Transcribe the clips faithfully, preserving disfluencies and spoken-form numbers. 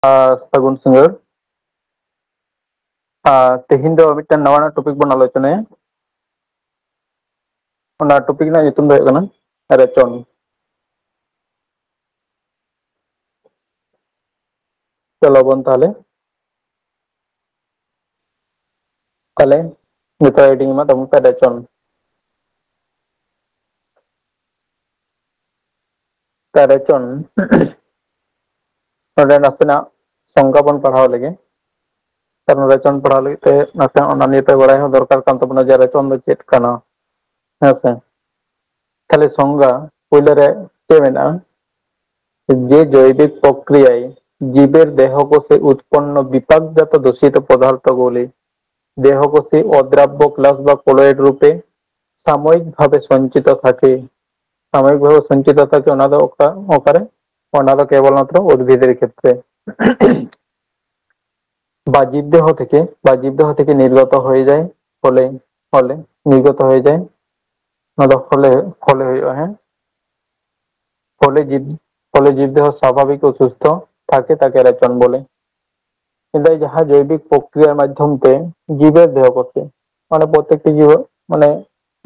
ᱟᱨ ᱥᱟᱹᱜᱩᱱ ᱥᱤᱸᱜᱟᱹᱲ᱾ ᱟᱨ ᱛᱮᱦᱮᱧ ᱫᱚ ᱢᱤᱫᱴᱟᱝ ᱱᱟᱣᱟᱱᱟᱜ ᱴᱚᱯᱤᱠ ᱵᱚᱱ ᱟᱞᱳᱪᱚᱱᱟᱭᱟ᱾ ᱚᱱᱟ ᱴᱚᱯᱤᱠ ᱨᱮᱱᱟᱜ ᱧᱩᱛᱩᱢ ᱫᱚ ᱦᱩᱭᱩᱜ ᱠᱟᱱᱟ ᱨᱮᱪᱚᱱ᱾ ᱪᱚᱞᱚ ᱵᱚᱱ ᱛᱟᱦᱚᱞᱮ, ᱛᱟᱦᱚᱞᱮ ᱱᱤᱛᱚᱜ ᱦᱮᱰᱤᱝ ᱮᱢᱟ ᱛᱟᱵᱚᱱ ᱯᱮ, ᱨᱮᱪᱚᱱ᱾ ᱨᱮᱪᱚᱱ, ᱱᱚᱰᱮ ᱱᱟᱥᱮᱱᱟᱜ ᱥᱚᱝᱜᱟ ᱵᱚᱱ ᱯᱟᱲᱦᱟᱣ ᱞᱮᱜᱮ᱾ ᱠᱟᱨᱚᱱ ᱨᱮᱪᱚᱱ ᱯᱟᱲᱦᱟᱣ ᱞᱟᱹᱜᱤᱫ ᱛᱮ ᱱᱟᱥᱮᱱᱟᱜ ᱚᱱᱟ ᱱᱤᱭᱮ ᱛᱮ ᱵᱟᱲᱟᱭ ᱦᱚᱸ ᱫᱚᱨᱠᱟᱨ ᱠᱟᱱ ᱛᱟᱵᱚᱱᱟ ᱡᱮ ᱨᱮᱪᱚᱱ ᱫᱚ ᱪᱮᱫ ᱠᱟᱱᱟ᱾ ᱦᱮᱸ ᱥᱮ? ᱛᱟᱦᱞᱮ ᱥᱚᱝᱜᱟ ᱯᱳᱭᱞᱳ ᱨᱮ ᱪᱮᱫ ᱢᱮᱱᱟᱜᱼᱟ? ᱡᱮ ᱡᱳᱭᱵᱤᱠ ᱯᱨᱚᱠᱨᱤᱭᱟᱭ ᱡᱤᱵᱮᱨ ᱫᱮᱦᱚ ᱠᱚᱥᱮ ᱩᱛᱯᱚᱱᱱᱚ ᱵᱤᱯᱟᱠ ᱡᱟᱛᱚ ᱫᱩᱥᱤᱛ ᱯᱚᱫᱟᱨᱛᱷᱚ ᱜᱩᱞᱤ ᱫᱮᱦᱚ ᱠᱚᱥᱮ ᱚᱫᱨᱟᱵᱽᱵᱚ ᱠᱞᱟᱥ ᱵᱟ ᱠᱚᱞᱚᱭᱮᱰ ᱨᱩᱯᱮ ᱥᱟᱢᱚᱭᱤᱠ ᱵᱷᱟᱵᱮ ᱥᱚᱧᱪᱤᱛᱚ ᱛᱷᱟᱠᱮ᱾ ᱥᱟᱢᱚᱭᱤᱠ ᱵᱷᱟᱵᱮ ᱥᱚᱧᱪᱤᱛᱚ ᱛᱷᱟᱠᱮ, ᱚᱱᱟ ᱫᱚ ᱚᱠᱟ, ᱚᱠᱟᱨᱮ? ᱚᱱᱟ ᱫᱚ ᱠᱮᱵᱚᱞ ᱢᱟᱛᱨᱚ ᱩᱫᱵᱷᱤᱫ ᱨᱮ ᱠᱷᱮᱛᱨᱮ᱾ ᱵᱟ ᱡᱤᱵᱽ ᱫᱮᱦᱚ ᱛᱷᱮᱠᱮ, ᱵᱟ ᱡᱤᱵᱽ ᱫᱮᱦᱚ ᱛᱷᱮᱠᱮ ᱱᱤᱨᱜᱚᱛᱚ ᱦᱚᱭᱮ ᱡᱟᱭ, ᱯᱷᱚᱞᱮ, ᱯᱷᱚᱞᱮ ᱱᱤᱨᱜᱚᱛᱚ ᱦᱚᱭᱮ ᱡᱟᱭ᱾ ᱚᱱᱟ ᱫᱚ ᱯᱷᱚᱞᱮ, ᱯᱷᱚᱞᱮ ᱦᱩᱭᱩᱜᱼᱟ, ᱦᱮᱸ᱾ ᱯᱷᱚᱞᱮ ᱡᱤᱵᱽ, ᱯᱷᱚᱞᱮ ᱡᱤᱵᱽ ᱫᱮᱦᱚ ᱥᱟᱵᱷᱟᱵᱤᱠ ᱚᱥᱩᱥᱛᱷᱚ ᱛᱷᱟᱠᱮ ᱛᱟᱠᱮ ᱨᱮᱪᱚᱱ ᱵᱚᱞᱮ᱾ ᱢᱮᱱᱫᱟᱭ ᱡᱟᱦᱟᱸ ᱡᱳᱭᱵᱤᱠ ᱯᱨᱚᱠᱨᱤᱭᱟ ᱢᱟᱫᱽᱫᱷᱚᱢ ᱛᱮ ᱡᱤᱵᱮᱨ ᱫᱮᱦᱚ ᱠᱚᱥᱮ, ᱢᱟᱱᱮ ᱯᱨᱚᱛᱮᱠᱴᱤ ᱡᱤᱵ, ᱢᱟᱱᱮ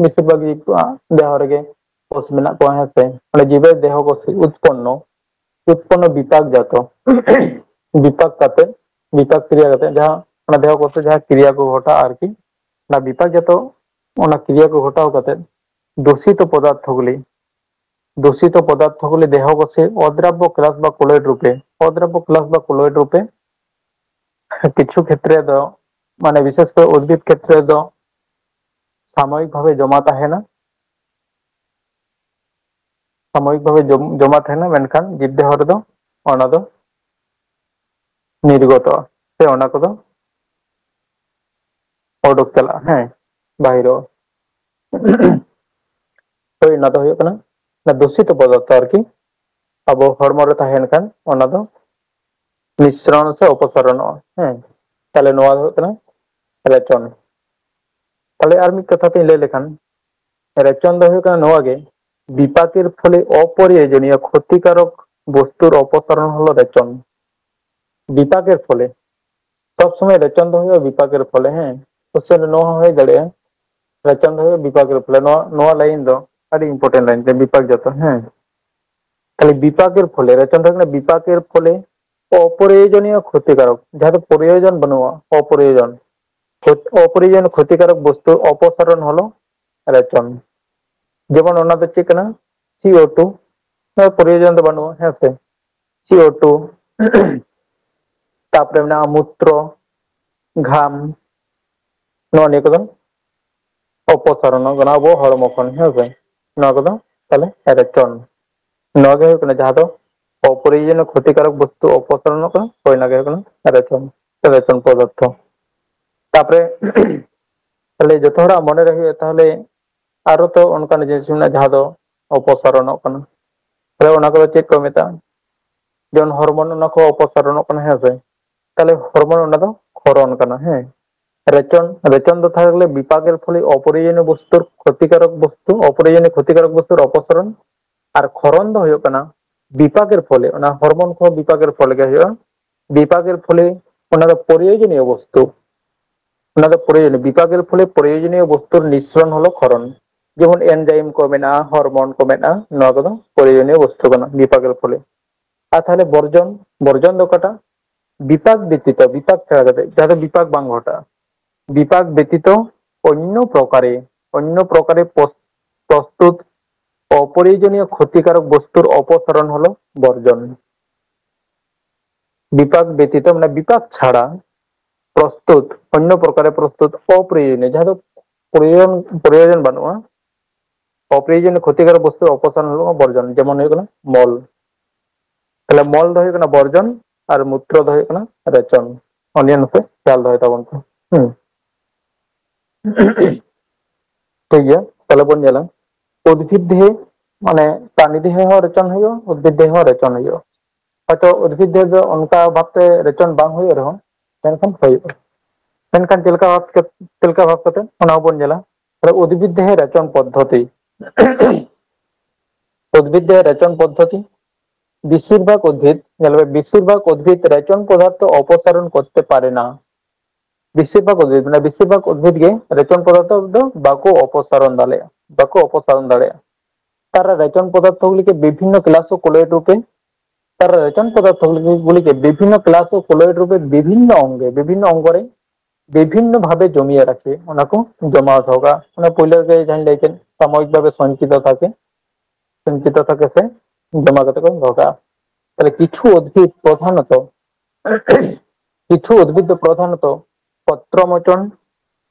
ᱵᱮᱥᱤᱨ ᱵᱷᱟᱜᱽ ᱡᱤᱵ ᱠᱚᱣᱟᱜ ᱫᱮᱦᱚ ᱨᱮᱜᱮ ᱠᱳᱥ ᱢᱮᱱᱟᱜ ᱠᱚᱣᱟ, ᱦᱮᱸ ᱥᱮ? ᱚᱸᱰᱮ ᱡᱤᱵᱮᱨ ᱫᱮᱦᱚ ᱠᱚᱥᱮ ᱩᱛᱯᱚᱱᱱᱚ, ᱩᱛᱯᱚᱱᱱᱚ ᱵᱤᱯᱟᱠ ᱡᱟᱛᱚ, ᱵᱤᱯᱟᱠ ᱠᱟᱛᱮ, ᱵᱤᱯᱟᱠ ᱠᱨᱤᱭᱟ ᱠᱟᱛᱮ ᱡᱟᱦᱟᱸ ᱚᱱᱟ ᱫᱮᱦᱚ ᱠᱚᱥᱮ ᱡᱟᱦᱟᱸ ᱠᱨᱤᱭᱟ ᱠᱚ ᱜᱷᱚᱴᱟᱜᱼᱟ ᱟᱨᱠᱤ, ᱚᱱᱟ ᱵᱤᱯᱟᱠ ᱡᱟᱛᱚ, ᱚᱱᱟ ᱠᱨᱤᱭᱟ ᱠᱚ ᱜᱷᱚᱴᱟᱣ ᱠᱟᱛᱮ ᱫᱩᱥᱤᱛᱚ ᱯᱚᱫᱟᱨᱛᱷᱚ ᱜᱩᱞᱤ, ᱫᱩᱥᱤᱛᱚ ᱯᱚᱫᱟᱨᱛᱷᱚ ᱜᱩᱞᱤ ᱫᱮᱦᱚ ᱠᱚᱥᱮ ᱚᱫᱨᱟᱵᱽᱵᱚ ᱠᱞᱟᱥ ᱵᱟ ᱠᱚᱞᱚᱭᱮᱰ ᱨᱩᱯᱮ, ᱚᱫᱨᱟᱵᱽᱵᱚ ᱠᱞᱟᱥ ᱵᱟ ᱠᱚᱞᱚᱭᱮᱰ ᱨᱩᱯᱮ, ᱠᱤᱪᱷᱩ ᱠᱷᱮᱛᱨᱮ ᱫᱚ, ᱢᱟᱱᱮ ᱵᱤᱥᱮᱥ ᱠᱚᱨᱮ ᱩᱫᱵᱷᱤᱫ ᱠᱷᱮᱛᱨᱮ ᱫᱚ ᱥᱟᱢᱚᱭᱤᱠ ᱵᱷᱟᱵᱮ ᱡᱚᱢᱟ ᱛᱟᱦᱮᱱᱟ, ᱥᱟᱢᱚᱭᱤᱠ ᱵᱷᱟᱵᱮ ᱡᱚᱢ-, ᱡᱚᱢᱟ ᱛᱟᱦᱮᱱᱟ, ᱢᱮᱱᱠᱷᱟᱱ ᱡᱤᱵᱽ ᱫᱮᱦᱚ ᱨᱮᱫᱚ ᱚᱱᱟ ᱫᱚ ᱱᱤᱨᱜᱚᱛᱚᱜᱼᱟ, ᱥᱮ ᱚᱱᱟ ᱠᱚᱫᱚ ᱚᱰᱚᱠ ᱪᱟᱞᱟᱜᱼᱟ, ᱦᱮᱸ, ᱵᱟᱦᱤᱨᱚᱜᱼᱟ᱾ ᱦᱳᱭ, ᱚᱱᱟ ᱫᱚ ᱦᱩᱭᱩᱜ ᱠᱟᱱᱟ ᱚᱱᱟ ᱫᱩᱥᱤᱛᱚ ᱯᱚᱫᱟᱨᱛᱷᱚ ᱟᱨᱠᱤ, ᱟᱵᱚ ᱦᱚᱲᱢᱚ ᱨᱮ ᱛᱟᱦᱮᱱ ᱠᱷᱟᱱ ᱚᱱᱟ ᱫᱚ ᱢᱤᱥᱨᱚᱱ ᱥᱮ ᱚᱯᱚᱥᱚᱨᱚᱱᱚᱜᱼᱟ, ᱦᱮᱸ᱾ ᱛᱟᱦᱞᱮ ᱱᱚᱣᱟ ᱫᱚ ᱦᱩᱭᱩᱜ ᱠᱟᱱᱟ ᱨᱮᱪᱚᱱ᱾ ᱛᱟᱦᱞᱮ ᱟᱨ ᱢᱤᱫ ᱠᱟᱛᱷᱟ ᱛᱤᱧ ᱞᱟᱹᱭ ᱞᱮᱠᱷᱟᱱ, ᱨᱮᱪᱚᱱ ᱫᱚ ᱦᱩᱭᱩᱜ ᱠᱟᱱᱟ ᱱᱚᱣᱟ ᱜᱮ, ᱵᱤᱯᱟᱠᱮᱨ ᱯᱷᱚᱞᱮ ᱚᱯᱨᱚᱭᱳᱡᱚᱱᱤᱭᱚ ᱠᱷᱚᱛᱤᱠᱟᱨᱚᱠ ᱵᱚᱥᱛᱩᱨ ᱚᱯᱚᱥᱟᱨᱚᱱ ᱦᱚᱞᱚ ᱨᱮᱪᱚᱱ᱾ ᱵᱤᱯᱟᱠᱮᱨ ᱯᱷᱚᱞᱮ᱾ ᱥᱚᱵ ᱥᱚᱢᱚᱭ ᱨᱮᱪᱚᱱ ᱫᱚ ᱦᱩᱭᱩᱜᱼᱟ ᱵᱤᱯᱟᱠᱮᱨ ᱯᱷᱚᱞᱮ᱾ ᱦᱮᱸ, ᱠᱚᱥᱪᱮᱱ ᱨᱮ ᱱᱚᱣᱟ ᱦᱚᱸ ᱦᱩᱭ ᱫᱟᱲᱮᱭᱟᱜᱼᱟ, ᱨᱮᱪᱚᱱ ᱫᱚ ᱦᱩᱭᱩᱜᱼᱟ ᱵᱤᱯᱟᱠᱮᱨ ᱯᱷᱚᱞᱮ᱾ ᱱᱚᱣᱟ, ᱱᱚᱣᱟ ᱞᱟᱭᱤᱱ ᱫᱚ ᱟᱹᱰᱤ ᱤᱢᱯᱚᱨᱴᱮᱱᱴ ᱞᱟᱭᱤᱱ ᱠᱟᱱᱟ, ᱵᱤᱯᱟᱠ ᱡᱟᱛᱚ᱾ ᱦᱮᱸ, ᱛᱟᱦᱞᱮ ᱵᱤᱯᱟᱠᱮᱨ ᱯᱷᱚᱞᱮ, ᱨᱮᱪᱚᱱ ᱫᱚ ᱦᱩᱭᱩᱜ ᱠᱟᱱᱟ ᱵᱤᱯᱟᱠᱮᱨ ᱯᱷᱚᱞᱮ ᱚᱯᱨᱚᱭᱳᱡᱚᱱᱤᱭᱚ ᱠᱷᱚᱛᱤᱠᱟᱨᱚᱠ, ᱡᱟᱦᱟᱸ ᱫᱚ ᱯᱨᱚᱭᱳᱡᱚᱱ ᱵᱟᱹᱱᱩᱜᱼᱟ, ᱚᱯᱨᱚᱭᱳᱡᱚᱱ, ᱠᱷᱚᱛ-, ᱚᱯᱨᱚᱭᱳᱡᱚᱱᱤᱭᱚ ᱠᱷᱚᱛᱤᱠᱟᱨᱚᱠ ᱵᱚᱥᱛᱩ ᱚᱯᱚᱥᱟᱨᱚᱱ ᱦᱚᱞᱚ ᱨᱮᱪᱚᱱ᱾ ᱡᱮᱢᱚᱱ ᱚᱱᱟ ᱫᱚ ᱪᱮᱫ ᱠᱟᱱᱟ? ᱥᱤ ᱳ ᱴᱩ, ᱱᱚᱣᱟ ᱯᱨᱚᱭᱳᱡᱚᱱ ᱫᱚ ᱵᱟᱹᱱᱩᱜᱼᱟ, ᱦᱮᱸ ᱥᱮ? ᱥᱤ ᱳ ᱴᱩ, ᱛᱟᱯᱚᱨᱮ ᱢᱮᱱᱟᱜᱼᱟ ᱢᱩᱛᱨᱚ, ᱜᱷᱟᱢ, ᱱᱚᱣᱟ ᱱᱤᱭᱟᱹ ᱠᱚᱫᱚ ᱚᱯᱚᱥᱟᱨᱚᱱᱚᱜ ᱠᱟᱱᱟ ᱟᱵᱚ ᱦᱚᱲᱢᱚ ᱠᱷᱚᱱ, ᱦᱮᱸ ᱥᱮ? ᱱᱚᱣᱟ ᱠᱚᱫᱚ ᱛᱟᱦᱞᱮ ᱨᱮᱪᱚᱱ᱾ ᱱᱚᱣᱟ ᱜᱮ ᱦᱩᱭᱩᱜ ᱠᱟᱱᱟ ᱡᱟᱦᱟᱸ ᱫᱚ ᱚᱯᱨᱚᱭᱳᱡᱚᱱᱤᱭᱚ ᱠᱷᱚᱛᱤᱠᱟᱨᱚᱠ ᱵᱚᱥᱛᱩ ᱚᱯᱚᱥᱟᱨᱚᱱᱚᱜ ᱠᱟᱱᱟ, ᱦᱳᱭ, ᱚᱱᱟ ᱜᱮ ᱦᱩᱭᱩᱜ ᱠᱟᱱᱟ ᱨᱮᱪᱚᱱ, ᱨᱮᱪᱚᱱ ᱯᱚᱫᱟᱨᱛᱷᱚ᱾ ᱛᱟᱯᱚᱨᱮ ᱛᱟᱦᱞᱮ ᱡᱚᱛᱚ ᱦᱚᱲᱟᱜ ᱢᱚᱱᱮ ᱨᱮ ᱦᱩᱭᱩᱜᱼᱟ, ᱛᱟᱦᱞᱮ ᱟᱨᱚ ᱛᱚ ᱚᱱᱠᱟᱱ ᱡᱤᱱᱤᱥ ᱢᱮᱱᱟᱜᱼᱟ ᱡᱟᱦᱟᱸ ᱫᱚ ᱚᱯᱚᱥᱟᱨᱚᱱᱚᱜ ᱠᱟᱱᱟ᱾ ᱛᱟᱦᱞᱮ ᱚᱱᱟ ᱠᱚᱫᱚ ᱪᱮᱫ ᱠᱚ ᱢᱮᱛᱟᱜᱼᱟ? ᱡᱮᱢᱚᱱ ᱦᱚᱨᱢᱚᱱ, ᱚᱱᱟ ᱠᱚ ᱚᱯᱚᱥᱟᱨᱚᱱᱚᱜ ᱠᱟᱱᱟ, ᱦᱮᱸ ᱥᱮ? ᱛᱟᱦᱞᱮ ᱦᱚᱨᱢᱚᱱ ᱚᱱᱟ ᱫᱚ ᱠᱷᱚᱨᱚᱱ ᱠᱟᱱᱟ, ᱦᱮᱸ᱾ ᱨᱮᱪᱚᱱ, ᱨᱮᱪᱚᱱ ᱫᱚ ᱛᱟᱦᱞᱮ ᱵᱤᱯᱟᱠᱮᱨ ᱯᱷᱚᱞᱮ ᱚᱯᱨᱚᱭᱳᱡᱚᱱᱤᱭᱚ ᱵᱚᱥᱛᱩᱨ ᱠᱷᱚᱛᱤᱠᱟᱨᱚᱠ ᱵᱚᱥᱛᱩ, ᱚᱯᱨᱚᱭᱳᱡᱚᱱᱤᱭᱚ ᱠᱷᱚᱛᱤᱠᱟᱨᱚᱠ ᱵᱚᱥᱛᱩᱨ ᱚᱯᱚᱥᱟᱨᱚᱱ, ᱟᱨ ᱠᱷᱚᱨᱚᱱ ᱫᱚ ᱦᱩᱭᱩᱜ ᱠᱟᱱᱟ ᱵᱤᱯᱟᱠᱮᱨ ᱯᱷᱚᱞᱮ, ᱚᱱᱟ ᱦᱚᱨᱢᱚᱱ ᱠᱚᱦᱚᱸ ᱵᱤᱯᱟᱠᱮᱨ ᱯᱷᱚᱞᱮ ᱜᱮ ᱦᱩᱭᱩᱜᱼᱟ᱾ ᱵᱤᱯᱟᱠᱮᱨ ᱯᱷᱚᱞᱮ ᱚᱱᱟ ᱫᱚ ᱯᱨᱚᱭᱳᱡᱚᱱᱤᱭᱚ ᱵᱚᱥᱛᱩ, ᱚᱱᱟ ᱫᱚ ᱯᱨᱚᱭᱳᱡᱚᱱᱤᱭᱚ, ᱵᱤᱯᱟᱠᱮᱨ ᱯᱷᱚᱞᱮ ᱯᱨᱚᱭᱳᱡᱚᱱᱤᱭᱚ ᱵᱚᱥᱛᱩᱨ ᱱᱤᱥᱨᱚᱱ ᱦᱚᱞᱚ ᱠᱷᱚᱨᱚᱱ, ᱡᱮᱢᱚᱱ ᱮᱱᱡᱟᱭᱤᱢ ᱠᱚ ᱢᱮᱱᱟᱜᱼᱟ, ᱦᱚᱨᱢᱚᱱ ᱠᱚ ᱢᱮᱱᱟᱜᱼᱟ, ᱱᱚᱣᱟ ᱠᱚᱫᱚ ᱯᱨᱚᱭᱳᱡᱚᱱᱤᱭᱚ ᱵᱚᱥᱛᱩ ᱠᱟᱱᱟ ᱵᱤᱯᱟᱠᱮᱨ ᱯᱷᱚᱞᱮ᱾ ᱟᱨ ᱛᱟᱦᱞᱮ ᱵᱚᱨᱡᱚᱱ, ᱵᱚᱨᱡᱚᱱ ᱫᱚ ᱚᱠᱟᱴᱟᱜ? ᱵᱤᱯᱟᱠ ᱵᱮᱛᱤᱛᱚ, ᱵᱤᱯᱟᱠ ᱪᱷᱟᱲᱟ ᱠᱟᱛᱮ, ᱡᱟᱦᱟᱸ ᱫᱚ ᱵᱤᱯᱟᱠ ᱵᱟᱝ ᱜᱷᱚᱴᱟᱜᱼᱟ᱾ ᱵᱤᱯᱟᱠ ᱵᱮᱛᱤᱛᱚ ᱚᱱᱱᱚ ᱯᱨᱚᱠᱟᱨᱮ, ᱚᱱᱱᱚ ᱯᱨᱚᱠᱟᱨᱮ ᱯᱚᱥ-, ᱯᱨᱚᱥᱛᱩᱛ ᱚᱯᱨᱚᱭᱳᱡᱚᱱᱤᱭᱚ ᱠᱷᱚᱛᱤᱠᱟᱨᱚᱠ ᱵᱚᱥᱛᱩᱨ ᱚᱯᱚᱥᱟᱨᱚᱱ ᱦᱚᱞᱚ ᱵᱚᱨᱡᱚᱱ᱾ ᱵᱤᱯᱟᱠ ᱵᱮᱛᱤᱛᱚ, ᱢᱟᱱᱮ ᱵᱤᱯᱟᱠ ᱪᱷᱟᱲᱟ, ᱯᱨᱚᱥᱛᱩᱛ, ᱚᱱᱱᱚ ᱯᱨᱚᱠᱟᱨᱮ ᱯᱨᱚᱥᱛᱩᱛ ᱚᱯᱨᱚᱭᱳᱡᱚᱱᱤᱭᱚ, ᱡᱟᱦᱟᱸ ᱫᱚ ᱯᱨᱚᱭᱳᱡᱚᱱ, ᱯᱨᱚᱭᱳᱡᱚᱱ ᱵᱟᱹᱱᱩᱜᱼᱟ, ᱚᱯᱨᱚᱭᱳᱡᱚᱱᱤᱭᱚ ᱠᱷᱚᱛᱤᱠᱟᱨᱚᱠ ᱵᱚᱥᱛᱩ ᱚᱯᱚᱥᱟᱨᱚᱱ ᱦᱩᱭᱩᱜᱼᱟ ᱵᱚᱨᱡᱚᱱ, ᱡᱮᱢᱚᱱ ᱦᱩᱭᱩᱜ ᱠᱟᱱᱟ ᱢᱚᱞ᱾ ᱛᱟᱦᱞᱮ ᱢᱚᱞ ᱫᱚ ᱦᱩᱭᱩᱜ ᱠᱟᱱᱟ ᱵᱚᱨᱡᱚᱱ ᱟᱨ ᱢᱩᱛᱨᱚ ᱫᱚ ᱦᱩᱭᱩᱜ ᱠᱟᱱᱟ ᱨᱮᱪᱚᱱ᱾ ᱚᱱᱟ ᱱᱟᱥᱮ ᱠᱷᱮᱭᱟᱞ ᱫᱚᱦᱚᱭ ᱛᱟᱵᱚᱱ ᱯᱮ᱾ ᱦᱩᱸ᱾ ᱴᱷᱤᱠ ᱜᱮᱭᱟ, ᱛᱟᱦᱞᱮ ᱵᱚᱱ ᱧᱮᱞᱟ ᱩᱫᱵᱷᱤᱫ ᱫᱮᱦᱮ, ᱢᱟᱱᱮ ᱯᱨᱟᱱᱤ ᱫᱮᱦᱮ ᱦᱚᱸ ᱨᱮᱪᱚᱱ ᱦᱩᱭᱩᱜᱼᱟ, ᱩᱫᱵᱷᱤᱫ ᱫᱮᱦᱮ ᱦᱚᱸ ᱨᱮᱪᱚᱱ ᱦᱩᱭᱩᱜᱼᱟ᱾ ᱦᱚᱭᱛᱚ ᱩᱫᱵᱷᱤᱫ ᱫᱮᱦᱮ ᱫᱚ ᱚᱱᱠᱟ ᱵᱷᱟᱵᱛᱮ ᱨᱮᱪᱚᱱ ᱵᱟᱝ ᱦᱩᱭᱩᱜ ᱨᱮᱦᱚᱸ, ᱢᱮᱱᱠᱷᱟᱱ ᱦᱩᱭᱩᱜᱼᱟ᱾ ᱢᱮᱱᱠᱷᱟᱱ ᱪᱮᱫ ᱞᱮᱠᱟ ᱵᱷᱟᱵ ᱠᱟᱛᱮ, ᱪᱮᱫ ᱞᱮᱠᱟ ᱵᱷᱟᱵ ᱠᱟᱛᱮ, ᱚᱱᱟ ᱦᱚᱸᱵᱚᱱ ᱧᱮᱞᱟ᱾ ᱛᱟᱦᱞᱮ ᱩᱫᱵᱷᱤᱫ ᱫᱮᱦᱮ ᱨᱮᱪᱚᱱ ᱯᱚᱫᱽᱫᱷᱚᱛᱤ᱾ ᱩᱫᱵᱷᱤᱫ ᱫᱮᱦᱮ ᱨᱮᱪᱚᱱ ᱯᱚᱫᱽᱫᱷᱚᱛᱤ, ᱵᱮᱥᱤᱨ ᱵᱷᱟᱜᱽ ᱩᱫᱽᱵᱷᱤᱫ, ᱧᱮᱞ ᱢᱮ, ᱵᱮᱥᱤᱨ ᱵᱷᱟᱜᱽ ᱩᱫᱽᱵᱷᱤᱫ ᱨᱮᱪᱚᱱ ᱯᱚᱫᱟᱨᱛᱷᱚ ᱚᱯᱚᱥᱟᱨᱚᱱ ᱠᱚᱨᱛᱮ ᱯᱟᱨᱮ ᱱᱟ᱾ ᱵᱮᱥᱤᱨ ᱵᱷᱟᱜᱽ ᱩᱫᱽᱵᱷᱤᱫ, ᱢᱟᱱᱮ ᱵᱮᱥᱤᱨ ᱵᱷᱟᱜᱽ ᱩᱫᱽᱵᱷᱤᱫ ᱜᱮ ᱨᱮᱪᱚᱱ ᱯᱚᱫᱟᱨᱛᱷᱚ ᱫᱚ ᱵᱟᱠᱚ ᱚᱯᱚᱥᱟᱨᱚᱱ ᱫᱟᱲᱮᱭᱟᱜᱼᱟ, ᱵᱟᱠᱚ ᱚᱯᱚᱥᱟᱨᱚᱱ ᱫᱟᱲᱮᱭᱟᱜᱼᱟ᱾ ᱛᱟᱨᱟ ᱨᱮᱪᱚᱱ ᱯᱚᱫᱟᱨᱛᱷᱚ ᱜᱩᱞᱤᱠᱮ ᱵᱤᱵᱷᱤᱱᱱᱚ ᱠᱞᱟᱥ ᱠᱚ ᱠᱚᱞᱚᱭᱮᱰ ᱨᱩᱯᱮ, ᱛᱟᱨᱟ ᱨᱮᱪᱚᱱ ᱯᱚᱫᱟᱨᱛᱷᱚ ᱜᱩᱞᱤᱠᱮ ᱵᱤᱵᱷᱤᱱᱱᱚ ᱠᱞᱟᱥ ᱠᱚ ᱠᱚᱞᱚᱭᱮᱰ ᱨᱩᱯᱮ ᱵᱤᱵᱷᱤᱱᱱᱚ ᱚᱝᱜᱮ, ᱵᱤᱵᱷᱤᱱᱱᱚ ᱚᱝᱜᱚ ᱨᱮ ᱵᱤᱵᱷᱤᱱᱱᱚ ᱵᱷᱟᱵᱮ ᱡᱚᱢᱤᱭᱮ ᱨᱟᱠᱷᱮ, ᱚᱱᱟ ᱠᱚ ᱡᱚᱢᱟᱣ ᱫᱚᱦᱚ ᱠᱟᱜᱼᱟ᱾ ᱚᱱᱟ ᱯᱳᱭᱞᱳ ᱨᱮᱜᱮ ᱡᱟᱦᱟᱸᱧ ᱞᱟᱹᱭ ᱠᱮᱫ, ᱥᱟᱢᱚᱭᱤᱠ ᱵᱷᱟᱵᱮ ᱥᱚᱧᱪᱤᱛᱚ ᱛᱷᱟᱠᱮ, ᱥᱚᱧᱪᱤᱛᱚ ᱛᱷᱟᱠᱮ ᱥᱮ ᱡᱚᱢᱟ ᱠᱟᱛᱮ ᱠᱚ ᱫᱚᱦᱚ ᱠᱟᱜᱼᱟ᱾ ᱛᱟᱦᱞᱮ ᱠᱤᱪᱷᱩ ᱩᱫᱽᱵᱷᱤᱫ ᱯᱨᱚᱫᱷᱟᱱᱚᱛᱚ, ᱠᱤᱪᱷᱩ ᱩᱫᱽᱵᱷᱤᱫ ᱫᱚ ᱯᱨᱚᱫᱷᱟᱱᱚᱛᱚ ᱯᱚᱛᱨᱚ ᱢᱚᱪᱚᱱ,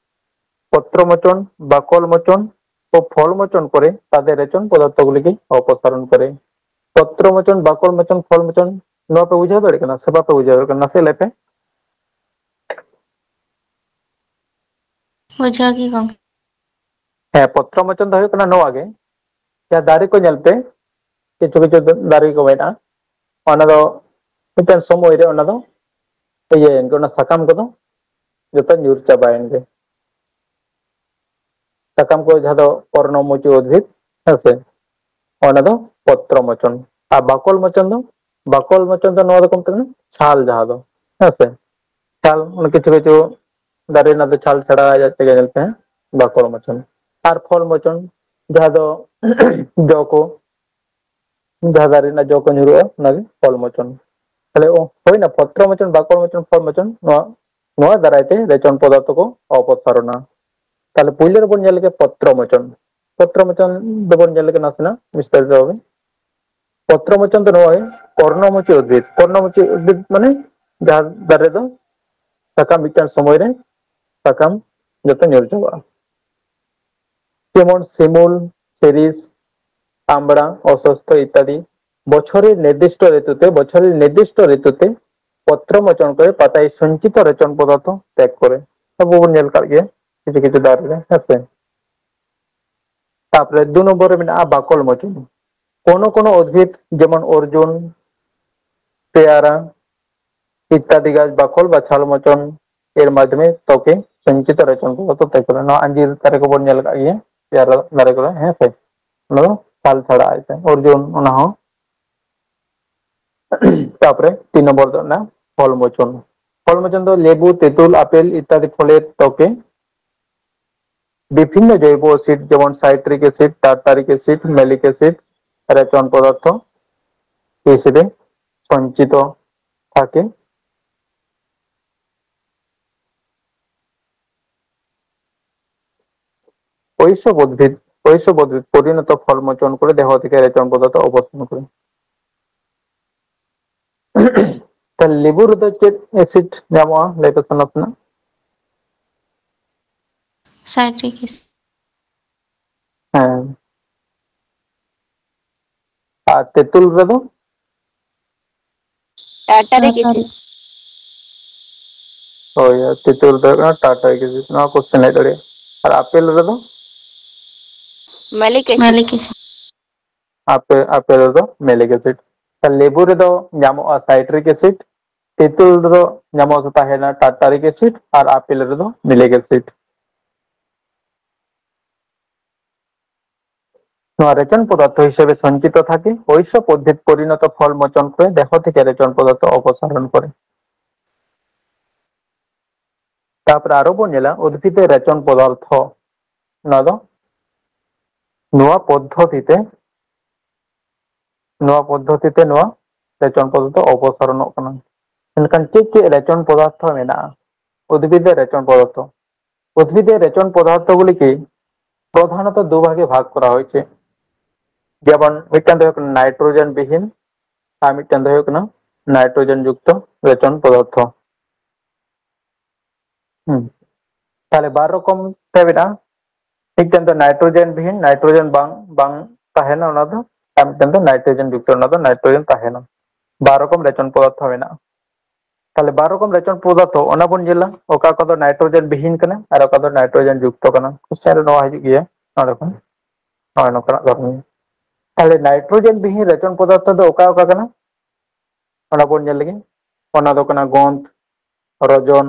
ᱯᱚᱛᱨᱚ ᱢᱚᱪᱚᱱ, ᱵᱟᱠᱚᱞ ᱢᱚᱪᱚᱱ ᱚ ᱯᱷᱚᱞ ᱢᱚᱪᱚᱱ ᱠᱚᱨᱮ ᱛᱟᱫᱮᱨ ᱨᱮᱪᱚᱱ ᱯᱚᱫᱟᱨᱛᱷᱚ ᱜᱩᱞᱤᱠᱮ ᱚᱯᱚᱥᱟᱨᱚᱱ ᱠᱚᱨᱮ᱾ ᱯᱚᱛᱨᱚ ᱢᱚᱪᱚᱱ, ᱵᱟᱠᱚᱞ ᱢᱚᱪᱚᱱ, ᱯᱷᱚᱞ ᱢᱚᱪᱚᱱ, ᱱᱚᱣᱟ ᱯᱮ ᱵᱩᱡᱷᱟᱹᱣ ᱫᱟᱲᱮᱭᱟᱜ ᱠᱟᱱᱟ ᱥᱮ ᱵᱟᱯᱮ ᱵᱩᱡᱷᱟᱹᱣ ᱫᱟᱲᱮᱭᱟᱜ ᱠᱟᱱᱟ? ᱱᱟᱥᱮ ᱞᱟᱹᱭ ᱯᱮ᱾ ᱵᱩᱡᱷᱟᱹᱣ ᱜᱮ ᱜᱚᱝᱠᱮ᱾ ᱦᱮᱸ, ᱯᱚᱛᱨᱚ ᱢᱚᱪᱚᱱ ᱫᱚ ᱦᱩᱭᱩᱜ ᱠᱟᱱᱟ ᱱᱚᱣᱟ ᱜᱮ, ᱡᱟᱦᱟᱸ ᱫᱟᱨᱮ ᱠᱚ ᱧᱮᱞ ᱯᱮ, ᱠᱤᱪᱷᱩ ᱠᱤᱪᱷᱩ ᱫᱟᱨᱮ ᱠᱚ ᱢᱮᱱᱟᱜᱼᱟ, ᱚᱱᱟ ᱫᱚ ᱢᱤᱫᱴᱮᱱ ᱥᱚᱢᱚᱭ ᱨᱮ ᱚᱱᱟ ᱫᱚ ᱤᱭᱟᱹᱭᱮᱱ ᱜᱮ, ᱚᱱᱟ ᱥᱟᱠᱟᱢ ᱠᱚᱫᱚ ᱡᱚᱛᱚ ᱧᱩᱨ ᱪᱟᱵᱟᱭᱮᱱ ᱜᱮ᱾ ᱥᱟᱠᱟᱢ ᱠᱚ ᱡᱟᱦᱟᱸ ᱫᱚ ᱯᱚᱨᱱᱚ ᱢᱚᱪᱤ ᱩᱫᱽᱵᱷᱤᱫ, ᱦᱮᱸ ᱥᱮ, ᱚᱱᱟ ᱫᱚ ᱯᱚᱛᱨᱚ ᱢᱚᱪᱚᱱ᱾ ᱟᱨ ᱵᱟᱠᱚᱞ ᱢᱚᱪᱚᱱ ᱫᱚ, ᱵᱟᱠᱚᱞ ᱢᱚᱪᱚᱱ ᱫᱚ ᱱᱚᱣᱟ ᱫᱚᱠᱚ ᱢᱮᱛᱟᱜ ᱠᱟᱱᱟ ᱪᱷᱟᱞ, ᱡᱟᱦᱟᱸ ᱫᱚ, ᱦᱮᱸ ᱥᱮ, ᱪᱷᱟᱞ, ᱚᱱᱟ ᱠᱤᱪᱷᱩ ᱠᱤᱪᱷᱩ ᱫᱟᱨᱮ ᱨᱮᱱᱟᱜ ᱫᱚ ᱪᱷᱟᱞ ᱪᱷᱟᱲᱟ ᱟᱡ ᱛᱮᱜᱮ ᱧᱮᱞ ᱯᱮ, ᱵᱟᱠᱚᱞ ᱢᱚᱪᱚᱱ᱾ ᱟᱨ ᱯᱷᱚᱞ ᱢᱚᱪᱚᱱ, ᱡᱟᱦᱟᱸ ᱫᱚ ᱡᱚ ᱠᱚ, ᱡᱟᱦᱟᱸ ᱫᱟᱨᱮ ᱨᱮᱱᱟᱜ ᱡᱚ ᱠᱚ ᱧᱩᱨᱩᱜᱼᱟ, ᱚᱱᱟᱜᱮ ᱯᱷᱚᱞ ᱢᱚᱪᱚᱱ᱾ ᱛᱟᱦᱞᱮ ᱚ-, ᱦᱩᱭᱱᱟ ᱯᱚᱛᱨᱚ ᱢᱚᱪᱚᱱ, ᱵᱟᱠᱚᱞ ᱢᱚᱪᱚᱱ, ᱯᱷᱚᱞ ᱢᱚᱪᱚᱱ, ᱱᱚᱣᱟ, ᱱᱚᱣᱟ ᱫᱟᱨᱟᱭ ᱛᱮ ᱨᱮᱪᱚᱱ ᱯᱚᱫᱟᱨᱛᱷᱚ ᱠᱚ ᱚᱯᱚᱥᱟᱨᱚᱱᱟ᱾ ᱛᱟᱦᱞᱮ ᱯᱳᱭᱞᱳ ᱨᱮᱵᱚᱱ ᱧᱮᱞ ᱞᱮᱜᱮ ᱯᱚᱛᱨᱚ ᱢᱚᱪᱚᱱ᱾ ᱯᱚᱛᱨᱚ ᱢᱚᱪᱚᱱ ᱫᱚᱵᱚᱱ ᱧᱮᱞ ᱞᱮᱜᱮ ᱱᱟᱥᱮᱱᱟᱜ ᱵᱤᱥᱛᱟᱨᱤᱛᱚ ᱵᱷᱟᱵᱮ᱾ ᱯᱚᱛᱨᱚ ᱢᱚᱪᱚᱱ ᱫᱚ ᱱᱚᱜᱼᱚᱭ ᱯᱚᱨᱱᱚᱢᱚᱪᱤ ᱩᱫᱽᱵᱷᱤᱫ᱾ ᱯᱚᱨᱱᱚᱢᱚᱪᱤ ᱩᱫᱽᱵᱷᱤᱫ ᱢᱟᱱᱮ ᱡᱟᱦᱟᱸ ᱫᱟᱨᱮ ᱫᱚ ᱥᱟᱠᱟᱢ ᱢᱤᱫᱴᱟᱝ ᱥᱚᱢᱚᱭ ᱨᱮ ᱥᱟᱠᱟᱢ ᱡᱚᱛᱚ ᱧᱩᱨ ᱪᱟᱵᱟᱜᱼᱟ᱾ ᱡᱮᱢᱚᱱ ᱥᱤᱢᱩᱞ, ᱥᱤᱨᱤᱥ, ᱟᱢᱵᱽᱲᱟ, ᱚᱥᱚᱥᱛᱷᱚ ᱤᱛᱛᱟᱫᱤ᱾ ᱵᱚᱪᱷᱚᱨᱮᱨ ᱱᱤᱨᱫᱤᱥᱴᱚ ᱨᱤᱛᱩᱛᱮ, ᱵᱚᱪᱷᱚᱨᱮᱨ ᱱᱤᱨᱫᱤᱥᱴᱚ ᱨᱤᱛᱩᱛᱮ ᱯᱚᱛᱨᱚ ᱢᱚᱪᱚᱱ ᱠᱚᱨᱮ ᱯᱟᱛᱟᱭ ᱥᱚᱧᱪᱤᱛᱚ ᱨᱮᱪᱚᱱ ᱯᱚᱫᱟᱨᱛᱷᱚ ᱛᱮᱡ ᱠᱚᱨᱮ᱾ ᱟᱵᱚ ᱵᱚᱱ ᱧᱮᱞ ᱠᱟᱜ ᱜᱮᱭᱟ ᱠᱤᱪᱷᱩ ᱠᱤᱪᱷᱩ ᱫᱟᱨᱮ ᱨᱮ, ᱦᱮᱸ ᱥᱮ᱾ ᱛᱟᱯᱚᱨᱮ ᱫᱩ ᱱᱚᱢᱵᱚᱨ ᱨᱮ ᱢᱮᱱᱟᱜᱼᱟ ᱵᱟᱠᱚᱞ ᱢᱚᱪᱚᱱ᱾ ᱠᱳᱱᱳ ᱠᱳᱱᱳ ᱩᱫᱽᱵᱷᱤᱫ ᱡᱮᱢᱚᱱ ᱚᱨᱡᱩᱱ, ᱯᱮᱭᱟᱨᱟ ᱤᱛᱛᱟᱫᱤ ᱜᱟᱪᱷ ᱵᱟᱠᱚᱞ ᱵᱟ ᱪᱷᱟᱞ ᱢᱚᱪᱚᱱ ᱮᱨ ᱢᱟᱫᱽᱫᱷᱚᱢᱮ ᱛᱚᱠᱮ ᱥᱚᱧᱪᱤᱛᱚ ᱨᱮᱪᱚᱱ ᱠᱚ ᱛᱚ ᱛᱮᱡ ᱠᱚᱨᱮ᱾ ᱱᱚᱣᱟ ᱟᱸᱡᱤᱨ ᱫᱟᱨᱮ ᱠᱚᱵᱚᱱ ᱧᱮᱞ ᱟᱠᱟᱫ ᱜᱮᱭᱟ, ᱯᱮᱭᱟᱨᱟ ᱫᱟᱨᱮ ᱠᱚᱨᱮ, ᱦᱮᱸ ᱥᱮ, ᱚᱱᱟ ᱫᱚ ᱪᱷᱟᱞ ᱪᱷᱟᱲᱟ ᱟᱡ ᱛᱮ᱾ ᱚᱨᱡᱩᱱ ᱚᱱᱟ ᱦᱚᱸ ᱛᱟᱯᱚᱨᱮ ᱛᱤᱱ ᱱᱚᱢᱵᱚᱨ ᱫᱚ ᱚᱱᱟ ᱯᱷᱚᱞ ᱢᱚᱪᱚᱱ᱾ ᱯᱷᱚᱞ ᱢᱚᱪᱚᱱ ᱫᱚ ᱞᱮᱵᱩ, ᱛᱮᱸᱛᱩᱞ, ᱟᱯᱮᱞ ᱤᱛᱛᱟᱫᱤ ᱯᱷᱚᱞᱮᱨ ᱛᱚᱠᱮ ᱵᱤᱵᱷᱤᱱᱱᱚ ᱡᱚᱭᱵᱚ ᱮᱥᱤᱰ, ᱡᱮᱢᱚᱱ citric acid, tartaric acid, malic acid, রেচন পদার্থ হিসেবে সঞ্চিত থাকে। ওইসব উদ্ভিদ, ওইসব উদ্ভিদ পরিণত ফল মোচন করে দেহ থেকে রেচন পদার্থ অপসারণ করে। ᱛᱟᱦᱞᱮ ᱞᱮᱵᱩ ᱨᱮᱫᱚ ᱪᱮᱫ ᱮᱥᱤᱰ ᱧᱟᱢᱚᱜᱼᱟ? ᱞᱟᱹᱭ ᱯᱮ ᱥᱮ ᱱᱟᱥᱮᱱᱟᱜ᱾ Citric acid. ᱦᱮᱸ᱾ ᱟᱨ ᱛᱮᱸᱛᱩᱞ ᱨᱮᱫᱚ? ᱴᱟᱨᱴᱟᱨᱤᱠ ᱮᱥᱤᱰ᱾ ᱦᱳᱭ, ᱟᱨ ᱛᱮᱸᱛᱩᱞ ᱫᱚ ᱦᱩᱭᱩᱜ ᱠᱟᱱᱟ ᱴᱟᱨᱴᱟᱨᱤᱠ ᱮᱥᱤᱰ᱾ ᱱᱚᱣᱟ ᱠᱚᱥᱪᱮᱱ ᱦᱮᱡ ᱫᱟᱲᱮᱭᱟᱜᱼᱟ᱾ ᱟᱨ ᱟᱯᱮᱞ ᱨᱮᱫᱚ? ᱢᱮᱞᱤᱠ ᱮᱥᱤᱰ᱾ ᱢᱮᱞᱤᱠ ᱮᱥᱤᱰ᱾ ᱟᱯᱮ ᱟᱯᱮᱞ ᱨᱮᱫᱚ ᱢᱮᱞᱤᱠ ᱮᱥᱤᱰ᱾ ᱛᱟᱦᱞᱮ ᱞᱮᱵᱩ ᱨᱮᱫᱚ ᱧᱟᱢᱚᱜᱼᱟ ᱥᱟᱭᱴᱨᱤᱠ ᱮᱥᱤᱰ, ᱛᱮᱸᱛᱩᱞ ᱨᱮᱫᱚ ᱧᱟᱢᱚᱜ ᱛᱟᱦᱮᱱᱟ ᱴᱟᱨᱴᱟᱨᱤᱠ ᱮᱥᱤᱰ ᱟᱨ ᱟᱯᱮᱞ ᱨᱮᱫᱚ ᱢᱮᱞᱤᱠ ᱮᱥᱤᱰ᱾ ᱱᱚᱣᱟ রেচন পদার্থ হিসেবে সঞ্চিত থাকে ওইসব উদ্ভিদ পরিণত ফল মোচন করে দেহ থেকে রেচন পদার্থ অপসারণ করে। ᱛᱟᱯᱚᱨᱮ ᱟᱨᱚ ᱵᱚᱱ ᱧᱮᱞᱟ ᱩᱫᱽᱵᱷᱤᱫ ᱨᱮᱪᱚᱱ ᱯᱚᱫᱟᱨᱛᱷᱚ, ᱱᱚᱣᱟ ᱫᱚ ᱱᱚᱣᱟ ᱯᱚᱫᱽᱫᱷᱚᱛᱤ ᱛᱮ ᱱᱚᱣᱟ ᱯᱚᱫᱽᱫᱷᱚᱛᱤ ᱛᱮ ᱱᱚᱣᱟ ᱨᱮᱪᱚᱱ ᱯᱚᱫᱟᱨᱛᱷᱚ ᱚᱯᱚᱥᱟᱨᱚᱱᱚᱜ ᱠᱟᱱᱟ᱾ ᱢᱮᱱᱠᱷᱟᱱ ᱪᱮᱫ ᱪᱮᱫ ᱨᱮᱪᱚᱱ ᱯᱚᱫᱟᱨᱛᱷᱚ ᱢᱮᱱᱟᱜᱼᱟ? ᱩᱫᱽᱵᱷᱤᱫ ᱨᱮᱪᱚᱱ ᱯᱚᱫᱟᱨᱛᱷᱚ᱾ ᱩᱫᱽᱵᱷᱤᱫ ᱨᱮᱪᱚᱱ ᱯᱚᱫᱟᱨᱛᱷᱚ ᱵᱚᱞᱮ ᱠᱤ ᱯᱨᱚᱫᱷᱟᱱᱚᱛᱚ ᱫᱩ ᱵᱷᱟᱜᱮ ᱵᱷᱟᱜᱽ ᱠᱚᱨᱟ ᱦᱚᱭᱮছে᱾ ᱡᱮᱢᱚᱱ ᱢᱤᱫᱴᱟᱝ ᱫᱚ ᱦᱩᱭᱩᱜ ᱠᱟᱱᱟ ᱱᱟᱭᱴᱨᱳᱡᱮᱱ ᱵᱤᱦᱤᱱ ᱟᱨ ᱢᱤᱫᱴᱟᱝ ᱫᱚ ᱦᱩᱭᱩᱜ ᱠᱟᱱᱟ ᱱᱟᱭᱴᱨᱳᱡᱮᱱ ᱡᱩᱠᱛᱚ ᱨᱮᱪᱚᱱ ᱯᱚᱫᱟᱨᱛᱷᱚ᱾ ᱦᱩᱸ᱾ ᱛᱟᱦᱞᱮ ᱵᱟᱨ ᱨᱚᱠᱚᱢ ᱛᱮ ᱢᱮᱱᱟᱜᱼᱟ᱾ ᱢᱤᱫᱴᱮᱱ ᱫᱚ ᱱᱟᱭᱴᱨᱳᱡᱮᱱ ᱵᱤᱦᱤᱱ, ᱱᱟᱭᱴᱨᱳᱡᱮᱱ ᱵᱟᱝ, ᱵᱟᱝ ᱛᱟᱦᱮᱱᱟ ᱚᱱᱟ ᱫᱚ, ᱟᱨ ᱢᱤᱫᱴᱮᱱ ᱫᱚ ᱱᱟᱭᱴᱨᱳᱡᱮᱱ ᱡᱩᱠᱛᱚ, ᱚᱱᱟ ᱫᱚ ᱱᱟᱭᱴᱨᱳᱡᱮᱱ ᱛᱟᱦᱮᱱᱟ᱾ ᱵᱟᱨ ᱨᱚᱠᱚᱢ ᱨᱮᱪᱚᱱ ᱯᱚᱫᱟᱨᱛᱷᱚ ᱢᱮᱱᱟᱜᱼᱟ᱾ ᱛᱟᱦᱞᱮ ᱵᱟᱨ ᱨᱚᱠᱚᱢ ᱨᱮᱪᱚᱱ ᱯᱚᱫᱟᱨᱛᱷᱚ ᱚᱱᱟ ᱵᱚᱱ ᱧᱮᱞᱟ, ᱚᱠᱟ ᱚᱠᱟ ᱫᱚ ᱱᱟᱭᱴᱨᱳᱡᱮᱱ ᱵᱤᱦᱤᱱ ᱠᱟᱱᱟ ᱟᱨ ᱚᱠᱟ ᱫᱚ ᱱᱟᱭᱴᱨᱳᱡᱮᱱ ᱡᱩᱠᱛᱚ ᱠᱟᱱᱟ᱾ ᱠᱚᱥᱪᱮᱱ ᱨᱮ ᱱᱚᱣᱟ ᱦᱤᱡᱩᱜ ᱜᱮᱭᱟ, ᱱᱚᱰᱮ ᱠᱷᱚᱱ ᱱᱚᱜᱼᱚᱭ ᱱᱚᱝᱠᱟᱱᱟᱜ ᱫᱷᱚᱨᱚᱱ᱾ ᱛᱟᱦᱞᱮ ᱱᱟᱭᱴᱨᱳᱡᱮᱱ ᱵᱤᱦᱤᱱ ᱨᱮᱪᱚᱱ ᱯᱚᱫᱟᱨᱛᱷᱚ ᱫᱚ ᱚᱠᱟ ᱚᱠᱟ ᱠᱟᱱᱟ? ᱚᱱᱟ ᱵᱚᱱ ᱧᱮᱞ ᱞᱮᱜᱮ᱾ ᱚᱱᱟ ᱫᱚ ᱠᱟᱱᱟ ᱜᱚᱱᱫᱷ, ᱨᱚᱡᱚᱱ,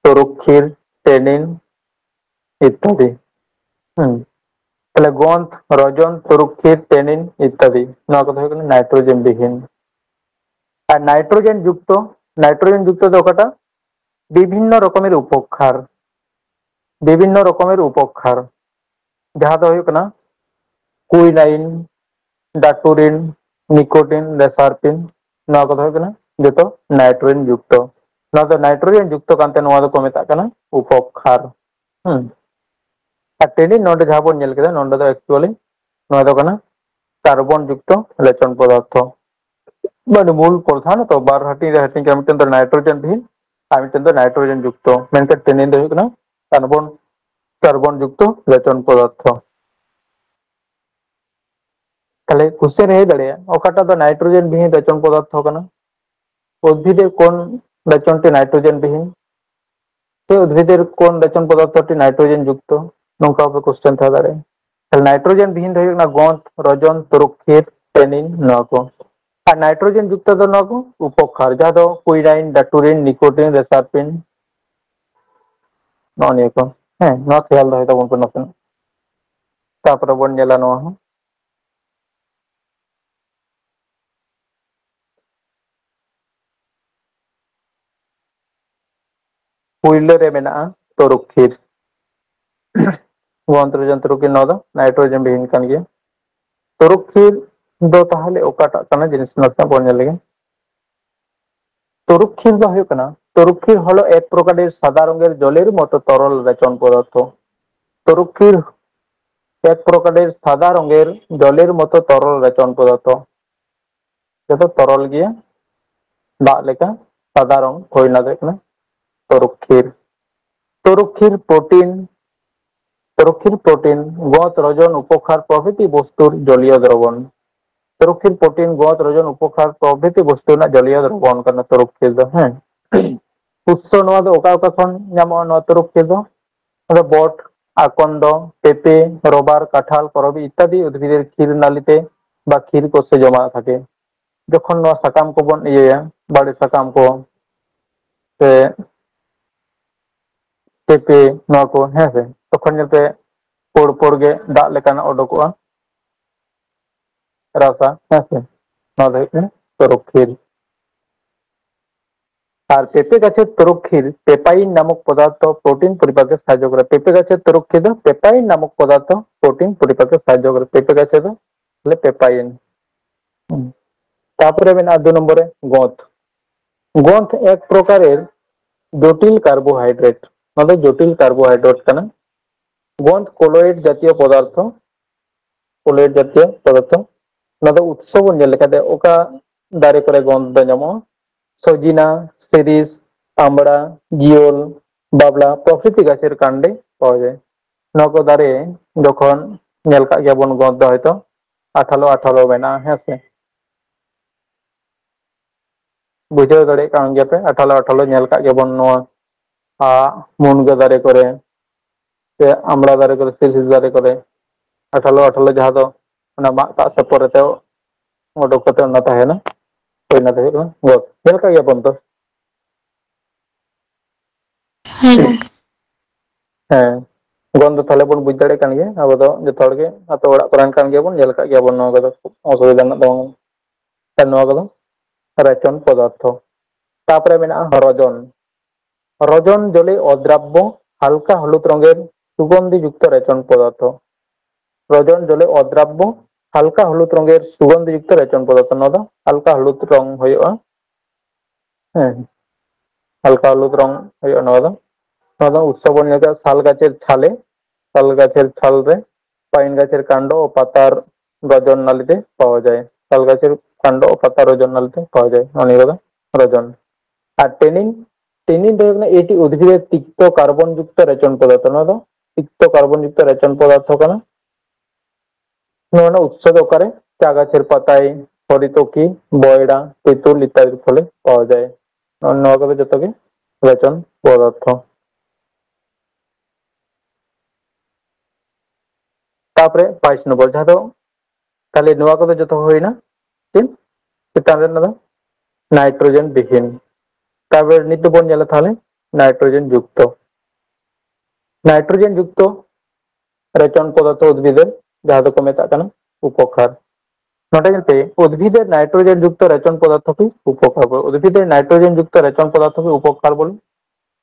ᱛᱚᱨᱩᱠᱠᱷᱤᱨ, ᱴᱮᱱᱤᱱ ᱤᱛᱛᱟᱫᱤ᱾ ᱦᱩᱸ᱾ ᱛᱟᱦᱞᱮ ᱜᱚᱱᱫᱷ, ᱨᱚᱡᱚᱱ, ᱛᱚᱨᱩᱠᱠᱷᱤᱨ, ᱴᱮᱱᱤᱱ ᱤᱛᱛᱟᱫᱤ, ᱱᱚᱣᱟ ᱠᱚᱫᱚ ᱦᱩᱭᱩᱜ ᱠᱟᱱᱟ ᱱᱟᱭᱴᱨᱳᱡᱮᱱ ᱵᱤᱦᱤᱱ᱾ ᱟᱨ ᱱᱟᱭᱴᱨᱳᱡᱮᱱ ᱡᱩᱠᱛᱚ, ᱱᱟᱭᱴᱨᱳᱡᱮᱱ ᱡᱩᱠᱛᱚ ᱫᱚ ᱚᱠᱟᱴᱟᱜ? ᱵᱤᱵᱷᱤᱱᱱᱚ ᱨᱚᱠᱚᱢᱮᱨ ᱩᱯᱚᱠᱷᱟᱨ, ᱵᱤᱵᱷᱤᱱᱱᱚ ᱨᱚᱠᱚᱢᱮᱨ ᱩᱯᱚᱠᱷᱟᱨ, ᱡᱟᱦᱟᱸ ᱫᱚ ᱦᱩᱭᱩᱜ ᱠᱟᱱᱟ ᱠᱩᱭᱱᱟᱭᱤᱱ, ᱰᱟᱴᱩᱨᱤᱱ, ᱱᱤᱠᱳᱴᱤᱱ, ᱨᱮᱥᱟᱨᱯᱤᱱ, ᱱᱚᱣᱟ ᱠᱚᱫᱚ ᱦᱩᱭᱩᱜ ᱠᱟᱱᱟ ᱡᱚᱛᱚ ᱱᱟᱭᱴᱨᱳᱡᱮᱱ ᱡᱩᱠᱛᱚ᱾ ᱱᱚᱣᱟ ᱫᱚ ᱱᱟᱭᱴᱨᱳᱡᱮᱱ ᱡᱩᱠᱛᱚ ᱠᱟᱱᱛᱮ ᱱᱚᱣᱟ ᱫᱚᱠᱚ ᱢᱮᱛᱟᱜ ᱠᱟᱱᱟ ᱩᱯᱚᱠᱷᱟᱨ᱾ ᱦᱩᱸ᱾ ᱟᱨ ᱴᱮᱱᱤᱱ ᱱᱚᱰᱮ ᱡᱟᱦᱟᱸ ᱵᱚᱱ ᱧᱮᱞ ᱠᱮᱫᱟ, ᱱᱚᱰᱮ ᱫᱚ actually ᱱᱚᱣᱟ ᱫᱚ ᱠᱟᱱᱟ ᱠᱟᱨᱵᱚᱱ ᱡᱩᱠᱛᱚ ᱞᱮᱪᱚᱱ ᱯᱚᱫᱟᱨᱛᱷᱚ᱾ ᱢᱟᱱᱮ ᱢᱩᱞ ᱯᱨᱚᱫᱷᱟᱱ ᱛᱚ ᱵᱟᱨ ᱦᱟᱹᱴᱤᱧ ᱨᱮ ᱦᱟᱹᱴᱤᱧ ᱠᱟᱱᱟ, ᱢᱤᱫᱴᱮᱱ ᱫᱚ ᱱᱟᱭᱴᱨᱳᱡᱮᱱ ᱵᱤᱦᱤᱱ ᱟᱨ ᱢᱤᱫᱴᱮᱱ ᱫᱚ ᱱᱟᱭᱴᱨᱳᱡᱮᱱ ᱡᱩᱠᱛᱚ, ᱢᱮᱱᱠᱷᱟᱱ ᱴᱮᱱᱤᱱ ᱫᱚ ᱦᱩᱭᱩᱜ ᱠᱟᱱᱟ ᱠᱟᱨᱵᱚᱱ, ᱠᱟᱨᱵᱚᱱ ᱡᱩᱠᱛᱚ ᱞᱮᱪᱚᱱ ᱯᱚᱫᱟᱨᱛᱷᱚ᱾ ᱛᱟᱦᱞᱮ ᱠᱩᱥᱪᱮᱱ ᱨᱮ ᱦᱮᱡ ᱫᱟᱲᱮᱭᱟᱜᱼᱟ, ᱚᱠᱟᱴᱟᱜ ᱫᱚ ᱱᱟᱭᱴᱨᱳᱡᱮᱱ ᱵᱤᱦᱤᱱ ᱞᱮᱪᱚᱱ ᱯᱚᱫᱟᱨᱛᱷᱚ ᱠᱟᱱᱟ? ᱩᱫᱵᱷᱤᱫᱮᱨ ᱠᱳᱱ ᱞᱮᱪᱚᱱᱴᱤ ᱱᱟᱭᱴᱨᱳᱡᱮᱱ ᱵᱤᱦᱤᱱ? ᱥᱮ ᱩᱫᱵᱷᱤᱫᱮᱨ ᱠᱳᱱ ᱞᱮᱪᱚᱱ ᱯᱚᱫᱟᱨᱛᱷᱚᱴᱤ ᱱᱟᱭᱴᱨᱳᱡᱮᱱ ᱡᱩᱠᱛᱚ? ᱱᱚᱝᱠᱟ ᱵᱷᱟᱵᱮ ᱠᱚᱥᱪᱮᱱ ᱛᱟᱦᱮᱸ ᱫᱟᱲᱮᱭᱟᱜᱼᱟ᱾ ᱛᱟᱦᱞᱮ ᱱᱟᱭᱴᱨᱳᱡᱮᱱ ᱵᱤᱦᱤᱱ ᱫᱚ ᱦᱩᱭᱩᱜ ᱠᱟᱱᱟ ᱜᱚᱸᱫᱷ, ᱨᱚᱡᱚᱱ, ᱛᱚᱨᱚᱠᱠᱷᱤᱨ, ᱴᱮᱱᱤᱱ, ᱱᱚᱣᱟ ᱠᱚ᱾ ᱟᱨ ᱱᱟᱭᱴᱨᱳᱡᱮᱱ ᱡᱩᱠᱛᱚ ᱫᱚ ᱱᱚᱣᱟ ᱠᱚ ᱩᱯᱚᱠᱷᱟᱨ, ᱡᱟᱦᱟᱸ ᱫᱚ ᱠᱩᱭᱨᱟᱭᱤᱱ, ᱰᱟᱴᱩᱨᱤᱱ, ᱱᱤᱠᱳᱴᱤᱱ, ᱨᱮᱥᱟᱨᱯᱤᱱ, ᱱᱚᱜᱼᱚ ᱱᱤᱭᱟᱹ ᱠᱚ᱾ ᱦᱮᱸ, ᱱᱚᱣᱟ ᱠᱷᱮᱭᱟᱞ ᱫᱚᱦᱚᱭ ᱛᱟᱵᱚᱱ ᱯᱮ ᱱᱟᱥᱮᱱᱟᱜ᱾ ᱛᱟᱨᱯᱚᱨᱮ ᱵᱚᱱ ᱧᱮᱞᱟ ᱱᱚᱣᱟ ᱦᱚᱸ᱾ ᱯᱩᱭᱞᱟᱹ ᱨᱮ ᱢᱮᱱᱟᱜᱼᱟ ᱛᱚᱨᱚᱠᱠᱷᱤᱨ᱾ ᱜᱚᱱᱛᱨᱚ ᱡᱚᱱᱛᱨᱚ ᱠᱤ ᱱᱚᱣᱟ ᱫᱚ ᱱᱟᱭᱴᱨᱳᱡᱮᱱ ᱵᱤᱦᱤᱱ ᱠᱟᱱ ᱜᱮᱭᱟ᱾ ᱛᱚᱨᱚᱠᱠᱷᱤᱨ ᱫᱚ ᱛᱟᱦᱚᱞᱮ ᱚᱠᱟᱴᱟᱜ ᱠᱟᱱᱟ? ᱡᱤᱱᱤᱥ ᱱᱟᱥᱮᱱᱟᱜ ᱵᱚᱱ ᱧᱮᱞ ᱞᱮᱜᱮ᱾ তরুক্ষীর ᱫᱚ ᱦᱩᱭᱩᱜ ᱠᱟᱱᱟ, তরুক্ষীর হলো এক প্রকারের সাদা রঙের জলের মতো তরল রেচন পদার্থ। তরুক্ষীর এক প্রকারের সাদা রঙের জলের মতো তরল রেচন পদার্থ। ᱡᱚᱛᱚ ᱛᱚᱨᱚᱞ ᱜᱮᱭᱟ, ᱫᱟᱜ ᱞᱮᱠᱟ ᱥᱟᱫᱟ ᱨᱚᱝ, ᱦᱩᱭ ᱚᱱᱟ ᱫᱚ ᱦᱩᱭᱩᱜ ᱠᱟᱱᱟ ᱛᱚᱨᱩᱠᱷᱤᱨ᱾ ᱛᱚᱨᱩᱠᱷᱤᱨ ᱯᱨᱳᱴᱤᱱ, ᱛᱚᱨᱩᱠᱷᱤᱨ ᱯᱨᱳᱴᱤᱱ, ᱜᱚᱸᱫ, ᱨᱚᱡᱚᱱ, ᱩᱯᱚᱠᱷᱟᱨ ᱯᱨᱚᱵᱷᱨᱤᱛᱤ ᱵᱚᱥᱛᱩᱨ ᱡᱚᱞᱤᱭᱚ ᱫᱨᱚᱵᱚᱱ᱾ ᱛᱚᱨᱩᱠᱷᱤᱨ ᱯᱨᱳᱴᱤᱱ, ᱜᱚᱸᱫ, ᱨᱚᱡᱚᱱ, ᱩᱯᱚᱠᱷᱟᱨ ᱯᱨᱚᱵᱷᱨᱤᱛᱤ ᱵᱚᱥᱛᱩ ᱨᱮᱱᱟᱜ ᱡᱚᱞᱤᱭᱚ ᱫᱨᱚᱵᱚᱱ ᱠᱟᱱᱟ ᱛᱚᱨᱩᱠᱷᱤᱨ ᱫᱚ, ᱦᱮᱸ᱾ ᱩᱛᱥᱚ ᱱᱚᱣᱟ ᱫᱚ ᱚᱠᱟ ᱚᱠᱟ ᱠᱷᱚᱱ ᱧᱟᱢᱚᱜᱼᱟ ᱱᱚᱣᱟ ᱛᱚᱨᱩᱠᱷᱤᱨ ᱫᱚ? ᱱᱚᱣᱟ ᱫᱚ ᱵᱚᱴ, ᱟᱠᱚᱱᱫᱚ, ᱯᱮᱯᱮ, ᱨᱚᱵᱟᱨ, ᱠᱟᱴᱷᱟᱞ, ᱠᱚᱨᱚᱵᱤ ᱤᱛᱛᱟᱫᱤ ᱩᱫᱽᱵᱷᱤᱫᱮᱨ ᱠᱷᱤᱨ ᱱᱟᱞᱤᱛᱮ ᱵᱟ ᱠᱷᱤᱨ ᱠᱳᱥᱮ ᱡᱚᱢᱟ ᱛᱷᱟᱠᱮ᱾ ᱡᱚᱠᱷᱚᱱ ᱱᱚᱣᱟ ᱥᱟᱠᱟᱢ ᱠᱚᱵᱚᱱ ᱤᱭᱟᱹᱭᱟ, ᱵᱟᱲᱮ ᱥᱟᱠᱟᱢ ᱠᱚ ᱥᱮ ᱯᱮᱯᱮ, ᱱᱚᱣᱟ ᱠᱚ, ᱦᱮᱸ ᱥᱮ, ᱛᱚᱠᱷᱚᱱ ᱧᱮᱞ ᱯᱮ ᱯᱳᱲ ᱯᱳᱲ ᱜᱮ ᱫᱟᱜ ᱞᱮᱠᱟᱱᱟᱜ ᱚᱰᱚᱠᱚᱜᱼᱟ, ᱨᱟᱥᱟ, ᱦᱮᱸ ᱥᱮ, ᱱᱚᱣᱟ ᱫᱚ ᱦᱩᱭᱩᱜ ᱠᱟᱱᱟ ᱛᱚᱨᱚᱠᱷᱤᱨ᱾ ᱟᱨ ᱯᱮᱯᱮ ᱜᱟᱪᱷᱮᱨ ᱛᱚᱨᱚᱠᱠᱷᱤᱞ ᱯᱮᱯᱟᱭᱤᱱ ᱱᱟᱢᱚᱠ ᱯᱚᱫᱟᱨᱛᱷᱚ ᱯᱨᱳᱴᱤᱱ ᱯᱚᱨᱤᱯᱟᱠᱮ ᱥᱟᱦᱟᱡᱽᱡᱚ ᱠᱚᱨᱮ᱾ ᱯᱮᱯᱮ ᱜᱟᱪᱷᱮᱨ ᱛᱚᱨᱚᱠᱠᱷᱤᱞ ᱫᱚ ᱯᱮᱯᱟᱭᱤᱱ ᱱᱟᱢᱚᱠ ᱯᱚᱫᱟᱨᱛᱷᱚ ᱯᱨᱳᱴᱤᱱ ᱯᱚᱨᱤᱯᱟᱠᱮ ᱥᱟᱦᱟᱡᱽᱡᱚ ᱠᱚᱨᱮ᱾ ᱯᱮᱯᱮ ᱜᱟᱪᱷᱮ ᱫᱚ ᱛᱟᱦᱞᱮ ᱯᱮᱯᱟᱭᱤᱱ᱾ ᱦᱩᱸ᱾ ᱛᱟᱯᱚᱨᱮ ᱢᱮᱱᱟᱜᱼᱟ ᱫᱩ ᱱᱚᱢᱵᱚᱨ ᱨᱮ ᱜᱚᱸᱫᱷ᱾ ᱜᱚᱸᱫᱷ ᱮᱠ ᱯᱨᱚᱠᱟᱨᱮᱨ ᱡᱚᱴᱤᱞ ᱠᱟᱨᱵᱳᱦᱟᱭᱰᱨᱮᱴ᱾ ᱱᱚᱣᱟ ᱫᱚ ᱡᱚᱴᱤᱞ ᱠᱟᱨᱵᱳᱦᱟᱭᱰᱨᱮᱴ ᱠᱟᱱᱟ᱾ ᱜᱚᱸᱫᱷ ᱠᱚᱞᱚᱭᱮᱰ ᱡᱟᱛᱤᱭᱚ ᱯᱚᱫᱟᱨᱛᱷᱚ, ᱠᱚᱞᱚᱭᱮᱰ ᱡᱟᱛᱤᱭᱚ ᱯᱚᱫᱟᱨᱛᱷᱚ᱾ ᱱᱚᱣᱟ ᱫᱚ ᱩᱛᱥᱚ ᱵᱚᱱ ᱧᱮᱞ ᱞᱮᱠᱷᱟᱱ ᱫᱚ ᱚᱠᱟ ᱫᱟᱨᱮ ᱠᱚᱨᱮ ᱜᱚᱸᱫᱷ ᱫᱚ ᱧᱟᱢᱚᱜᱼᱟ? ᱥᱚᱡᱤᱱᱟ, ᱥᱤᱨᱤᱥ, ᱟᱢᱵᱽᱲᱟ, ᱜᱤᱭᱚᱞ, ᱵᱟᱵᱽᱞᱟ ᱯᱨᱚᱵᱷᱨᱤᱛᱤ ᱜᱟᱪᱷᱮᱨ ᱠᱟᱱᱰᱮ ᱯᱟᱣᱟ ᱡᱟᱭ᱾ ᱱᱚᱣᱟ ᱠᱚ ᱫᱟᱨᱮ ᱡᱚᱠᱷᱚᱱ ᱧᱮᱞ ᱠᱟᱜ ᱜᱮᱭᱟ ᱵᱚᱱ, ᱜᱚᱸᱫᱷ ᱫᱚ ᱦᱚᱭᱛᱚ ᱟᱴᱷᱟᱞᱳ ᱟᱴᱷᱟᱞᱳ ᱢᱮᱱᱟᱜᱼᱟ, ᱦᱮᱸ ᱥᱮ? ᱵᱩᱡᱷᱟᱹᱣ ᱫᱟᱲᱮᱭᱟᱜ ᱠᱟᱱ ᱜᱮᱭᱟ ᱯᱮ, ᱟᱴᱷᱟᱞᱳ ᱟᱴᱷᱟᱞᱳ ᱧᱮᱞ ᱠᱟᱜ ᱜᱮᱭᱟ ᱵᱚᱱ ᱱᱚᱣᱟ, ᱟ, ᱢᱩᱱᱜᱟᱹ ᱫᱟᱨᱮ ᱠᱚᱨᱮ ᱥᱮ ᱟᱢᱲᱟ ᱫᱟᱨᱮ ᱠᱚᱨᱮ, ᱥᱤᱨᱤᱥ ᱫᱟᱨᱮ ᱠᱚᱨᱮ ᱟᱴᱷᱟᱞᱳ ᱟᱴᱷᱟᱞᱳ ᱡᱟᱦᱟᱸ ᱫᱚ ᱚᱱᱟ ᱢᱟᱜ ᱠᱟᱜ ᱥᱮ ᱯᱚᱨᱮ ᱛᱮ ᱚᱰᱚᱠ ᱠᱟᱛᱮ ᱚᱱᱟ ᱛᱟᱦᱮᱱᱟ, ᱦᱳᱭ, ᱚᱱᱟ ᱫᱚ ᱦᱩᱭᱩᱜ ᱠᱟᱱᱟ ᱜᱚᱸᱫᱷ᱾ ᱧᱮᱞ ᱠᱟᱜ ᱜᱮᱭᱟ ᱵᱚᱱ ᱛᱚ? ᱦᱮᱸ ᱜᱚᱝᱠᱮ᱾ ᱦᱮᱸ, ᱜᱚᱸᱫᱷ ᱫᱚ ᱛᱟᱦᱞᱮ ᱵᱚᱱ ᱵᱩᱡᱽ ᱫᱟᱲᱮᱭᱟᱜ ᱠᱟᱱ ᱜᱮᱭᱟ, ᱟᱵᱚ ᱫᱚ ᱡᱚᱛᱚ ᱦᱚᱲ ᱜᱮ ᱟᱛᱳ ᱚᱲᱟᱜ ᱠᱚᱨᱮᱱ ᱠᱟᱱ ᱜᱮᱭᱟᱵᱚᱱ, ᱧᱮᱞ ᱠᱟᱜ ᱜᱮᱭᱟᱵᱚᱱ, ᱱᱚᱣᱟ ᱠᱚᱫᱚ ᱠᱷᱩᱵ ᱚᱥᱩᱵᱤᱫᱷᱟ ᱨᱮᱱᱟᱜ ᱫᱚ ᱵᱟᱝ ᱠᱟᱱᱟ᱾ ᱱᱚᱣᱟ ᱠᱚᱫᱚ ᱨᱮᱪᱚᱱ ᱯᱚᱫᱟᱨᱛᱷᱚ᱾ ᱛᱟᱯᱚᱨᱮ ᱢᱮᱱᱟᱜᱼᱟ ᱨᱚᱡᱚᱱ᱾ ᱨᱚᱡᱚᱱ ᱡᱚᱞᱮ ᱚᱫᱽᱨᱟᱵᱵᱚ ᱦᱟᱞᱠᱟ ᱦᱚᱞᱩᱫ ᱨᱚᱝᱜᱮᱨ ᱥᱩᱜᱚᱱᱫᱷᱤ ᱡᱩᱠᱛᱚ ᱨᱮᱪᱚᱱ ᱯᱚᱫᱟᱨᱛᱷᱚ᱾ ᱨᱚᱡᱚᱱ ᱡᱚᱞᱮ ᱚᱫᱽᱨᱟᱵᱵᱚ ᱦᱟᱞᱠᱟ ᱦᱚᱞᱩᱫ ᱨᱚᱝᱜᱮᱨ ᱥᱩᱜᱚᱱᱫᱷᱤ ᱡᱩᱠᱛᱚ ᱨᱮᱪᱚᱱ ᱯᱚᱫᱟᱨᱛᱷᱚ᱾ ᱱᱚᱣᱟ ᱫᱚ ᱦᱟᱞᱠᱟ ᱦᱚᱞᱩᱫ ᱨᱚᱝ ᱦᱩᱭᱩᱜᱼᱟ᱾ ᱦᱮᱸ, ᱦᱟᱞᱠᱟ ᱦᱚᱞᱩᱫ ᱨᱚᱝ ᱦᱩᱭᱩᱜᱼᱟ ᱱᱚᱣᱟ ᱫᱚ᱾ ᱱᱚᱣᱟ ᱫᱚ ᱩᱛᱥᱚ ᱵᱚᱱ ᱧᱮᱞ ᱠᱮᱫᱟ, ᱥᱟᱞ ᱜᱟᱪᱷᱮᱨ ᱪᱷᱟᱞᱮ, ᱥᱟᱞ ᱜᱟᱪᱷᱮᱨ ᱪᱷᱟᱞ ᱨᱮ, ᱯᱟᱭᱤᱱ ᱜᱟᱪᱷᱮᱨ ᱠᱟᱱᱰᱚ ᱚ ᱯᱟᱛᱟᱨ ᱨᱚᱡᱚᱱ ᱱᱟᱞᱤ ᱛᱮ ᱯᱟᱣᱟ ᱡᱟᱭ᱾ ᱥᱟᱞ ᱜᱟᱪᱷᱮᱨ ᱠᱟᱱᱰᱚ ᱚ ᱯᱟᱛᱟᱨ ᱨᱚᱡᱚᱱ ᱱᱟᱞᱤ ᱛᱮ ᱯᱟᱣᱟ ᱡᱟᱭ᱾ ᱱᱚᱣᱟ ᱱᱤᱭᱟᱹ ᱠᱚᱫᱚ ᱨᱚᱡᱚᱱ᱾ ᱟᱨ ᱴᱮᱱᱤᱱ, ᱴᱮᱱᱤᱱ ᱫᱚ ᱦᱩᱭᱩᱜ ᱠᱟᱱᱟ ᱮᱴᱤ ᱩᱫᱽᱵᱷᱤᱫ ᱛᱤᱠᱛᱚ ᱠᱟᱨᱵᱚᱱ ᱡᱩᱠᱛᱚ ᱨᱮᱪᱚᱱ ᱯᱚᱫᱟᱨᱛᱷᱚ᱾ ᱱᱚᱣᱟ ᱫᱚ ᱛᱤᱠᱛᱚ ᱠᱟᱨᱵᱚᱱ ᱡᱩᱠᱛᱚ ᱨᱮᱪᱚᱱ ᱯᱚᱫᱟᱨᱛᱷᱚ ᱠᱟᱱᱟ᱾ ᱱᱚᱣᱟ ᱨᱮᱱᱟᱜ ᱩᱛᱥᱚ ᱫᱚ ᱚᱠᱟᱨᱮ? ᱪᱟ ᱜᱟᱪᱷᱮᱨ ᱯᱟᱛᱟᱭ, ᱦᱚᱨᱤᱛᱚᱠᱤ, ᱵᱚᱭᱲᱟ, ᱛᱮᱸᱛᱩᱞ ᱤᱛᱛᱟᱫᱤ ᱯᱷᱚᱞᱮ ᱯᱟᱣᱟ ᱡᱟᱭ᱾ ᱱᱚᱣᱟ ᱠᱚᱫᱚ ᱡᱚᱛᱚ ᱜᱮ ᱨᱮᱪᱚᱱ ᱯᱚᱫᱟᱨᱛᱷᱚ᱾ ᱛᱟᱯᱚᱨᱮ ᱯᱟᱸᱪ ᱱᱚᱢᱵᱚᱨ, ᱡᱟᱦᱟᱸ ᱫᱚ ᱛᱟᱦᱞᱮ ᱱᱚᱣᱟ ᱠᱚᱫᱚ ᱡᱚᱛᱚ ᱦᱩᱭᱱᱟ᱾ ᱴᱷᱤᱠ? ᱪᱮᱛᱟᱱ ᱨᱮ ᱱᱚᱣᱟ ᱫᱚ ᱱᱟᱭᱴᱨᱳᱡᱮᱱ ᱵᱤᱦᱤᱱ᱾ ᱛᱟᱯᱚᱨᱮ ᱱᱤᱛ ᱫᱚᱵᱚᱱ ᱧᱮᱞᱟ ᱛᱟᱦᱞᱮ ᱱᱟᱭᱴᱨᱳᱡᱮᱱ ᱡᱩᱠᱛᱚ᱾ ᱱᱟᱭᱴᱨᱳᱡᱮᱱ ᱡᱩᱠᱛᱚ ᱨᱮᱪᱚᱱ ᱯᱚᱫᱟᱨᱛᱷᱚ ᱩᱫᱽᱵᱷᱤᱫ ᱨᱮ ᱡᱟᱦᱟᱸ ᱫᱚᱠᱚ ᱢᱮᱛᱟᱜ ᱠᱟᱱᱟ ᱩᱯᱚᱠᱷᱟᱨ᱾ ᱱᱚᱰᱮ ᱧᱮᱞ ᱯᱮ, ᱩᱫᱽᱵᱷᱤᱫ ᱨᱮ ᱱᱟᱭᱴᱨᱳᱡᱮᱱ ᱡᱩᱠᱛᱚ ᱨᱮᱪᱚᱱ ᱯᱚᱫᱟᱨᱛᱷᱚ ᱠᱤ ᱩᱯᱚᱠᱟᱨ ᱵᱚᱞ᱾ ᱩᱫᱽᱵᱷᱤᱫ ᱨᱮ ᱱᱟᱭᱴᱨᱳᱡᱮᱱ ᱡᱩᱠᱛᱚ ᱨᱮᱪᱚᱱ ᱯᱚᱫᱟᱨᱛᱷᱚ ᱠᱤ ᱩᱯᱚᱠᱟᱨ ᱵᱚᱞ᱾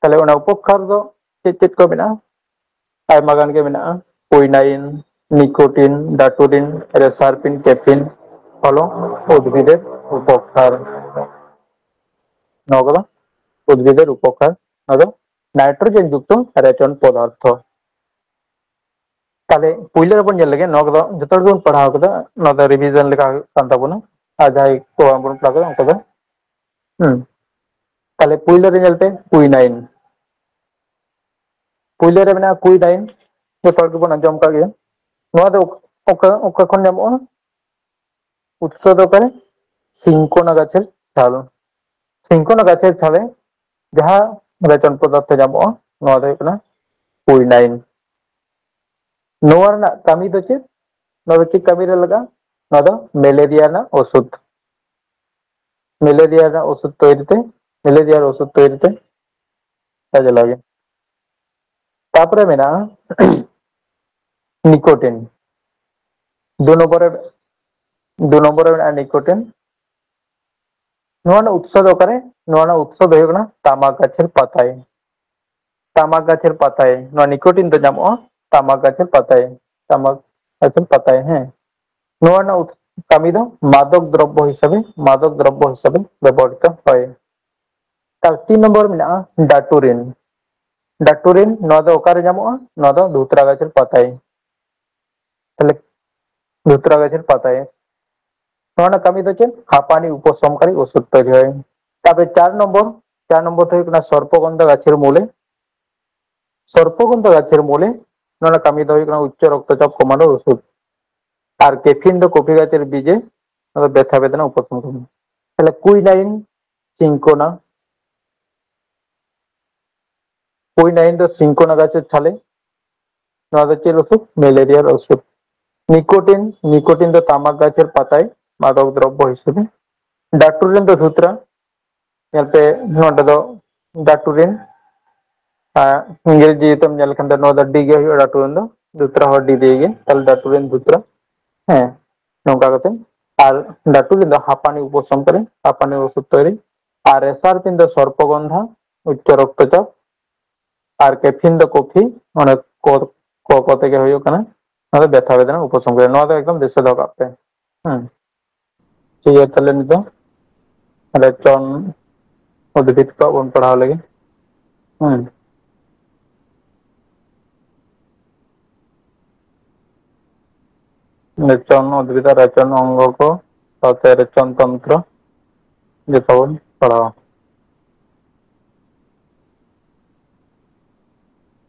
ᱛᱟᱦᱞᱮ ᱚᱱᱟ ᱩᱯᱚᱠᱟᱨ ᱫᱚ ᱪᱮᱫ ᱪᱮᱫ ᱠᱚ ᱢᱮᱱᱟᱜᱼᱟ? ᱟᱭᱢᱟ ᱜᱟᱱ ᱜᱮ ᱢᱮᱱᱟᱜᱼᱟ᱾ ᱠᱩᱭᱱᱟᱭᱤᱱ, ᱱᱤᱠᱳᱴᱤᱱ, ᱰᱟᱴᱩᱨᱤᱱ, ᱨᱮᱥᱟᱨᱯᱤᱱ, ᱠᱮᱯᱷᱤᱱ, ᱦᱚᱞᱚ ᱩᱫᱽᱵᱷᱤᱫ ᱨᱮ ᱩᱯᱚᱠᱟᱨ᱾ ᱱᱚᱣᱟ ᱠᱚᱫᱚ ᱩᱫᱽᱵᱷᱤᱫ ᱨᱮ ᱩᱯᱚᱠᱟᱨ, ᱱᱚᱣᱟ ᱫᱚ ᱱᱟᱭᱴᱨᱳᱡᱮᱱ ᱡᱩᱠᱛᱚ ᱨᱮᱪᱚᱱ ᱯᱚᱫᱟᱨᱛᱷᱚ᱾ ᱛᱟᱦᱞᱮ ᱯᱩᱭᱞᱩ ᱨᱮᱵᱚᱱ ᱧᱮᱞ ᱞᱮᱜᱮ, ᱱᱚᱣᱟ ᱠᱚᱫᱚ ᱡᱚᱛᱚ ᱦᱚᱲ ᱜᱮᱵᱚᱱ ᱯᱟᱲᱦᱟᱣ ᱠᱟᱫᱟ, ᱱᱚᱣᱟ ᱫᱚ ᱨᱤᱵᱷᱤᱡᱚᱱ ᱞᱮᱠᱟ ᱦᱩᱭᱩᱜ ᱠᱟᱱ ᱛᱟᱵᱚᱱᱟ᱾ ᱟᱨ ᱡᱟᱦᱟᱸᱭ ᱠᱚ ᱵᱟᱝᱵᱚᱱ ᱯᱟᱲᱦᱟᱣ ᱠᱟᱫᱟ, ᱩᱱᱠᱩ ᱫᱚ, ᱦᱩᱸ᱾ ᱛᱟᱦᱞᱮ ᱯᱩᱭᱞᱩ ᱨᱮ ᱧᱮᱞ ᱯᱮ, ᱠᱩᱭᱱᱟᱭᱤᱱ᱾ ᱯᱩᱭᱞᱩ ᱨᱮ ᱢᱮᱱᱟᱜᱼᱟ ᱠᱩᱭᱱᱟᱭᱤᱱ, ᱡᱚᱛᱚ ᱦᱚᱲ ᱜᱮᱵᱚᱱ ᱟᱸᱡᱚᱢ ᱠᱟᱜ ᱜᱮᱭᱟ᱾ ᱱᱚᱣᱟ ᱫᱚ ᱚᱠᱟ, ᱚᱠᱟ ᱠᱷᱚᱱ ᱧᱟᱢᱚᱜᱼᱟ? ᱩᱛᱥᱚ ᱫᱚ ᱚᱠᱟᱨᱮ? ᱥᱤᱝᱠᱳᱱᱟ ᱜᱟᱪᱷᱮᱨ ᱪᱷᱟᱞ᱾ ᱥᱤᱝᱠᱳᱱᱟ ᱜᱟᱪᱷᱮᱨ ᱪᱷᱟᱞᱮ ᱡᱟᱦᱟᱸ ᱨᱮᱪᱚᱱ ᱯᱚᱫᱟᱨᱛᱷᱚ ᱧᱟᱢᱚᱜᱼᱟ, ᱱᱚᱣᱟ ᱫᱚ ᱦᱩᱭᱩᱜ ᱠᱟᱱᱟ ᱠᱩᱭᱱᱟᱭᱤᱱ᱾ ᱱᱚᱣᱟ ᱨᱮᱱᱟᱜ ᱠᱟᱹᱢᱤ ᱫᱚ ᱪᱮᱫ? ᱱᱚᱣᱟ ᱫᱚ ᱪᱮᱫ ᱠᱟᱹᱢᱤ ᱨᱮ ᱞᱟᱜᱟᱜᱼᱟ? ᱱᱚᱣᱟ ᱫᱚ ᱢᱮᱞᱮᱨᱤᱭᱟ ᱨᱮᱱᱟᱜ ᱳᱥᱩᱫ᱾ ᱢᱮᱞᱮᱨᱤᱭᱟ ᱨᱮᱱᱟᱜ ᱳᱥᱩᱫ ᱛᱳᱭᱨᱤ ᱛᱮ, ᱢᱮᱞᱮᱨᱤᱭᱟ ᱨᱮ ᱳᱥᱩᱫ ᱛᱳᱭᱨᱤ ᱛᱮ ᱠᱟᱡᱮ ᱞᱟᱜᱟᱜᱼᱟ᱾ ᱛᱟᱯᱚᱨᱮ ᱢᱮᱱᱟᱜᱼᱟ ᱱᱤᱠᱳᱴᱤᱱ᱾ ᱫᱩ ᱱᱚᱢᱵᱚᱨ ᱨᱮ, ᱫᱩ ᱱᱚᱢᱵᱚᱨ ᱨᱮ ᱢᱮᱱᱟᱜᱼᱟ ᱱᱤᱠᱳᱴᱤᱱ᱾ ᱱᱚᱣᱟ ᱨᱮᱱᱟᱜ ᱩᱛᱥᱚ ᱫᱚ ᱚᱠᱟᱨᱮ? ᱱᱚᱣᱟ ᱨᱮᱱᱟᱜ ᱩᱛᱥᱚ ᱫᱚ ᱦᱩᱭᱩᱜ ᱠᱟᱱᱟ ᱛᱟᱢᱟᱠ ᱜᱟᱪᱷᱮᱨ ᱯᱟᱛᱟᱭ᱾ ᱛᱟᱢᱟᱠ ᱜᱟᱪᱷᱮᱨ ᱯᱟᱛᱟᱭ, ᱱᱚᱣᱟ ᱱᱤᱠᱳᱴᱤᱱ ᱫᱚ ᱧᱟᱢᱚᱜᱼᱟ ᱛᱟᱢᱟᱠ ᱜᱟᱪᱷᱮᱨ ᱯᱟᱛᱟᱭ᱾ ᱛᱟᱢᱟᱠ ᱜᱟᱪᱷᱮᱨ ᱯᱟᱛᱟᱭ, ᱦᱮᱸ᱾ ᱱᱚᱣᱟ ᱨᱮᱱᱟᱜ ᱩᱛ-, ᱠᱟᱹᱢᱤ ᱫᱚ ᱢᱟᱫᱚᱠ ᱫᱨᱚᱵᱽᱵᱚ ᱦᱤᱥᱟᱹᱵᱮ, ᱢᱟᱫᱚᱠ ᱫᱨᱚᱵᱽᱵᱚ ᱦᱤᱥᱟᱹᱵᱮ ᱵᱮᱵᱚᱦᱟᱨᱤᱛᱚ ᱦᱚᱭ᱾ ᱛᱟᱨ ᱛᱤᱱ ᱱᱚᱢᱵᱚᱨ ᱢᱮᱱᱟᱜᱼᱟ ᱰᱟᱴᱩᱨᱤᱱ᱾ ᱰᱟᱴᱩᱨᱤᱱ, ᱱᱚᱣᱟ ᱫᱚ ᱚᱠᱟᱨᱮ ᱧᱟᱢᱚᱜᱼᱟ? ᱱᱚᱣᱟ ᱫᱚ ᱫᱷᱩᱛᱨᱟ ᱜᱟᱪᱷᱮᱨ ᱯᱟᱛᱟᱭ᱾ ᱛᱟᱦᱞᱮ ᱫᱷᱩᱛᱨᱟ ᱜᱟᱪᱷᱮᱨ ᱯᱟᱛᱟᱭ᱾ ᱱᱚᱣᱟ ᱨᱮᱱᱟᱜ ᱠᱟᱹᱢᱤ ᱫᱚ ᱪᱮᱫ? ᱦᱟᱸᱯᱟᱱᱤ ᱩᱯᱚᱥᱚᱢᱠᱟᱨᱤ ᱳᱥᱩᱫ ᱛᱚᱭᱨᱤ ᱦᱚᱭ᱾ ᱛᱟᱨᱯᱚᱨᱮ ᱪᱟᱨ ᱱᱚᱢᱵᱚᱨ, ᱪᱟᱨ ᱱᱚᱢᱵᱚᱨ ᱫᱚ ᱦᱩᱭᱩᱜ ᱠᱟᱱᱟ ᱥᱚᱨᱯᱚᱜᱚᱱᱫᱷᱟ ᱜᱟᱪᱷᱮᱨ ᱢᱩᱞᱮ᱾ ᱥᱚᱨᱯᱚᱜᱚᱱᱫᱷᱟ ᱜᱟᱪᱷᱮᱨ ᱢᱩᱞᱮ, ᱱᱚᱣᱟ ᱨᱮᱱᱟᱜ ᱠᱟᱹᱢᱤ ᱫᱚ ᱦᱩᱭᱩᱜ ᱠᱟᱱᱟ ᱩᱪᱪᱚ ᱨᱚᱠᱛᱚᱪᱟᱯ ᱠᱚᱢᱟᱱᱰᱚ ᱳᱥᱩᱫ᱾ ᱟᱨ ᱠᱮᱯᱷᱤᱱ ᱫᱚ ᱠᱚᱯᱷᱤ ᱜᱟᱪᱷᱮᱨ ᱵᱤᱡᱮ, ᱱᱚᱣᱟ ᱫᱚ ᱵᱮᱛᱷᱟ ᱵᱮᱫᱷᱟᱱᱟ ᱩᱯᱚᱥᱚᱢ ᱠᱟᱹᱢᱤ᱾ ᱛᱟᱦᱞᱮ ᱠᱩᱭᱱᱟᱭᱤᱱ, ᱥᱤᱝᱠᱳᱱᱟ, ᱠᱩᱭᱱᱟᱭᱤᱱ ᱫᱚ ᱥᱤᱝᱠᱳᱱᱟ ᱜᱟᱪᱷᱮᱨ ᱪᱷᱟᱞᱮ, ᱱᱚᱣᱟ ᱫᱚ ᱪᱮᱫ ᱳᱥᱩᱫ? ᱢᱮᱞᱮᱨᱤᱭᱟᱨ ᱳᱥᱩᱫ᱾ ᱱᱤᱠᱳᱴᱤᱱ, ᱱᱤᱠᱳᱴᱤᱱ ᱫᱚ ᱛᱟᱢᱟᱠ ᱜᱟᱪᱷᱮᱨ ᱯᱟᱛᱟᱭ, ᱢᱟᱫᱚᱠ ᱫᱨᱚᱵᱽᱵᱚ ᱦᱤᱥᱟᱹᱵᱮ᱾ ᱰᱟᱴᱩᱨᱤᱱ ᱫᱚ ᱫᱷᱩᱛᱨᱟ᱾ ᱧᱮᱞ ᱯᱮ, ᱱᱚᱰᱮ ᱫᱚ ᱰᱟᱴᱩᱨᱤᱱ, ᱟᱨ ᱤᱝᱨᱮᱡᱤ ᱛᱮᱢ ᱧᱮᱞ ᱞᱮᱠᱷᱟᱱ ᱫᱚ ᱱᱚᱣᱟ ᱫᱚ ᱰᱤ ᱜᱮ ᱦᱩᱭᱩᱜᱼᱟ, ᱰᱟᱴᱩᱨᱤᱱ ᱫᱚ᱾ ᱫᱷᱩᱛᱨᱟ ᱦᱚᱸ ᱰᱤ ᱫᱤᱭᱮ ᱜᱮ, ᱛᱟᱦᱞᱮ ᱰᱟᱴᱩᱨᱤᱱ ᱫᱷᱩᱛᱨᱟ᱾ ᱦᱮᱸ, ᱱᱚᱝᱠᱟ ᱠᱟᱛᱮ ᱟᱨ ᱰᱟᱴᱩᱞᱤᱱ ᱫᱚ ᱦᱟᱯᱟᱱᱤ ᱩᱯᱚᱥᱚᱢᱠᱟᱨᱤ, ᱦᱟᱯᱟᱱᱤ ᱚᱥᱩᱛᱛᱚᱨᱤ, ᱟᱨ ᱨᱮᱥᱟᱨᱯᱤᱱ ᱫᱚ ᱥᱚᱨᱯᱚᱜᱚᱱᱫᱷᱟ, ᱩᱪᱪᱚ ᱨᱚᱠᱛᱚᱪᱟᱯ, ᱟᱨ ᱠᱮᱯᱷᱤᱱ ᱫᱚ ᱠᱚᱯᱷᱤ, ᱚᱱᱮ ᱠᱚ, ᱠᱚ, ᱠᱚ ᱛᱮᱜᱮ ᱦᱩᱭᱩᱜ ᱠᱟᱱᱟ᱾ ᱱᱚᱣᱟ ᱫᱚ ᱵᱮᱛᱷᱟ ᱵᱮᱫᱱᱟ ᱩᱯᱚᱥᱚᱢ ᱠᱚᱨᱮ᱾ ᱱᱚᱣᱟ ᱫᱚ ᱮᱠᱫᱚᱢ ᱫᱤᱥᱟᱹ ᱫᱚᱦᱚ ᱠᱟᱜ ᱯᱮ᱾ ᱦᱮᱸ, ᱴᱷᱤᱠ ᱜᱮᱭᱟ, ᱛᱟᱦᱞᱮ ᱱᱤᱛᱚᱜ ᱨᱮᱪᱚᱱ ᱩᱫᱽᱵᱷᱤᱫ ᱠᱚ ᱵᱚᱱ ᱯᱟᱲᱦᱟᱣ ᱞᱮᱜᱮ᱾ ᱦᱮᱸ, ᱨᱮᱪᱚᱱ ᱩᱫᱽᱵᱷᱤᱫ ᱟᱨ ᱨᱮᱪᱚᱱ ᱚᱝᱜᱚ ᱠᱚ ᱥᱟᱶᱛᱮ ᱨᱮᱪᱚᱱ ᱛᱚᱱᱛᱨᱚ ᱡᱚᱛᱚ ᱵᱚᱱ ᱯᱟᱲᱦᱟᱣᱟ᱾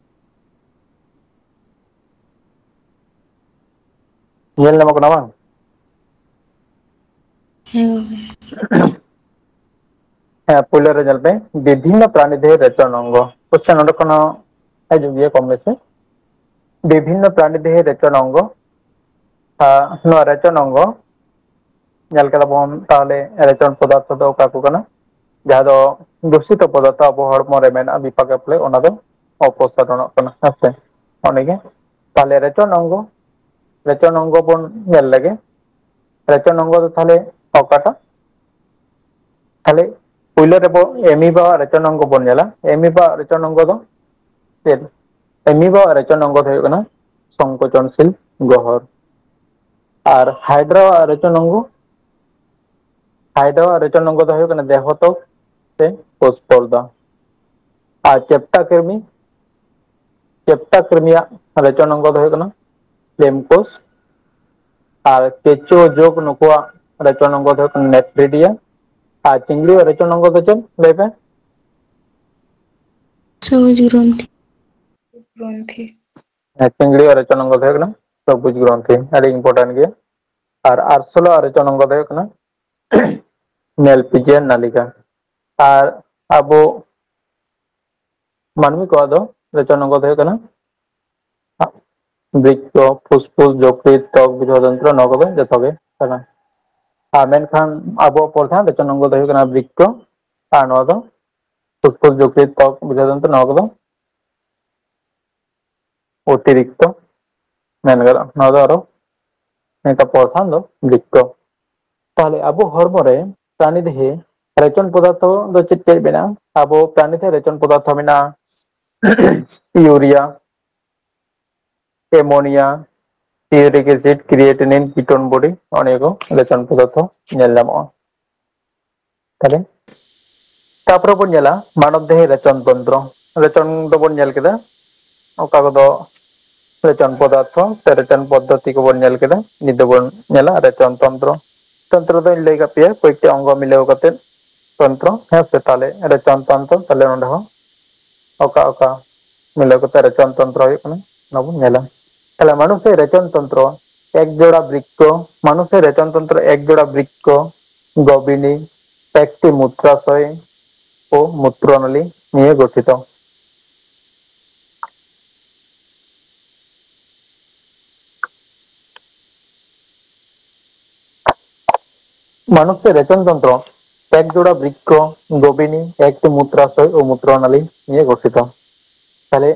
ᱧᱮᱞ ᱧᱟᱢᱚᱜ ᱠᱟᱱᱟ ᱵᱟᱝ? ᱦᱮᱸ᱾ ᱦᱮᱸ, ᱯᱳᱭᱞᱳ ᱨᱮ ᱧᱮᱞ ᱯᱮ, ᱵᱤᱵᱷᱤᱱᱱᱚ ᱯᱨᱟᱱᱤ ᱫᱮᱦᱮ ᱨᱮᱪᱚᱱ ᱚᱝᱜᱚ᱾ ᱠᱚᱥᱪᱮᱱ ᱱᱚᱰᱮ ᱠᱷᱚᱱ ᱦᱚᱸ ᱦᱤᱡᱩᱜ ᱜᱮᱭᱟ ᱠᱚᱢ ᱵᱮᱥᱤ᱾ ᱵᱤᱵᱷᱤᱱᱱᱚ ᱯᱨᱟᱱᱤ ᱫᱮᱦᱮ ᱨᱮᱪᱚᱱ ᱚᱝᱜᱚ, ᱟᱨ ᱱᱚᱣᱟ ᱨᱮᱪᱚᱱ ᱚᱝᱜᱚ ᱧᱮᱞ ᱠᱮᱫᱟ ᱵᱚᱱ, ᱛᱟᱦᱚᱞᱮ ᱨᱮᱪᱚᱱ ᱯᱚᱫᱟᱨᱛᱷᱚ ᱫᱚ ᱚᱠᱟ ᱠᱚ ᱠᱟᱱᱟ? ᱡᱟᱦᱟᱸ ᱫᱚ ᱫᱩᱥᱤᱛᱚ ᱯᱚᱫᱟᱨᱛᱷᱚ ᱟᱵᱚ ᱦᱚᱲᱢᱚ ᱨᱮ ᱢᱮᱱᱟᱜᱼᱟ, ᱵᱤᱯᱟᱠ ᱮ ᱯᱷᱚᱞᱮ, ᱚᱱᱟ ᱫᱚ ᱚᱯᱚᱥᱟᱨᱚᱱᱚᱜ ᱠᱟᱱᱟ, ᱦᱮᱸ ᱥᱮ? ᱚᱱᱮ ᱜᱮ᱾ ᱛᱟᱦᱚᱞᱮ ᱨᱮᱪᱚᱱ ᱚᱝᱜᱚ, ᱨᱮᱪᱚᱱ ᱚᱝᱜᱚ ᱵᱚᱱ ᱧᱮᱞ ᱞᱮᱜᱮ᱾ ᱨᱮᱪᱚᱱ ᱚᱝᱜᱚ ᱫᱚ ᱛᱟᱦᱚᱞᱮ ᱚᱠᱟᱴᱟᱜ? ᱛᱟᱦᱚᱞᱮ ᱯᱩᱭᱞᱩ ᱨᱮᱵᱚ ᱮᱢᱤᱵᱟ ᱟᱜ ᱨᱮᱪᱚᱱ ᱚᱝᱜᱚ ᱵᱚᱱ ᱧᱮᱞᱟ᱾ ᱮᱢᱤᱵᱟ ᱟᱜ ᱨᱮᱪᱚᱱ ᱚᱝᱜᱚ ᱫᱚ ᱪᱮᱫ? ᱮᱢᱤᱵᱟ ᱟᱜ ᱨᱮᱪᱚᱱ ᱚᱝᱜᱚ ᱫᱚ ᱦᱩᱭᱩᱜ ᱠᱟᱱᱟ ᱥᱚᱝᱠᱳᱪᱚᱱᱥᱤᱞ ᱜᱚᱦᱚᱨ᱾ ᱟᱨ ᱦᱟᱭᱰᱨᱟ ᱟᱜ ᱨᱮᱪᱚᱱ ᱚᱝᱜᱚ, ᱦᱟᱭᱰᱨᱟ ᱟᱜ ᱨᱮᱪᱚᱱ ᱚᱝᱜᱚ ᱫᱚ ᱦᱩᱭᱩᱜ ᱠᱟᱱᱟ ᱫᱮᱦᱚᱛᱚᱠ ᱥᱮ ᱠᱳᱥ ᱯᱚᱨᱫᱟ᱾ ᱟᱨ ᱪᱮᱯᱴᱟ ᱠᱨᱤᱢᱤ, ᱪᱮᱯᱴᱟ ᱠᱨᱤᱢᱤᱭᱟᱜ ᱨᱮᱪᱚᱱ ᱚᱝᱜᱚ ᱫᱚ ᱦᱩᱭᱩᱜ ᱠᱟᱱᱟ ᱯᱞᱮᱢ ᱠᱳᱥ᱾ ᱟᱨ ᱠᱮᱪᱳ ᱡᱳᱜᱽ ᱱᱩᱠᱩᱣᱟᱜ ᱨᱮᱪᱚᱱ ᱚᱝᱜᱚ ᱫᱚ ᱦᱩᱭᱩᱜ ᱠᱟᱱᱟ ᱱᱮᱯᱷᱨᱤᱰᱤᱭᱟ᱾ ᱟᱨ ᱪᱤᱝᱲᱤᱭᱟᱜ ᱨᱮᱪᱚᱱ ᱚᱝᱜᱚ ᱫᱚ ᱪᱮᱫ? ᱞᱟᱹᱭ ᱯᱮ᱾ ᱥᱚᱵᱩᱡ ᱜᱨᱚᱱᱛᱷᱤ᱾ ᱜᱨᱚᱱᱛᱷᱤ᱾ ᱦᱮᱸ, ᱪᱤᱝᱲᱤᱭᱟᱜ ᱨᱮᱪᱚᱱ ᱚᱝᱜᱚ ᱫᱚ ᱦᱩᱭᱩᱜ ᱠᱟᱱᱟ ᱥᱚᱵᱩᱡ ᱜᱨᱚᱱᱛᱷᱤ, ᱟᱹᱰᱤ important ᱜᱮᱭᱟ᱾ ᱟᱨ ᱟᱨᱥᱚᱞᱟ ᱨᱮᱪᱚᱱ ᱚᱝᱜᱚ ᱫᱚ ᱦᱩᱭᱩᱜ ᱠᱟᱱᱟ ᱢᱮᱞᱯᱤᱡᱤᱭᱟᱱ ᱱᱟᱞᱤᱠᱟ᱾ ᱟᱨ ᱟᱵᱚ ᱢᱟᱹᱱᱢᱤ ᱠᱚᱣᱟᱜ ᱫᱚ ᱨᱮᱪᱚᱱ ᱚᱝᱜᱚ ᱫᱚ ᱦᱩᱭᱩᱜ ᱠᱟᱱᱟ ᱵᱨᱤᱠᱠᱚ, ᱯᱷᱩᱥᱯᱷᱩᱥ, ᱡᱚᱠᱨᱤᱛ, ᱛᱚᱠ, ᱵᱩᱡᱷᱟᱹᱣ ᱛᱚᱱᱛᱨᱚ, ᱱᱚᱣᱟ ᱠᱚᱫᱚ ᱡᱚᱛᱚ ᱜᱮ ᱠᱟᱱᱟ᱾ ᱟᱨ ᱢᱮᱱᱠᱷᱟᱱ ᱟᱵᱚᱣᱟᱜ ᱯᱨᱚᱫᱷᱟᱱ ᱨᱮᱪᱚᱱ ᱚᱝᱜᱚ ᱫᱚ ᱦᱩᱭᱩᱜ ᱠᱟᱱᱟ ᱵᱨᱤᱠᱠᱚ, ᱟᱨ ᱱᱚᱣᱟ ᱫᱚ ᱯᱷᱩᱥᱯᱷᱩᱥ, ᱡᱚᱠᱨᱤᱛ, ᱛᱚᱠ, ᱵᱩᱡᱷᱟᱹᱣ ᱛᱚᱱᱛᱨᱚ, ᱱᱚᱣᱟ ᱠᱚᱫᱚ ᱚᱛᱤᱨᱤᱠᱛᱚ ᱢᱮᱱ ᱜᱟᱱᱚᱜᱼᱟ᱾ ᱱᱚᱣᱟ ᱫᱚ ᱟᱨᱚ ᱢᱤᱫᱴᱟᱝ ᱯᱨᱚᱫᱷᱟᱱ ᱫᱚ ᱵᱨᱤᱠᱠᱚ᱾ ᱛᱟᱦᱞᱮ ᱟᱵᱚ ᱦᱚᱲᱢᱚ ᱨᱮ ᱯᱨᱟᱱᱤ ᱫᱮᱦᱮ ᱨᱮᱪᱚᱱ ᱯᱚᱫᱟᱨᱛᱷᱚ ᱫᱚ ᱪᱮᱫ ᱪᱮᱫ ᱢᱮᱱᱟᱜᱼᱟ? ᱟᱵᱚ ᱯᱨᱟᱱᱤ ᱫᱮᱦᱮ ᱨᱮᱪᱚᱱ ᱯᱚᱫᱟᱨᱛᱷᱚ ᱢᱮᱱᱟᱜᱼᱟ ᱤᱭᱩᱨᱤᱭᱟ, ᱮᱢᱳᱱᱤᱭᱟ, ᱤᱭᱩᱨᱤᱠ ᱮᱥᱤᱰ, ᱠᱨᱤᱭᱮᱴᱤᱱᱤᱱ, ᱠᱤᱴᱳᱱ ᱵᱚᱰᱤ, ᱱᱚᱜᱼᱚ ᱱᱤᱭᱟᱹ ᱠᱚ ᱨᱮᱪᱚᱱ ᱯᱚᱫᱟᱨᱛᱷᱚ ᱧᱮᱞ ᱧᱟᱢᱚᱜᱼᱟ᱾ ᱛᱟᱦᱞᱮ ᱛᱟᱯᱚᱨᱮ ᱵᱚᱱ ᱧᱮᱞᱟ ᱢᱟᱱᱚᱵ ᱫᱮᱦᱮ ᱨᱮᱪᱚᱱ ᱛᱚᱱᱛᱨᱚ᱾ ᱨᱮᱪᱚᱱ ᱫᱚᱵᱚᱱ ᱧᱮᱞ ᱠᱮᱫᱟ, ᱚᱠᱟ ᱠᱚᱫᱚ ᱨᱮᱪᱚᱱ ᱯᱚᱫᱟᱨᱛᱷᱚ ᱥᱮ ᱨᱮᱪᱚᱱ ᱯᱚᱫᱽᱫᱷᱚᱛᱤ ᱠᱚᱵᱚᱱ ᱧᱮᱞ ᱠᱮᱫᱟ᱾ ᱱᱤᱛ ᱫᱚᱵᱚᱱ ᱧᱮᱞᱟ ᱨᱮᱪᱚᱱ ᱛᱚᱱᱛᱨᱚ᱾ ᱛᱚᱱᱛᱨᱚ ᱫᱚᱧ ᱞᱟᱹᱭ ᱠᱟᱜ ᱯᱮᱭᱟ ᱠᱚᱭᱮᱠᱴᱤ ᱚᱝᱜᱚ ᱢᱤᱞᱟᱹᱣ ᱠᱟᱛᱮ ᱛᱚᱱᱛᱨᱚ, ᱦᱮᱸ ᱥᱮ? ᱛᱟᱦᱞᱮ ᱨᱮᱪᱚᱱ ᱛᱚᱱᱛᱨᱚ, ᱛᱟᱦᱞᱮ ᱱᱚᱰᱮ ᱦᱚᱸ ᱚᱠᱟ ᱚᱠᱟ ᱢᱤᱞᱟᱹᱣ ᱠᱟᱛᱮ ᱨᱮᱪᱚᱱ ᱛᱚᱱᱛᱨᱚ ᱦᱩᱭᱩᱜ ᱠᱟᱱᱟ, ᱚᱱᱟ ᱵᱚᱱ ᱧᱮᱞᱟ᱾ ᱛᱟᱦᱞᱮ ᱢᱟᱱᱩᱥᱮ ᱨᱮᱪᱚᱱ ᱛᱚᱱᱛᱨᱚ ᱮᱠ ᱡᱚᱲᱟ ᱵᱨᱤᱠᱠᱚ, ᱢᱟᱱᱩᱥᱮ ᱨᱮᱪᱚᱱ ᱛᱚᱱᱛᱨᱚ ᱮᱠ ᱡᱚᱲᱟ ᱵᱨᱤᱠᱠᱚ, ᱜᱚᱵᱤᱱᱤ, ᱮᱠᱴᱤ ᱢᱩᱛᱨᱟᱥᱚᱭ ᱳ ᱢᱩᱛᱨᱚᱱᱟᱞᱤ ᱱᱤᱭᱮ ᱜᱚᱴᱷᱤᱛᱚ᱾ ᱢᱟᱱᱩᱥᱮ ᱨᱮᱪᱚᱱ ᱛᱚᱱᱛᱨᱚ ᱮᱠ ᱡᱚᱲᱟ ᱵᱨᱤᱠᱠᱚ, ᱜᱚᱵᱤᱱᱤ, ᱮᱠᱴᱤ ᱢᱩᱛᱨᱟᱥᱚᱭ ᱳ ᱢᱩᱛᱨᱚᱱᱟᱞᱤ ᱱᱤᱭᱮ ᱜᱚᱴᱷᱤᱛᱚ᱾ ᱛᱟᱦᱞᱮ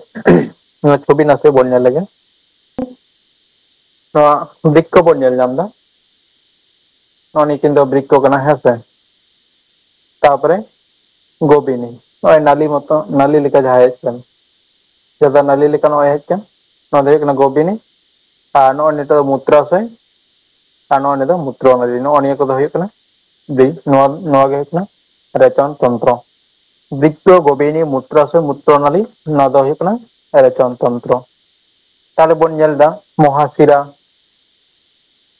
ᱱᱚᱣᱟ ᱪᱷᱚᱵᱤ ᱱᱟᱥᱮ ᱵᱚᱱ ᱧᱮᱞ ᱞᱮᱜᱮ᱾ ᱱᱚᱣᱟ ᱵᱨᱤᱠᱠᱚ ᱵᱚᱱ ᱧᱮᱞ ᱧᱟᱢ ᱮᱫᱟ᱾ ᱱᱚᱜᱼᱚ ᱱᱤᱭᱟᱹ ᱠᱤᱱ ᱫᱚ ᱵᱨᱤᱠᱠᱚ ᱠᱟᱱᱟ, ᱦᱮᱸ ᱥᱮ? ᱛᱟᱯᱚᱨᱮ ᱜᱚᱵᱤᱱᱤ, ᱱᱚᱜᱼᱚᱭ ᱱᱟᱞᱤ ᱢᱚᱛᱚ, ᱱᱟᱞᱤ ᱞᱮᱠᱟ ᱡᱟᱦᱟᱸ ᱦᱮᱡ ᱠᱟᱱ, ᱡᱟᱫᱟ ᱱᱟᱞᱤ ᱞᱮᱠᱟ ᱱᱚᱜᱼᱚᱭ ᱦᱮᱡ ᱠᱟᱱ, ᱱᱚᱣᱟ ᱫᱚ ᱦᱩᱭᱩᱜ ᱠᱟᱱᱟ ᱜᱚᱵᱤᱱᱤ᱾ ᱟᱨ ᱱᱚᱜᱼᱚᱭ ᱱᱤᱛᱚᱜ ᱫᱚ ᱢᱩᱛᱨᱟᱥᱚᱭ, ᱟᱨ ᱱᱚᱜᱼᱚᱭ ᱱᱤᱛᱚᱜ ᱢᱩᱛᱨᱚ ᱱᱟᱞᱤ, ᱱᱚᱜᱼᱚ ᱱᱤᱭᱟᱹ ᱠᱚᱫᱚ ᱦᱩᱭᱩᱜ ᱠᱟᱱᱟ ᱵᱤ-, ᱱᱚᱣᱟ, ᱱᱚᱣᱟ ᱜᱮ ᱦᱩᱭᱩᱜ ᱠᱟᱱᱟ ᱨᱮᱪᱚᱱ ᱛᱚᱱᱛᱨᱚ᱾ ᱵᱨᱤᱠᱠᱚ, ᱜᱚᱵᱤᱱᱤ, ᱢᱩᱛᱨᱟᱥᱚᱭ, ᱢᱩᱛᱨᱚ ᱱᱟᱞᱤ, ᱱᱚᱣᱟ ᱫᱚ ᱦᱩᱭᱩᱜ ᱠᱟᱱᱟ ᱨᱮᱪᱚᱱ ᱛᱚᱱᱛᱨᱚ᱾ ᱛᱟᱦᱞᱮ ᱵᱚᱱ ᱧᱮᱞ ᱮᱫᱟ ᱢᱚᱦᱟᱥᱤᱨᱟ,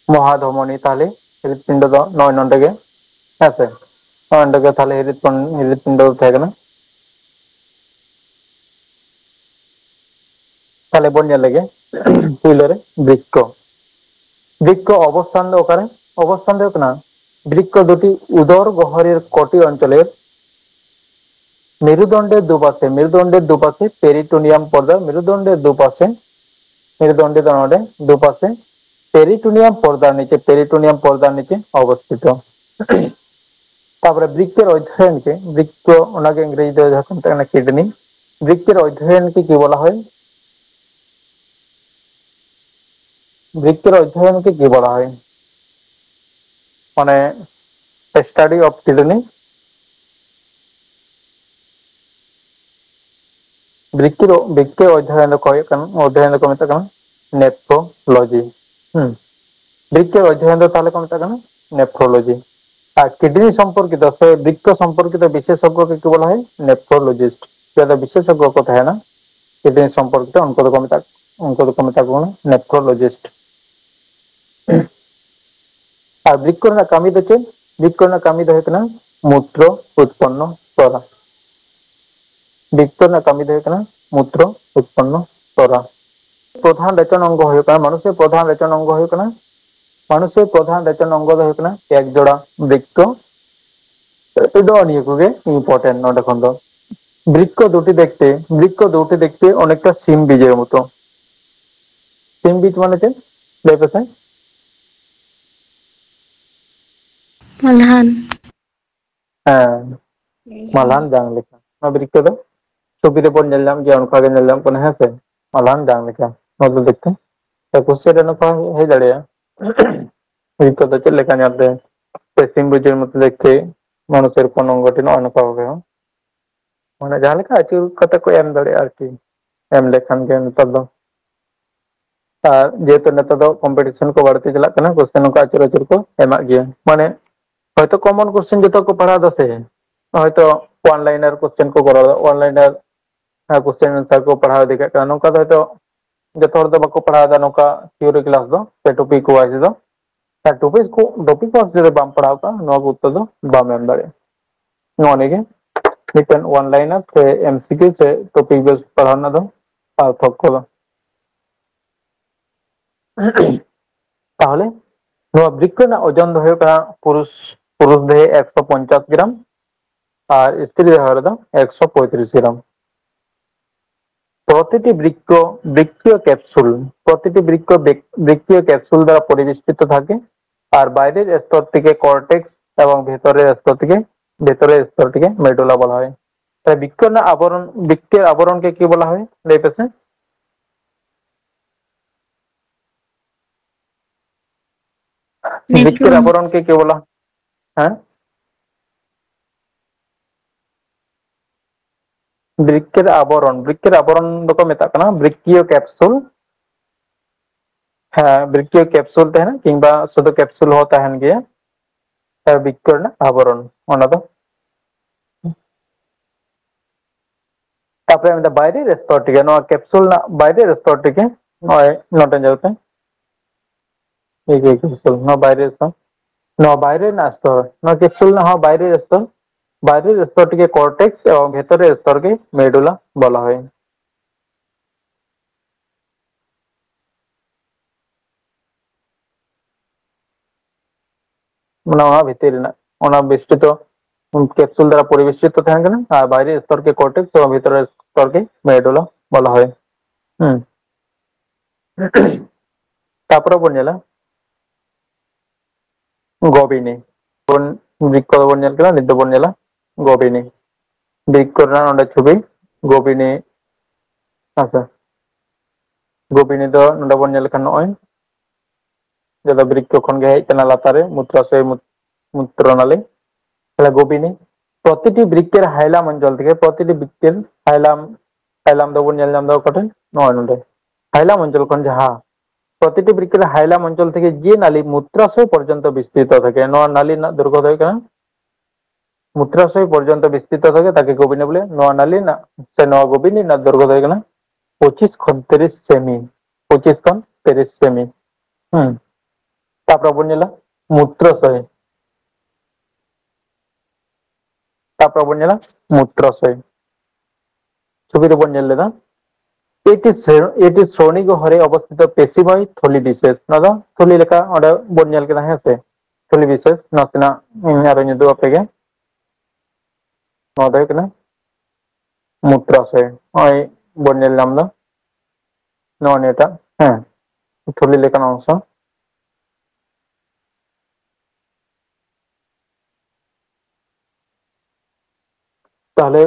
ᱢᱚᱦᱟᱫᱷᱚᱢᱚᱱᱤ, ᱛᱟᱦᱞᱮ ᱦᱨᱤᱫᱯᱤᱱᱰᱚ ᱫᱚ ᱱᱚᱜᱼᱚᱭ ᱱᱚᱰᱮ ᱜᱮ, ᱦᱮᱸ ᱥᱮ? ᱱᱚᱜᱼᱚᱭ ᱱᱚᱰᱮ ᱜᱮ ᱛᱟᱦᱞᱮ ᱦᱨᱤᱫᱯᱤᱱ-, ᱦᱨᱤᱫᱯᱤᱱᱰᱚ ᱫᱚ ᱛᱟᱦᱮᱸ ᱠᱟᱱᱟ᱾ ᱛᱟᱦᱞᱮ ᱵᱚᱱ ᱧᱮᱞ ᱞᱮᱜᱮ ᱯᱩᱭᱞᱩ ᱨᱮ ᱵᱨᱤᱠᱠᱚ᱾ ᱵᱨᱤᱠᱠᱚ ᱚᱵᱚᱥᱛᱷᱟᱱ ᱫᱚ ᱚᱠᱟᱨᱮ? ᱚᱵᱚᱥᱛᱷᱟᱱ ᱫᱚ ᱦᱩᱭᱩᱜ ᱠᱟᱱᱟ, বৃক্ক দুটি উদর গহ্বরের কটি অঞ্চলের মেরুদণ্ডের দুপাশে, মেরুদণ্ডের দুপাশে পেরিটোনিয়াম পর্দা, মেরুদণ্ডের দুপাশে, মেরুদণ্ডের দুপাশে পেরিটোনিয়াম পর্দার নিচে, পেরিটোনিয়াম পর্দার নিচে অবস্থিত। তারপরে বৃক্কের অধ্যয়নকে, বৃক্ক, ওনাকে ইংরেজিতে যখন তাকে কিডনি, বৃক্কের অধ্যয়নকে কি বলা হয়? বৃক্কের অধ্যয়নকে কি বলা হয়? ᱢᱟᱱᱮ study of kidney, ᱵᱨᱤᱠᱠᱤ ᱫᱚ, ᱵᱨᱤᱠᱠᱤ ᱚᱫᱽᱫᱷᱟᱭᱚᱱ ᱫᱚᱠᱚ ᱦᱩᱭᱩᱜ ᱠᱟᱱᱟ, ᱚᱫᱽᱫᱷᱟᱭᱚᱱ ᱫᱚᱠᱚ ᱢᱮᱛᱟᱜ ᱠᱟᱱᱟ nephrology᱾ ᱦᱩᱸ, ᱵᱨᱤᱠᱠᱤ ᱚᱫᱽᱫᱷᱟᱭᱚᱱ ᱫᱚ ᱛᱟᱦᱚᱞᱮ ᱠᱚ ᱢᱮᱛᱟᱜ ᱠᱟᱱᱟ nephrology᱾ ᱟᱨ ᱠᱤᱰᱱᱤ ᱥᱚᱢᱯᱚᱨᱠᱤᱛᱚ ᱥᱮ ᱵᱨᱤᱠᱠᱚ ᱥᱚᱢᱯᱚᱨᱠᱤᱛᱚ ᱵᱤᱥᱮᱥᱚᱜᱽᱜᱚ ᱠᱚ ᱠᱤ ᱵᱚᱞᱟ ᱦᱚᱭ? Nephrologist᱾ ᱡᱟᱦᱟᱸ ᱫᱚ ᱵᱤᱥᱮᱥᱚᱜᱽᱜᱚ ᱠᱚ ᱛᱟᱦᱮᱱᱟ ᱠᱤᱰᱱᱤ ᱥᱚᱢᱯᱚᱨᱠᱤᱛᱚ, ᱩᱱᱠᱩ ᱫᱚᱠᱚ ᱢᱮᱛᱟᱜ, ᱩᱱᱠᱩ ᱫᱚᱠᱚ ᱢᱮᱛᱟ ᱠᱚ ᱠᱟᱱᱟ nephrologist᱾ ᱟᱨ ᱵᱨᱤᱠᱠᱚ ᱨᱮᱱᱟᱜ ᱠᱟᱹᱢᱤ ᱫᱚ ᱪᱮᱫ? ᱵᱨᱤᱠᱠᱚ ᱨᱮᱱᱟᱜ ᱠᱟᱹᱢᱤ ᱫᱚ ᱦᱩᱭᱩᱜ ᱠᱟᱱᱟ ᱢᱩᱛᱨᱚ ᱩᱛᱯᱚᱱᱱᱚ ᱛᱚᱨᱟ᱾ ᱵᱨᱤᱠᱠᱚ ᱨᱮᱱᱟᱜ ᱠᱟᱹᱢᱤ ᱫᱚ ᱦᱩᱭᱩᱜ ᱠᱟᱱᱟ ᱢᱩᱛᱨᱚ ᱩᱛᱯᱚᱱᱱᱚ ᱛᱚᱨᱟ᱾ ᱯᱨᱚᱫᱷᱟᱱ ᱨᱮᱪᱚᱱ ᱚᱝᱜᱚ ᱦᱩᱭᱩᱜ ᱠᱟᱱᱟ, ᱢᱟᱱᱩᱥᱤᱭᱚ ᱯᱨᱚᱫᱷᱟᱱ ᱨᱮᱪᱚᱱ ᱚᱝᱜᱚ ᱦᱩᱭᱩᱜ ᱠᱟᱱᱟ, ᱢᱟᱱᱩᱥᱤᱭᱚ ᱯᱨᱚᱫᱷᱟᱱ ᱨᱮᱪᱚᱱ ᱚᱝᱜᱚ ᱫᱚ ᱦᱩᱭᱩᱜ ᱠᱟᱱᱟ ᱮᱠ ᱡᱚᱲᱟ ᱵᱨᱤᱠᱠᱚ᱾ ᱫᱚ ᱱᱤᱭᱟᱹ ᱠᱚᱜᱮ important ᱱᱚᱰᱮ ᱠᱷᱚᱱ ᱫᱚ᱾ বৃক্ক দুটি দেখতে, বৃক্ক দুটি দেখতে অনেকটা শিম বীজের মতো। শিম বীজ মানে ᱪᱮᱫ? ᱞᱟᱹᱭ ᱯᱮᱥᱮ᱾ ᱢᱟᱞᱦᱟᱱ᱾ ᱦᱮᱸ, ᱢᱟᱞᱦᱟᱱ ᱡᱟᱝ ᱞᱮᱠᱟ᱾ ᱱᱚᱣᱟ ᱵᱨᱤᱠᱠᱚ ᱫᱚ ᱪᱷᱚᱵᱤ ᱨᱮᱵᱚᱱ ᱧᱮᱞ ᱧᱟᱢ ᱜᱮᱭᱟ, ᱚᱱᱠᱟ ᱜᱮ ᱧᱮᱞ ᱧᱟᱢᱚᱜ ᱠᱟᱱᱟ, ᱦᱮᱸ ᱥᱮ? ᱢᱟᱞᱦᱟᱱ ᱡᱟᱝ ᱞᱮᱠᱟ᱾ ᱱᱚᱣᱟ ᱫᱚ ᱫᱮᱠᱷᱮ, ᱥᱮ question ᱨᱮ ᱱᱚᱝᱠᱟ ᱦᱮᱡ ᱫᱟᱲᱮᱭᱟᱜᱼᱟ᱾ ᱵᱨᱤᱠᱠᱚ ᱫᱚ ᱪᱮᱫ ᱞᱮᱠᱟ ᱧᱮᱞᱛᱮ? ᱥᱮ ᱥᱤᱢ ᱵᱩᱡᱮᱨ ᱢᱚᱛᱚ ᱫᱮᱠᱷᱮ, ᱢᱟᱱᱩᱥᱮᱨ ᱠᱚᱱᱚᱝ ᱜᱚᱴᱷᱚᱱ, ᱱᱚᱜᱼᱚᱭ ᱱᱚᱝᱠᱟ ᱵᱷᱟᱵᱮ ᱦᱚᱸ᱾ ᱢᱟᱱᱮ ᱡᱟᱦᱟᱸ ᱞᱮᱠᱟ ᱟᱹᱪᱩᱨ ᱠᱟᱛᱮ ᱠᱚ ᱮᱢ ᱫᱟᱲᱮᱭᱟᱜᱼᱟ ᱟᱨᱠᱤ᱾ ᱮᱢ ᱞᱮᱠᱷᱟᱱ ᱜᱮ ᱱᱮᱛᱟᱨ ᱫᱚ᱾ ᱟᱨ ᱡᱮᱦᱮᱛᱩ ᱱᱮᱛᱟᱨ ᱫᱚ competition ᱠᱚ ᱵᱟᱹᱲᱛᱤ ᱪᱟᱞᱟᱜ ᱠᱟᱱᱟ, question ᱱᱚᱝᱠᱟ ᱟᱹᱪᱩᱨ ᱟᱹᱪᱩᱨ ᱠᱚ ᱮᱢᱟᱜ ᱜᱮᱭᱟ᱾ ᱢᱟᱱᱮ ᱦᱚᱭᱛᱚ common question ᱡᱚᱛᱚ ᱠᱚ ᱯᱟᱲᱦᱟᱣ ᱫᱟ ᱥᱮ, ᱦᱚᱭᱛᱚ one liner question ᱠᱚ ᱠᱚᱨᱟᱣ ᱫᱟ, one liner, ᱦᱮᱸ, question answer ᱠᱚ ᱯᱟᱲᱦᱟᱣ ᱤᱫᱤ ᱠᱟᱜ ᱠᱟᱱᱟ᱾ ᱱᱚᱝᱠᱟ ᱫᱚ ᱦᱚᱭᱛᱚ ᱡᱚᱛᱚ ᱦᱚᱲ ᱫᱚ ᱵᱟᱠᱚ ᱯᱟᱲᱦᱟᱣ ᱫᱟ ᱱᱚᱝᱠᱟ theory class ᱫᱚ, ᱥᱮ topic wise ᱫᱚ᱾ ᱟᱨ topic ᱠᱚ, topic wise ᱡᱩᱫᱤ ᱵᱟᱢ ᱯᱟᱲᱦᱟᱣ ᱠᱟᱜᱼᱟ, ᱱᱚᱣᱟ ᱠᱚ ᱩᱛᱛᱚᱨ ᱫᱚ ᱵᱟᱢ ᱮᱢ ᱫᱟᱲᱮᱭᱟᱜᱼᱟ᱾ ᱱᱚᱜᱼᱚ ᱱᱤᱭᱟᱹ ᱜᱮ ᱢᱤᱫᱴᱮᱱ one liner ᱥᱮ M C Q ᱥᱮ topic based ᱯᱟᱲᱦᱟᱣ ᱨᱮᱱᱟᱜ ᱫᱚ ᱯᱟᱨᱛᱷᱚᱠᱠᱚ ᱫᱚ᱾ ᱛᱟᱦᱚᱞᱮ ᱱᱚᱣᱟ ᱵᱨᱤᱠᱠᱚ ᱨᱮᱱᱟᱜ ᱳᱡᱚᱱ ᱫᱚ ᱦᱩᱭᱩᱜ ᱠᱟᱱᱟ ᱯᱩᱨᱩᱥ, ᱯᱩᱨᱩᱥ ᱫᱮᱦᱮ ᱮᱠᱥᱚ ᱯᱚᱧᱪᱟᱥ ᱜᱨᱟᱢ ᱟᱨ ᱥᱛᱨᱤ ᱫᱮᱦᱚ ᱨᱮᱫᱚ ᱮᱠᱥᱚ ᱯᱚᱸᱭᱛᱨᱤᱥ ᱜᱨᱟᱢ᱾ ᱯᱨᱚᱛᱤᱴᱤ ᱵᱨᱤᱠᱠᱚ, ᱵᱨᱤᱠᱠᱤᱭᱚ ক্যাপসুল, প্রতিটি বৃক্ক বেক-, বৃক্কীয় ক্যাপসুল দ্বারা পরিবেষ্টিত থাকে, আর বাইরের স্তরটিকে কর্টেক্স এবং ভেতরের স্তরটিকে, ভেতরের স্তরটিকে মেডুলা বলা হয়। তাহলে বৃক্ক না আবরণ, বৃক্কের আবরণকে কি বলা হয়? লেপেসে ᱵᱨᱤᱠᱠᱮᱨ ᱟᱵᱚᱨᱚᱱ ᱠᱮ ᱠᱮ ᱵᱚᱞᱟ? ᱦᱮᱸ, ᱵᱨᱤᱠᱠᱮᱨ ᱟᱵᱚᱨᱚᱱ, ᱵᱨᱤᱠᱠᱮᱨ ᱟᱵᱚᱨᱚᱱ ᱫᱚᱠᱚ ᱢᱮᱛᱟᱜ ᱠᱟᱱᱟ ᱵᱨᱤᱠᱠᱤᱭᱚ ᱠᱮᱯᱥᱩᱞ᱾ ᱦᱮᱸ, ᱵᱨᱤᱠᱠᱤᱭᱚ ᱠᱮᱯᱥᱩᱞ ᱛᱟᱦᱮᱱᱟ ᱠᱤᱝᱵᱟ ᱥᱩᱫᱷᱩ ᱠᱮᱯᱥᱩᱞ ᱦᱚᱸ ᱛᱟᱦᱮᱱ ᱜᱮᱭᱟ᱾ ᱦᱮᱸ, ᱵᱨᱤᱠᱠᱤᱭᱚ ᱨᱮᱱᱟᱜ ᱟᱵᱚᱨᱚᱱ ᱚᱱᱟ ᱫᱚ᱾ ᱛᱟᱯᱚᱨᱮ ᱢᱮᱱᱫᱟ ᱵᱟᱭᱨᱮ ᱨᱮ ᱥᱛᱚᱨ ᱴᱷᱤᱠ ᱜᱮᱭᱟ, ᱱᱚᱣᱟ ᱠᱮᱯᱥᱩᱞ ᱨᱮᱱᱟᱜ ᱵᱟᱭᱨᱮ ᱨᱮ ᱥᱛᱚᱨ ᱴᱷᱤᱠ ᱜᱮᱭᱟ, ᱱᱚᱜᱼᱚᱭ ᱱᱚᱰᱮ ᱧᱮᱞ ᱯᱮ᱾ ᱮᱭ ᱡᱮ ᱠᱮᱯᱥᱩᱞ, ᱱᱚᱣᱟ ᱵᱟᱭᱨᱮ ᱨᱮ ᱥᱛᱚᱨ, ᱱᱚᱣᱟ ᱵᱟᱭᱨᱮ ᱨᱮᱱᱟᱜ ᱥᱛᱚᱨ, ᱱᱚᱣᱟ ᱠᱮᱯᱥᱩᱞ ᱨᱮᱱᱟᱜ ᱦᱚᱸ ᱵᱟᱭᱨᱮ ᱨᱮ ᱥᱛᱚᱨ, ᱵᱟᱭᱨᱮ ᱨᱮ ᱥᱛᱚᱨ ᱴᱷᱤᱠ ᱜᱮᱭᱟ ᱠᱚᱨᱴᱮᱠᱥ ᱮᱵᱚᱝ ᱵᱷᱮᱛᱚᱨ ᱨᱮ ᱥᱛᱚᱨ ᱜᱮ ᱢᱮᱰᱩᱞᱟ ᱵᱚᱞᱟ ᱦᱩᱭ᱾ ᱢᱟᱱᱮ ᱚᱱᱟ ᱵᱷᱤᱛᱤᱨ ᱨᱮᱱᱟᱜ, ᱚᱱᱟ ᱵᱮᱥᱴᱤᱛᱚ ᱠᱮᱯᱥᱩᱞ ᱫᱟᱨᱟ ᱯᱚᱨᱤᱵᱮᱥᱴᱤᱛᱚ ᱛᱟᱦᱮᱱ ᱠᱟᱱᱟ, ᱟᱨ ᱵᱟᱭᱨᱮ ᱥᱛᱚᱨ ᱜᱮ ᱠᱚᱨᱴᱮᱠᱥ ᱮᱵᱚᱝ ᱵᱷᱤᱛᱚᱨ ᱥᱛᱚᱨ ᱜᱮ ᱢᱮᱰᱩᱞᱟ ᱵᱚᱞᱟ ᱦᱩᱭ᱾ ᱦᱩᱸ᱾ ᱛᱟᱯᱚᱨᱮ ᱵᱚᱱ ᱧᱮᱞᱟ ᱜᱚᱵᱤᱱᱤ᱾ ᱵᱚᱱ, ᱵᱨᱤᱠᱠᱚ ᱵᱚᱱ ᱧᱮᱞ ᱠᱮᱫᱟ, ᱱᱤᱛ ᱫᱚᱵᱚᱱ ᱧᱮᱞᱟ ᱜᱚᱵᱤᱱᱤ᱾ ᱵᱨᱤᱠᱠᱚ ᱨᱮᱱᱟᱜ ᱱᱚᱰᱮ ᱪᱷᱚᱵᱤ, ᱜᱚᱵᱤᱱᱤ᱾ ᱟᱪᱪᱷᱟ, ᱜᱚᱵᱤᱱᱤ ᱫᱚ ᱱᱚᱰᱮ ᱵᱚᱱ ᱧᱮᱞ ᱞᱮᱠᱷᱟᱱ ᱱᱚᱜᱼᱚᱭ ᱡᱟᱦᱟᱸ ᱫᱚ ᱵᱨᱤᱠᱠᱚ ᱠᱷᱚᱱ ᱜᱮ ᱦᱮᱡ ᱠᱟᱱᱟ ᱞᱟᱛᱟᱨ ᱨᱮ, ᱢᱩᱛᱨᱟᱥᱚᱭ ᱢᱩᱛ-, ᱢᱩᱛᱨᱚ ᱱᱟᱞᱤ᱾ ᱛᱟᱦᱞᱮ ᱜᱚᱵᱤᱱᱤ, ᱯᱨᱚᱛᱤᱴᱤ ᱵᱨᱤᱠᱠᱮᱨ ᱦᱟᱭᱞᱟᱢ ᱚᱧᱪᱚᱞ ᱛᱷᱮᱠᱮ, ᱯᱨᱚᱛᱤᱴᱤ ᱵᱨᱤᱠᱠᱮᱨ ᱦᱟᱭᱞᱟᱢ, ᱦᱟᱭᱞᱟᱢ ᱫᱚᱵᱚᱱ ᱧᱮᱞ ᱧᱟᱢ ᱮᱫᱟ ᱚᱠᱟ ᱴᱷᱮᱱ? ᱱᱚᱜᱼᱚᱭ ᱱᱚᱰᱮ᱾ ᱦᱟᱭᱞᱟᱢ ᱚᱧᱪᱚᱞ ᱠᱷᱚᱱ ᱡᱟᱦᱟᱸ ᱯᱨᱚᱛᱤᱴᱤ ᱵᱨᱤᱠᱠᱮᱨ ᱦᱟᱭᱞᱟᱢ ᱚᱧᱪᱚᱞ ᱛᱷᱮᱠᱮ ᱡᱮ ᱱᱟᱞᱤ ᱢᱩᱛᱨᱟᱥᱚᱭ ᱯᱚᱨᱡᱚᱱᱛᱚ ᱵᱤᱥᱛᱨᱤᱛᱚ ᱛᱷᱮᱠᱮ, ᱱᱚᱣᱟ ᱱᱟᱞᱤ ᱨᱮᱱᱟᱜ ᱫᱳᱭᱨᱜᱷᱚ ᱫᱚ ᱦᱩᱭᱩᱜ ᱠᱟᱱᱟ ᱢᱩᱛᱨᱟᱥᱚᱭ ᱯᱚᱨᱡᱚᱱᱛᱚ ᱵᱤᱥᱛᱨᱤᱛᱚ ᱛᱷᱮᱠᱮ ᱛᱟᱠᱮ ᱜᱚᱵᱤᱱᱤ ᱵᱚᱞᱮ, ᱱᱚᱣᱟ ᱱᱟᱞᱤ ᱨᱮᱱᱟᱜ ᱥᱮ ᱱᱚᱣᱟ ᱜᱚᱵᱤᱱᱤ ᱨᱮᱱᱟᱜ ᱫᱳᱭᱨᱜᱷᱚ ᱫᱚ ᱦᱩᱭᱩᱜ ᱠᱟᱱᱟ ᱯᱚᱸᱪᱤᱥ ᱠᱷᱚᱱ ᱛᱤᱨᱤᱥ ᱥᱮᱢᱤ, ᱯᱚᱸᱪᱤᱥ ᱠᱷᱚᱱ ᱛᱤᱨᱤᱥ ᱥᱮᱢᱤ᱾ ᱦᱩᱸ᱾ ᱛᱟᱯᱚᱨᱮ ᱵᱚᱱ ᱧᱮᱞᱟ ᱢᱩᱛᱨᱟᱥᱚᱭ᱾ ᱛᱟᱯᱚᱨᱮ ᱵᱚᱱ ᱧᱮᱞᱟ ᱢᱩᱛᱨᱟᱥᱚᱭ᱾ ᱪᱷᱚᱵᱤ ᱨᱮᱵᱚᱱ ᱧᱮᱞ ᱞᱮᱫᱟ, ᱮᱴᱤ ᱥᱨᱮ-, ᱮᱴᱤ ᱥᱨᱳᱱᱤ ᱜᱚᱦᱚᱨᱮ ᱚᱵᱚᱥᱛᱷᱤᱛᱚ ᱯᱮᱥᱤᱢᱚᱭ ᱛᱷᱚᱞᱤ ᱵᱤᱥᱮᱥ᱾ ᱱᱚᱣᱟ ᱫᱚ ᱛᱷᱚᱞᱤ ᱞᱮᱠᱟ ᱚᱸᱰᱮ ᱵᱚᱱ ᱧᱮᱞ ᱠᱮᱫᱟ, ᱦᱮᱸ ᱥᱮ? ᱛᱷᱚᱞᱤ ᱵᱤᱥᱮᱥ ᱱᱟᱥᱮᱱᱟᱜ ᱤᱧ ᱟᱨᱚᱧ ᱩᱫᱩᱜ ᱟᱯᱮ ᱜᱮ᱾ ᱱᱚᱣᱟ ᱫᱚ ᱦᱩᱭᱩᱜ ᱠᱟᱱᱟ ᱢᱩᱛᱨᱟᱥᱚᱭ᱾ ᱱᱚᱜᱼᱚᱭ ᱵᱚᱱ ᱧᱮᱞ ᱧᱟᱢ ᱮᱫᱟ ᱱᱚᱜᱼᱚ ᱱᱤᱭᱟᱹᱴᱟᱜ, ᱦᱮᱸ, ᱛᱷᱚᱞᱤ ᱞᱮᱠᱟᱱ ᱚᱝᱥᱚ᱾ ᱛᱟᱦᱞᱮ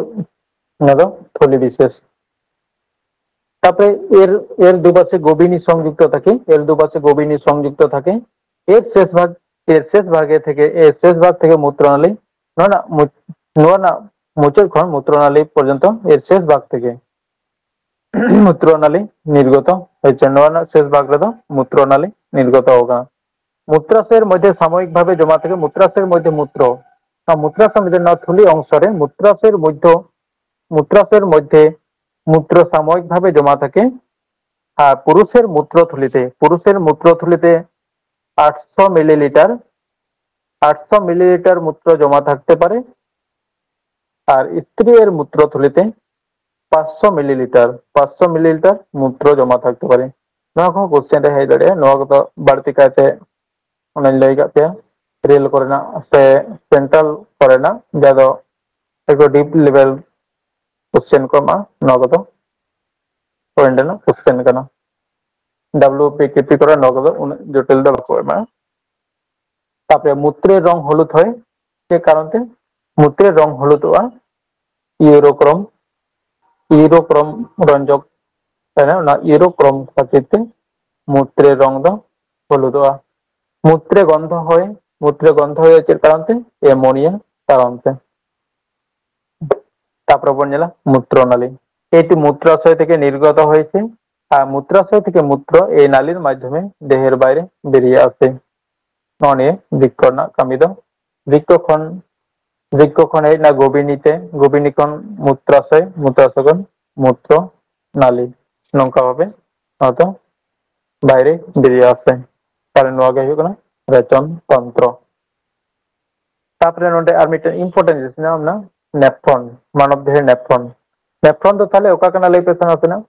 ᱚᱱᱟ ᱫᱚ ᱛᱷᱚᱞᱤ ᱵᱤᱥᱮᱥ᱾ ᱛᱟᱯᱚᱨᱮ ᱮᱨ, ᱮᱨ ᱫᱩᱵᱟᱥᱮ ᱜᱚᱵᱤᱱᱤ ᱥᱚᱝᱡᱩᱠᱛᱚ ᱛᱷᱟᱠᱮ, ᱮᱨ ᱫᱩᱵᱟᱥᱮ ᱜᱚᱵᱤᱱᱤ ᱥᱚᱝᱡᱩᱠᱛᱚ ᱛᱷᱟᱠᱮ, ᱮᱨ ᱥᱮᱥ ᱵᱷᱟᱜᱽ, ᱮᱨ ᱥᱮᱥ ᱵᱷᱟᱜᱮ ᱛᱷᱮᱠᱮ, ᱮᱨ ᱥᱮᱥ ᱵᱷᱟᱜᱽ ᱛᱷᱮᱠᱮ ᱢᱩᱛᱨᱚ ᱱᱟᱞᱤ, ᱱᱚᱣᱟ ᱨᱮᱱᱟᱜ ᱢᱩᱪ-, ᱱᱚᱣᱟ ᱨᱮᱱᱟᱜ ᱢᱩᱪᱟᱹᱫ ᱠᱷᱚᱱ ᱢᱩᱛᱨᱚ ᱱᱟᱞᱤ ᱯᱚᱨᱡᱚᱱᱛᱚ ᱮᱨ ᱥᱮᱥ ᱵᱷᱟᱜᱽ ᱛᱷᱮᱠᱮ ᱢᱩᱛᱨᱚ ᱱᱟᱞᱤ ᱱᱤᱨᱜᱚᱛᱚ ᱦᱚᱭᱪᱮ, ᱱᱚᱣᱟ ᱨᱮᱱᱟᱜ ᱥᱮᱥ ᱵᱷᱟᱜᱽ ᱨᱮᱫᱚ ᱢᱩᱛᱨᱚ ᱱᱟᱞᱤ ᱱᱤᱨᱜᱚᱛᱚ ᱟᱠᱟᱱᱟ᱾ ᱢᱩᱛᱨᱟᱥᱚᱭᱮᱨ ᱢᱚᱫᱽᱫᱷᱮ ᱥᱟᱢᱚᱭᱤᱠ ᱵᱷᱟᱵᱮ ᱡᱚᱢᱟ ᱛᱷᱮᱠᱮ ᱢᱩᱛᱨᱟᱥᱚᱭᱮᱨ ᱢᱚᱫᱽᱫᱷᱮ ᱢᱩᱛᱨᱚ, ᱱᱚᱣᱟ ᱢᱩᱛᱨᱟᱥᱚᱭ ᱢᱚᱫᱽᱫᱷᱮ ᱱᱚᱣᱟ ᱛᱷᱩᱞᱤ ᱚᱝᱥᱚ ᱨᱮ ᱢᱩᱛᱨᱟᱥᱚᱭᱮᱨ ᱢᱚᱫᱽᱫᱷᱚ, ᱢᱩᱛᱨᱟᱥᱚᱭᱮᱨ ᱢᱚᱫᱽᱫᱷᱮ ᱢᱩᱛᱨᱚ ᱥᱟᱢᱚᱭᱤᱠ ᱵᱷᱟᱵᱮ ᱡᱚᱢᱟ ᱛᱷᱮᱠᱮ ᱟᱨ ᱯᱩᱨᱩᱥᱮᱨ ᱢᱩᱛᱨᱚ ᱛᱷᱩᱞᱤ ᱛᱮ, ᱯᱩᱨᱩᱥᱮᱨ ᱢᱩᱛᱨᱚ ᱛᱷᱩᱞᱤ ᱛᱮ ᱟᱴᱥᱚ ᱢᱤᱞᱤᱞᱤᱴᱟᱨ, ᱟᱴᱥᱚ ᱢᱤᱞᱤᱞᱤᱴᱟᱨ ᱢᱩᱛᱨᱚ ᱡᱚᱢᱟ ᱛᱷᱟᱠᱛᱮ ᱯᱟᱨᱮ, ᱟᱨ ᱥᱛᱨᱤ ᱮᱨ ᱢᱩᱛᱨᱚ ᱛᱷᱩᱞᱤ ᱛᱮ ᱯᱟᱸᱪᱥᱚ ᱢᱤᱞᱤᱞᱤᱴᱟᱨ, ᱯᱟᱸᱪᱥᱚ ᱢᱤᱞᱤᱞᱤᱴᱟᱨ ᱢᱩᱛᱨᱚ ᱡᱚᱢᱟ ᱛᱷᱟᱠᱛᱮ ᱯᱟᱨᱮ᱾ ᱱᱚᱣᱟ ᱠᱚᱦᱚᱸ ᱠᱚᱥᱪᱮᱱ ᱨᱮ ᱦᱮᱡ ᱫᱟᱲᱮᱭᱟᱜᱼᱟ᱾ ᱱᱚᱣᱟ ᱠᱚᱫᱚ ᱵᱟᱹᱲᱛᱤ ᱠᱟᱭᱛᱮ ᱚᱱᱟᱧ ᱞᱟᱹᱭ ᱠᱟᱜ ᱯᱮᱭᱟ, ᱨᱮᱞ ᱠᱚᱨᱮᱱᱟᱜ ᱥᱮ ᱥᱮᱱᱴᱨᱟᱞ ᱠᱚᱨᱮᱱᱟᱜ, ᱡᱟᱦᱟᱸ ᱫᱚ ᱮᱠᱴᱩ ᱰᱤᱯ ᱞᱮᱵᱮᱞ ᱠᱚᱥᱪᱮᱱ ᱠᱚ ᱮᱢᱟ, ᱱᱚᱣᱟ ᱠᱚᱫᱚ ᱯᱚᱭᱮᱱᱴ ᱨᱮᱱᱟᱜ ᱠᱚᱥᱪᱮᱱ ᱠᱟᱱᱟ᱾ ᱰᱟᱵᱞᱤᱭᱩ ᱯᱤ ᱠᱮ ᱯᱤ ᱠᱚᱨᱮ ᱱᱚᱣᱟ ᱠᱚᱫᱚ ᱩᱱᱟᱹᱜ ᱡᱚᱴᱤᱞ ᱫᱚ ᱵᱟᱠᱚ ᱮᱢᱟ᱾ ᱛᱟᱯᱚᱨᱮ ᱢᱩᱛᱨᱮ ᱨᱚᱝ ᱦᱚᱞᱩᱫ ᱦᱚᱭ, ᱪᱮᱫ ᱠᱟᱨᱚᱱ ᱛᱮ ᱢᱩᱛᱨᱮ ᱨᱚᱝ ᱦᱚᱞᱩᱫᱚᱜᱼᱟ? ᱤᱭᱩᱨᱳᱠᱨᱚᱢ, ᱤᱭᱩᱨᱳᱠᱨᱚᱢ ᱨᱚᱧᱡᱚᱠ ᱛᱟᱦᱮᱱᱟ, ᱚᱱᱟ ᱤᱭᱩᱨᱳᱠᱨᱚᱢ ᱠᱷᱟᱹᱛᱤᱨ ᱛᱮ ᱢᱩᱛᱨᱮ ᱨᱚᱝ ᱫᱚ ᱦᱚᱞᱩᱫᱚᱜᱼᱟ᱾ ᱢᱩᱛᱨᱮ ᱜᱚᱱᱫᱷᱚ ᱦᱚᱭ, ᱢᱩᱛᱨᱮ ᱜᱚᱱᱫᱷᱚ ᱦᱚᱭ ᱪᱮᱫ ᱠᱟᱨᱚᱱ ᱛᱮ? ᱮᱢᱳᱱᱤᱭᱟ ᱠᱟᱨᱚᱱ ᱛᱮ᱾ ᱛᱟᱯᱚᱨᱮ ᱵᱚᱱ ᱧᱮᱞᱟ ᱢᱩᱛᱨᱚ ᱱᱟᱞᱤ। এটি মূত্রাশয় থেকে নির্গত হয়েছে, আর মূত্রাশয় থেকে মূত্র এই নালীর মাধ্যমে দেহের বাইরে বেরিয়ে আসে। ᱱᱚᱜᱼᱚ ᱱᱤᱭᱟᱹ ᱵᱨᱤᱠᱠᱚ ᱨᱮᱱᱟᱜ ᱠᱟᱹᱢᱤ ᱫᱚ, ᱵᱨᱤᱠᱠᱚ ᱠᱷᱚᱱ, ᱵᱨᱤᱠᱠᱚ ᱠᱷᱚᱱ ᱦᱮᱡ ᱮᱱᱟ ᱜᱳᱵᱤᱱᱤ ᱛᱮ, ᱜᱳᱵᱤᱱᱤ ᱠᱷᱚᱱ ᱢᱩᱛᱨᱟᱥᱚᱭ, ᱢᱩᱛᱨᱟᱥᱚᱭ ᱠᱷᱚᱱ ᱢᱩᱛᱨᱚ ᱱᱟᱞᱤ, ᱱᱚᱝᱠᱟ ᱵᱷᱟᱵᱮ ᱱᱚᱣᱟ ᱫᱚ ᱵᱟᱭᱨᱮ ᱵᱮᱨᱤᱭᱟ ᱟᱥᱮ᱾ ᱛᱟᱦᱞᱮ ᱱᱚᱣᱟ ᱜᱮ ᱦᱩᱭᱩᱜ ᱠᱟᱱᱟ ᱨᱮᱪᱚᱱ ᱛᱚᱱᱛᱨᱚ᱾ ᱛᱟᱯᱚᱨᱮ ᱱᱚᱰᱮ ᱟᱨ ᱢᱤᱫᱴᱮᱱ important ᱡᱤᱱᱤᱥ ᱢᱮᱱᱟᱜᱼᱟ, ᱚᱱᱟ ᱱᱮᱯᱷᱨᱚᱱ, ᱢᱟᱱᱚᱵ ᱫᱮᱦᱮ ᱱᱮᱯᱷᱨᱚᱱ᱾ ᱱᱮᱯᱷᱨᱚᱱ ᱫᱚ ᱛᱟᱦᱞᱮ ᱚᱠᱟ ᱠᱟᱱᱟ ᱞᱟᱹᱭ ᱯᱮ ᱥᱮ ᱱᱟᱥᱮᱱᱟᱜ?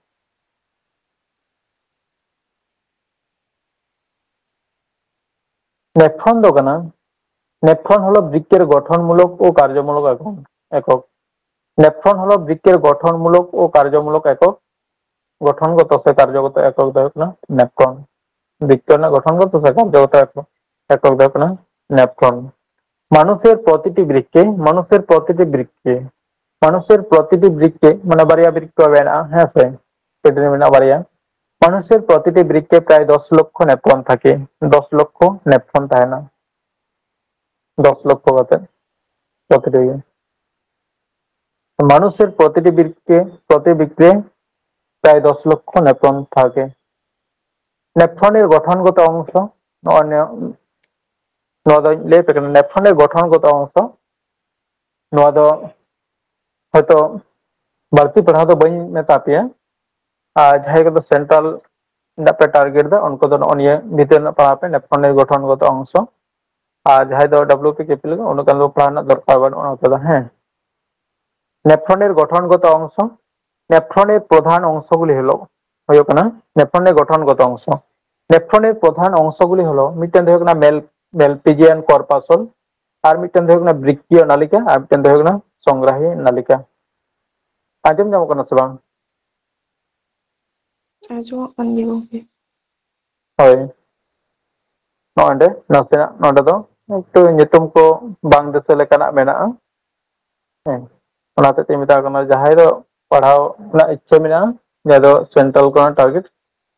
নেফ্রন ᱫᱚ ᱠᱟᱱᱟ, নেফ্রন হলো বৃক্কের গঠনমূলক ও কার্যমূলক একক, একক। নেফ্রন হলো বৃক্কের গঠনমূলক ও কার্যমূলক একক। গঠনগত ᱥᱮ ᱠᱟᱨᱡᱚᱜᱚᱛ ᱮᱠᱚᱠ ᱫᱚ ᱦᱩᱭᱩᱜ ᱠᱟᱱᱟ ᱱᱮᱯᱷᱨᱚᱱ᱾ ᱵᱨᱤᱠᱠᱚ ᱨᱮᱱᱟᱜ ᱜᱚᱴᱷᱚᱱᱜᱚᱛ ᱥᱮ ᱠᱟᱨᱡᱚᱜᱚᱛ ᱮᱠᱚᱠ, ᱮᱠᱚᱠ ᱫᱚ ᱦᱩᱭᱩᱜ ᱠᱟᱱᱟ ᱱᱮᱯᱷᱨᱚᱱ᱾ ᱢᱟᱱᱩᱥᱮᱨ ᱯᱨᱚᱛᱤᱴᱤ ᱵᱨᱤᱠᱠᱮ, ᱢᱟᱱᱩᱥᱮᱨ ᱯᱨᱚᱛᱤᱴᱤ ᱵᱨᱤᱠᱠᱮ, ᱢᱟᱱᱩᱥᱮᱨ ᱯᱨᱚᱛᱤᱴᱤ ᱵᱨᱤᱠᱠᱮ ᱢᱟᱱᱮ ᱵᱟᱨᱭᱟ ᱵᱨᱤᱠᱠᱚ ᱢᱮᱱᱟᱜᱼᱟ, ᱦᱮᱸ ᱥᱮ? ᱠᱤᱰᱱᱤ ᱢᱮᱱᱟᱜᱼᱟ ᱵᱟᱨᱭᱟ, মানুষের প্রতিটি বৃক্কে প্রায় দশ লক্ষ নেফ্রন থাকে। দশ লক্ষ নেফ্রন ᱛᱟᱦᱮᱱᱟ, ᱫᱚᱥ ᱞᱚᱠᱠᱷᱚ ᱠᱟᱛᱮ ᱯᱨᱚᱛᱤᱴᱤ ᱜᱮ᱾ মানুষের প্রতিটি বৃক্কে প্রতি বৃক্কে প্রায় দশ লক্ষ নেফ্রন থাকে। নেফ্রনের গঠনগত অংশ, ᱱᱚᱜᱼᱚᱭ ᱱᱤᱭᱟᱹ, ᱱᱚᱣᱟ ᱫᱚᱧ ᱞᱟᱹᱭ ᱟᱯᱮ ᱠᱟᱱᱟ᱾ ᱱᱮᱯᱷᱨᱚᱱ ᱨᱮ ᱜᱚᱴᱷᱚᱱᱜᱚᱛᱚ ᱚᱝᱥᱚ, ᱱᱚᱣᱟ ᱫᱚ ᱦᱚᱭᱛᱚ ᱵᱟᱹᱲᱛᱤ ᱯᱟᱲᱦᱟᱣ ᱫᱚ ᱵᱟᱹᱧ ᱢᱮᱛᱟ ᱯᱮᱭᱟ᱾ ᱟᱨ ᱡᱟᱦᱟᱸᱭ ᱠᱚᱫᱚ ᱥᱮᱱᱴᱨᱟᱞ ᱨᱮᱱᱟᱜ ᱯᱮ ᱴᱟᱨᱜᱮᱴ ᱫᱟ, ᱩᱱᱠᱩ ᱫᱚ ᱱᱚᱜᱼᱚ ᱱᱤᱭᱟᱹ ᱵᱷᱤᱛᱤᱨ ᱨᱮᱱᱟᱜ ᱯᱟᱲᱦᱟᱣ ᱯᱮ, ᱱᱮᱯᱷᱨᱚᱱ ᱨᱮ ᱜᱚᱴᱷᱚᱱᱜᱚᱛᱚ ᱚᱝᱥᱚ᱾ ᱟᱨ ᱡᱟᱦᱟᱸᱭ ᱫᱚ ᱰᱟᱵᱞᱤᱭᱩ ᱯᱤ ᱠᱮ ᱯᱤ ᱞᱟᱹᱜᱤᱫ, ᱩᱱᱟᱹᱜ ᱜᱟᱱ ᱫᱚ ᱯᱟᱲᱦᱟᱣ ᱨᱮᱱᱟᱜ ᱫᱚᱨᱠᱟᱨ ᱵᱟᱹᱱᱩᱜᱼᱟ ᱱᱚᱛᱮ ᱫᱚ᱾ ᱦᱮᱸ, ᱱᱮᱯᱷᱨᱚᱱ ᱨᱮ ᱜᱚᱴᱷᱚᱱᱜᱚᱛᱚ ᱚᱝᱥᱚ, ᱱᱮᱯᱷᱨᱚᱱ ᱨᱮ ᱯᱨᱚᱫᱷᱟᱱ ᱚᱝᱥᱚ ᱜᱩᱞᱤ ᱦᱚᱞᱚ ᱦᱩᱭᱩᱜ ᱠᱟᱱᱟ ᱱᱮᱯᱷᱨᱚᱱ ᱨᱮ ᱜᱚᱴᱷᱚᱱᱜᱚᱛᱚ ᱚᱝᱥᱚ᱾ ᱱᱮᱯᱷᱨᱚᱱ ᱨᱮ ᱯᱨᱚᱫᱷᱟᱱ ᱚᱝᱥᱚ ᱜᱩᱞᱤ ᱦᱚᱞᱚ ᱢᱤᱫᱴᱮᱱ ᱫᱚ ᱦᱩᱭᱩᱜ ᱠᱟᱱᱟ ᱢᱮᱞ, ᱢᱮᱞᱯᱤᱡᱤᱭᱟᱱ ᱠᱚᱨᱯᱟᱥᱚᱞ, ᱟᱨ ᱢᱤᱫᱴᱮᱱ ᱫᱚ ᱦᱩᱭᱩᱜ ᱠᱟᱱᱟ ᱵᱨᱤᱠᱠᱤᱭᱚ ᱱᱟᱞᱤᱠᱟ, ᱟᱨ ᱢᱤᱫᱴᱮᱱ ᱫᱚ ᱦᱩᱭᱩᱜ ᱠᱟᱱᱟ ᱥᱚᱝᱜᱽᱨᱟᱦᱤ ᱱᱟᱞᱤᱠᱟ᱾ ᱟᱸᱡᱚᱢ ᱧᱟᱢᱚᱜ ᱠᱟᱱᱟ ᱥᱮ ᱵᱟᱝ? ᱟᱸᱡᱚᱢᱚᱜ ᱠᱟᱱ ᱜᱮᱭᱟ ᱜᱚᱢᱠᱮ᱾ ᱦᱳᱭ, ᱱᱚᱜᱼᱚᱭ ᱱᱚᱸᱰᱮ ᱱᱟᱥᱮᱱᱟᱜ ᱱᱚᱸᱰᱮ ᱫᱚ ᱮᱠᱴᱩ ᱧᱩᱛᱩᱢ ᱠᱚ ᱵᱟᱝ ᱫᱤᱥᱟᱹ ᱞᱮᱠᱟᱱᱟᱜ ᱢᱮᱱᱟᱜᱼᱟ᱾ ᱦᱮᱸ, ᱚᱱᱟ ᱦᱚᱛᱮᱡ ᱛᱮᱧ ᱢᱮᱛᱟ ᱠᱚ ᱠᱟᱱᱟ, ᱡᱟᱦᱟᱸᱭ ᱫᱚ ᱯᱟᱲᱦᱟᱣ ᱨᱮᱱᱟᱜ ᱤᱪᱪᱷᱟᱹ ᱢᱮᱱᱟᱜᱼᱟ, ᱡᱟᱦᱟᱸ ᱫᱚ ᱥᱮᱱᱴᱨᱟᱞ ᱠᱟᱱᱟ ᱴᱟᱨᱜᱮᱴ,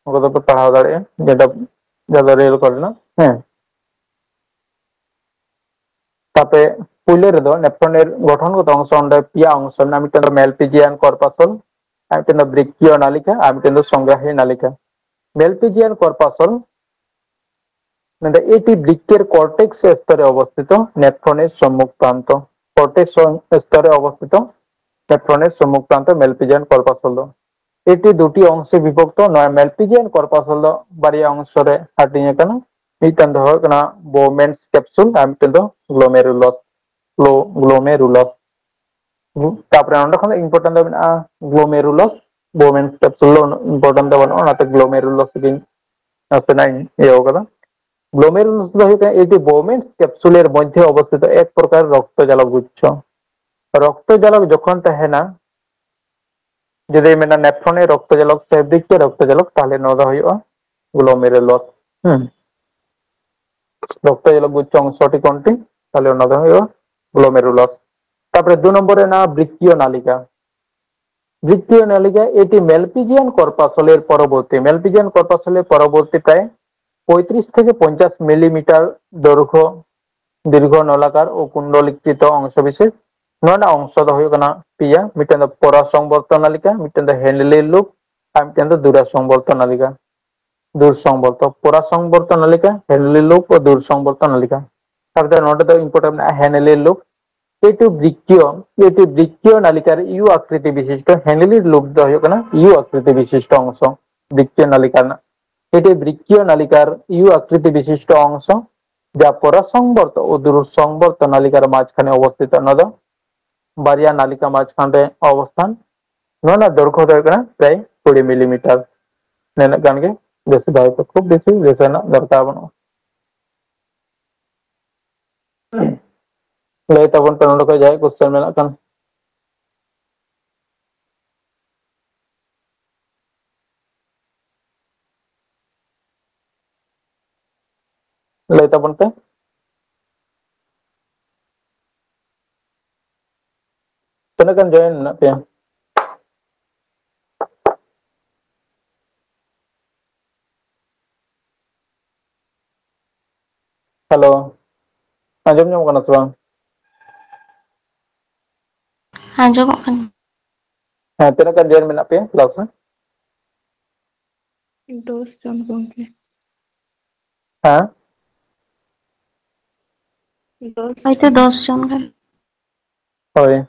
ᱩᱱᱠᱩ ᱫᱚᱯᱮ ᱯᱟᱲᱦᱟᱣ ᱫᱟᱲᱮᱭᱟᱜᱼᱟ, ᱡᱮᱴᱟ, ᱡᱟᱦᱟᱸ ᱫᱚ ᱨᱮᱞ ᱠᱚᱨᱮᱱᱟᱜ᱾ ᱦᱮᱸ, ᱛᱟᱯᱮ ᱯᱩᱭᱞᱩ ᱨᱮᱫᱚ ᱱᱮᱯᱷᱨᱚᱱ ᱨᱮ ᱜᱚᱴᱷᱚᱱ ᱜᱚᱛᱚ ᱚᱝᱥᱚ, ᱚᱸᱰᱮ ᱯᱮᱭᱟ ᱚᱝᱥᱚ ᱢᱮᱱᱟᱜᱼᱟ, ᱢᱤᱫᱴᱮᱱ ᱫᱚ ᱢᱮᱞᱯᱤᱡᱤᱭᱟᱱ ᱠᱚᱨᱯᱟᱥᱚᱞ, ᱟᱨ ᱢᱤᱫᱴᱮᱱ ᱫᱚ ᱵᱨᱤᱠᱠᱤᱭᱚ ᱱᱟᱞᱤᱠᱟ, ᱟᱨ ᱢᱤᱫᱴᱮᱱ ᱫᱚ ᱥᱚᱝᱜᱽᱨᱟᱦᱤ ᱱᱟᱞᱤᱠᱟ᱾ ᱢᱮᱞᱯᱤᱡᱤᱭᱟᱱ ᱠᱚᱨᱯᱟᱥᱚᱞ ᱢᱮᱱᱫᱟ, এটি বৃক্কের কর্টেক্স স্তরে অবস্থিত নেফ্রনের সম্মুখ প্রান্ত। কর্টেক্স স্তরে অবস্থিত নেফ্রনের সম্মুখ প্রান্ত মেলপিজিয়ান কর্পাসল ᱫᱚ। এটি দুটি অংশে বিভক্ত, ᱱᱚᱣᱟ ᱢᱮᱞᱯᱤᱡᱤᱭᱟᱱ ᱠᱚᱨᱯᱟᱥᱚᱞ ᱫᱚ ᱵᱟᱨᱭᱟ ᱚᱝᱥᱚ ᱨᱮ ᱦᱟᱹᱴᱤᱧ ᱟᱠᱟᱱᱟ᱾ ᱢᱤᱫᱴᱟᱝ ᱫᱚ ᱦᱩᱭᱩᱜ ᱠᱟᱱᱟ ᱵᱳᱢᱮᱱᱥ ᱠᱮᱯᱥᱩᱞ ᱟᱨ ᱢᱤᱫᱴᱟᱝ ᱫᱚ ᱜᱞᱳᱢᱮᱨᱩᱞᱚᱥ, ᱜᱞᱳ-, ᱜᱞᱳᱢᱮᱨᱩᱞᱚᱥ᱾ ᱛᱟᱯᱚᱨᱮ ᱚᱸᱰᱮ ᱠᱷᱚᱱ ᱫᱚ ᱤᱢᱯᱚᱨᱴᱮᱱᱴ ᱫᱚ ᱢᱮᱱᱟᱜᱼᱟ ᱜᱞᱳᱢᱮᱨᱩᱞᱚᱥ, ᱵᱳᱢᱮᱱᱥ ᱠᱮᱯᱥᱩᱞ ᱫᱚ ᱩᱱᱟᱹᱜ ᱤᱢᱯᱚᱨᱴᱮᱱᱴ ᱫᱚ ᱵᱟᱹᱱᱩᱜᱼᱟ, ᱚᱱᱟᱛᱮ ᱜᱞᱳᱢᱮᱨᱩᱞᱚᱥ ᱜᱤᱧ ᱱᱟᱥᱮᱱᱟᱜ ᱤᱧ ᱤᱭᱟᱹ ᱠᱟᱫᱟ᱾ ᱜᱞᱳᱢᱮᱨᱩᱞᱚᱥ ᱫᱚ ᱦᱩᱭᱩᱜ ᱠᱟᱱᱟ ᱮᱴᱤ ᱵᱳᱢᱮᱱᱥ ᱠᱮᱯᱥᱩᱞᱮᱨ ᱢᱚᱫᱽᱫᱷᱮ ᱚᱵᱚᱥᱛᱷᱤᱛ ᱮᱠ ᱯᱨᱚᱠᱟᱨ ᱨᱚᱠᱛᱚ ᱡᱟᱞᱚᱠ ᱜᱩᱪᱷᱚ᱾ ᱨᱚᱠᱛᱚ ᱡᱟᱞᱚᱠ ᱡᱚᱠᱷᱚᱱ ᱛᱟᱦᱮᱱᱟ, ᱡᱩᱫᱤ ᱢᱮᱱᱟ ᱱᱮᱯᱷᱨᱚᱱᱮ ᱨᱚᱠᱛᱚ ᱡᱟᱞᱚᱠ ᱥᱮ ᱵᱨᱤᱠᱠᱮ ᱨᱚᱠᱛᱚ ᱡᱟᱞᱚᱠ, ᱛᱟᱦᱚᱞᱮ ᱱᱚᱣᱟ ᱫᱚ ᱦᱩᱭᱩᱜᱼᱟ ᱜᱞᱳᱢᱮᱨᱩᱞᱚᱥ᱾ ᱦᱩᱸ, ᱨᱚᱠᱛᱚ ᱡᱟᱞᱚᱠ ᱜᱩᱪᱷᱚ ᱚᱝᱥᱚᱴᱤ ᱠᱚᱱᱴᱤ, ᱛᱟᱦᱚᱞᱮ ᱚᱱᱟ ᱫᱚ ᱦᱩᱭᱩᱜᱼᱟ ᱜᱞᱳᱢᱮᱨᱩᱞᱚᱥ᱾ ᱛᱟᱯᱚᱨᱮ ᱫᱩ ᱱᱚᱢᱵᱚᱨ ᱨᱮ ᱢᱮᱱᱟᱜᱼᱟ ᱵᱨᱤᱠᱠᱤᱭᱚ ᱱᱟᱞᱤᱠᱟ᱾ ᱵᱨᱤᱠᱠᱤᱭᱚ ᱱᱟᱞᱤᱠᱟ, এটি ম্যালপিজিয়ান কর্পাসলের পরবর্তী, ম্যালপিজিয়ান কর্পাসলের পরবর্তী প্রায় পঁয়ত্রিশ থেকে পঞ্চাশ মিলিমিটার দৈর্ঘ্য, দীর্ঘ নলাকার ও কুণ্ডলীকৃত অংশ বিশেষ। ᱱᱚᱣᱟ ᱨᱮᱱᱟᱜ ᱚᱝᱥᱚ ᱫᱚ ᱦᱩᱭᱩᱜ ᱠᱟᱱᱟ ᱯᱮᱭᱟ, ᱢᱤᱫᱴᱮᱱ ᱫᱚ ᱯᱚᱨᱟ ᱥᱚᱝᱵᱚᱨᱛᱚ ᱱᱟᱞᱤᱠᱟ, ᱢᱤᱫᱴᱮᱱ ᱫᱚ ᱦᱮᱱᱞᱤ ᱞᱩᱯ ᱟᱨ ᱢᱤᱫᱴᱮᱱ ᱫᱚ ᱫᱩᱨᱟ ᱥᱚᱝᱵᱚᱨᱛᱚ ᱱᱟᱞᱤᱠᱟ, ᱫᱩᱨ ᱥᱚᱝᱵᱚᱨᱛᱚ, ᱯᱚᱨᱟ ᱥᱚᱝᱵᱚᱨᱛᱚ ᱱᱟᱞᱤᱠᱟ, ᱦᱮᱱᱞᱤ ᱞᱩᱯ ᱟᱨ ᱫᱩᱨ ᱥᱚᱝᱵᱚᱨᱛᱚ ᱱᱟᱞᱤᱠᱟ᱾ ᱛᱟᱨᱯᱚᱨᱮ ᱱᱚᱰᱮ ᱫᱚ important ᱢᱮᱱᱟᱜᱼᱟ ᱦᱮᱱᱞᱤ ᱞᱩᱯ, ᱮᱴᱩ ᱵᱨᱤᱠᱠᱤᱭᱚ, ᱮᱴᱩ ᱵᱨᱤᱠᱠᱤᱭᱚ ᱱᱟᱞᱤᱠᱟᱨ ᱭᱩ ᱟᱠᱨᱤᱛᱤ ᱵᱤᱥᱤᱥᱴᱚ, ᱦᱮᱱᱞᱤ ᱞᱩᱯ ᱫᱚ ᱦᱩᱭᱩᱜ ᱠᱟᱱᱟ ᱭᱩ ᱟᱠᱨᱤᱛᱤ ᱵᱤᱥᱤᱥᱴᱚ ᱚᱝᱥᱚ ᱵᱨᱤᱠᱠᱤᱭᱚ ᱱᱟᱞᱤᱠᱟ ᱨᱮᱱᱟᱜ᱾ ᱮᱴᱩ ᱵᱨᱤᱠᱠᱤᱭᱚ ᱱᱟᱞᱤᱠᱟᱨ ᱭᱩ ᱟᱠᱨᱤᱛᱤ ᱵᱤᱥᱤᱥᱴᱚ ᱚᱝᱥᱚ, ᱡᱟ ᱯᱚᱨᱟ ᱥᱚᱝᱵᱚᱨᱛᱚ ᱚ ᱫᱩᱨ ᱥᱚᱝᱵᱚᱨᱛᱚ ᱱᱟᱞᱤᱠᱟᱨ ᱢᱟᱡᱷᱠᱷᱟᱱᱮ ᱚᱵᱚᱥᱛᱷᱤᱛ, ᱚᱱᱟ ᱫᱚ ᱵᱟᱨᱭᱟ ᱱᱟᱞᱤᱠᱟ ᱢᱟᱡᱷᱠᱷᱟᱱ ᱨᱮ ᱚᱵᱚᱥᱛᱷᱟᱱ᱾ ᱱᱚᱣᱟ ᱨᱮᱱᱟᱜ ᱫᱳᱨᱜᱷᱚ ᱫᱚ ᱦᱩᱭᱩᱜ ᱠᱟᱱᱟ ᱯᱨᱟᱭ ᱠᱩᱲᱤ ᱢᱤᱞᱤᱢᱤᱴᱟᱨ᱾ ᱱᱤᱱᱟᱹᱜ ᱜᱟᱱ ᱜᱮ, ᱵᱮᱥᱤ ᱫᱚ ᱦᱚᱭᱛᱳ ᱠᱷᱩᱵ ᱵᱮᱥᱤ ᱵᱮᱥ ᱨᱮᱱᱟᱜ ᱫᱚᱨᱠᱟᱨ ᱵᱟᱹᱱᱩᱜᱼᱟ᱾ ᱞᱟᱹᱭ ᱛᱟᱵᱚᱱ ᱯᱮ ᱱᱚᱰᱮ ᱠᱷᱚᱱ ᱡᱟᱦᱟᱸᱭ ᱠᱚᱥᱪᱮᱱ ᱢᱮᱱᱟᱜ ᱠᱷᱟᱱ᱾ ᱞᱟᱹᱭ ᱛᱟᱵᱚᱱ ᱯᱮ᱾ ᱛᱤᱱᱟᱹᱜ ᱜᱟᱱ ᱡᱚᱭᱮᱱ ᱢᱮᱱᱟᱜ ᱯᱮᱭᱟ? ᱦᱮᱞᱳ, ᱟᱸᱡᱚᱢ ᱧᱟᱢᱚᱜ ᱠᱟᱱᱟ ᱥᱮ ᱵᱟᱝ? ᱟᱸᱡᱚᱢᱚᱜ ᱠᱟᱱᱟ᱾ ᱦᱮᱸ, ᱛᱤᱱᱟᱹᱜ ᱜᱟᱱ ᱡᱚᱭᱮᱱ ᱢᱮᱱᱟᱜ ᱯᱮᱭᱟ ᱠᱞᱟᱥ ᱨᱮ? ᱫᱚᱥ ᱡᱚᱱ ᱜᱚᱝᱠᱮ᱾ ᱦᱮᱸ? ᱫᱚᱥ ᱦᱚᱭᱛᱳ ᱡᱚᱱ᱾ ᱫᱚᱥ ᱡᱚᱱ ᱜᱟᱱ᱾ ᱦᱳᱭ᱾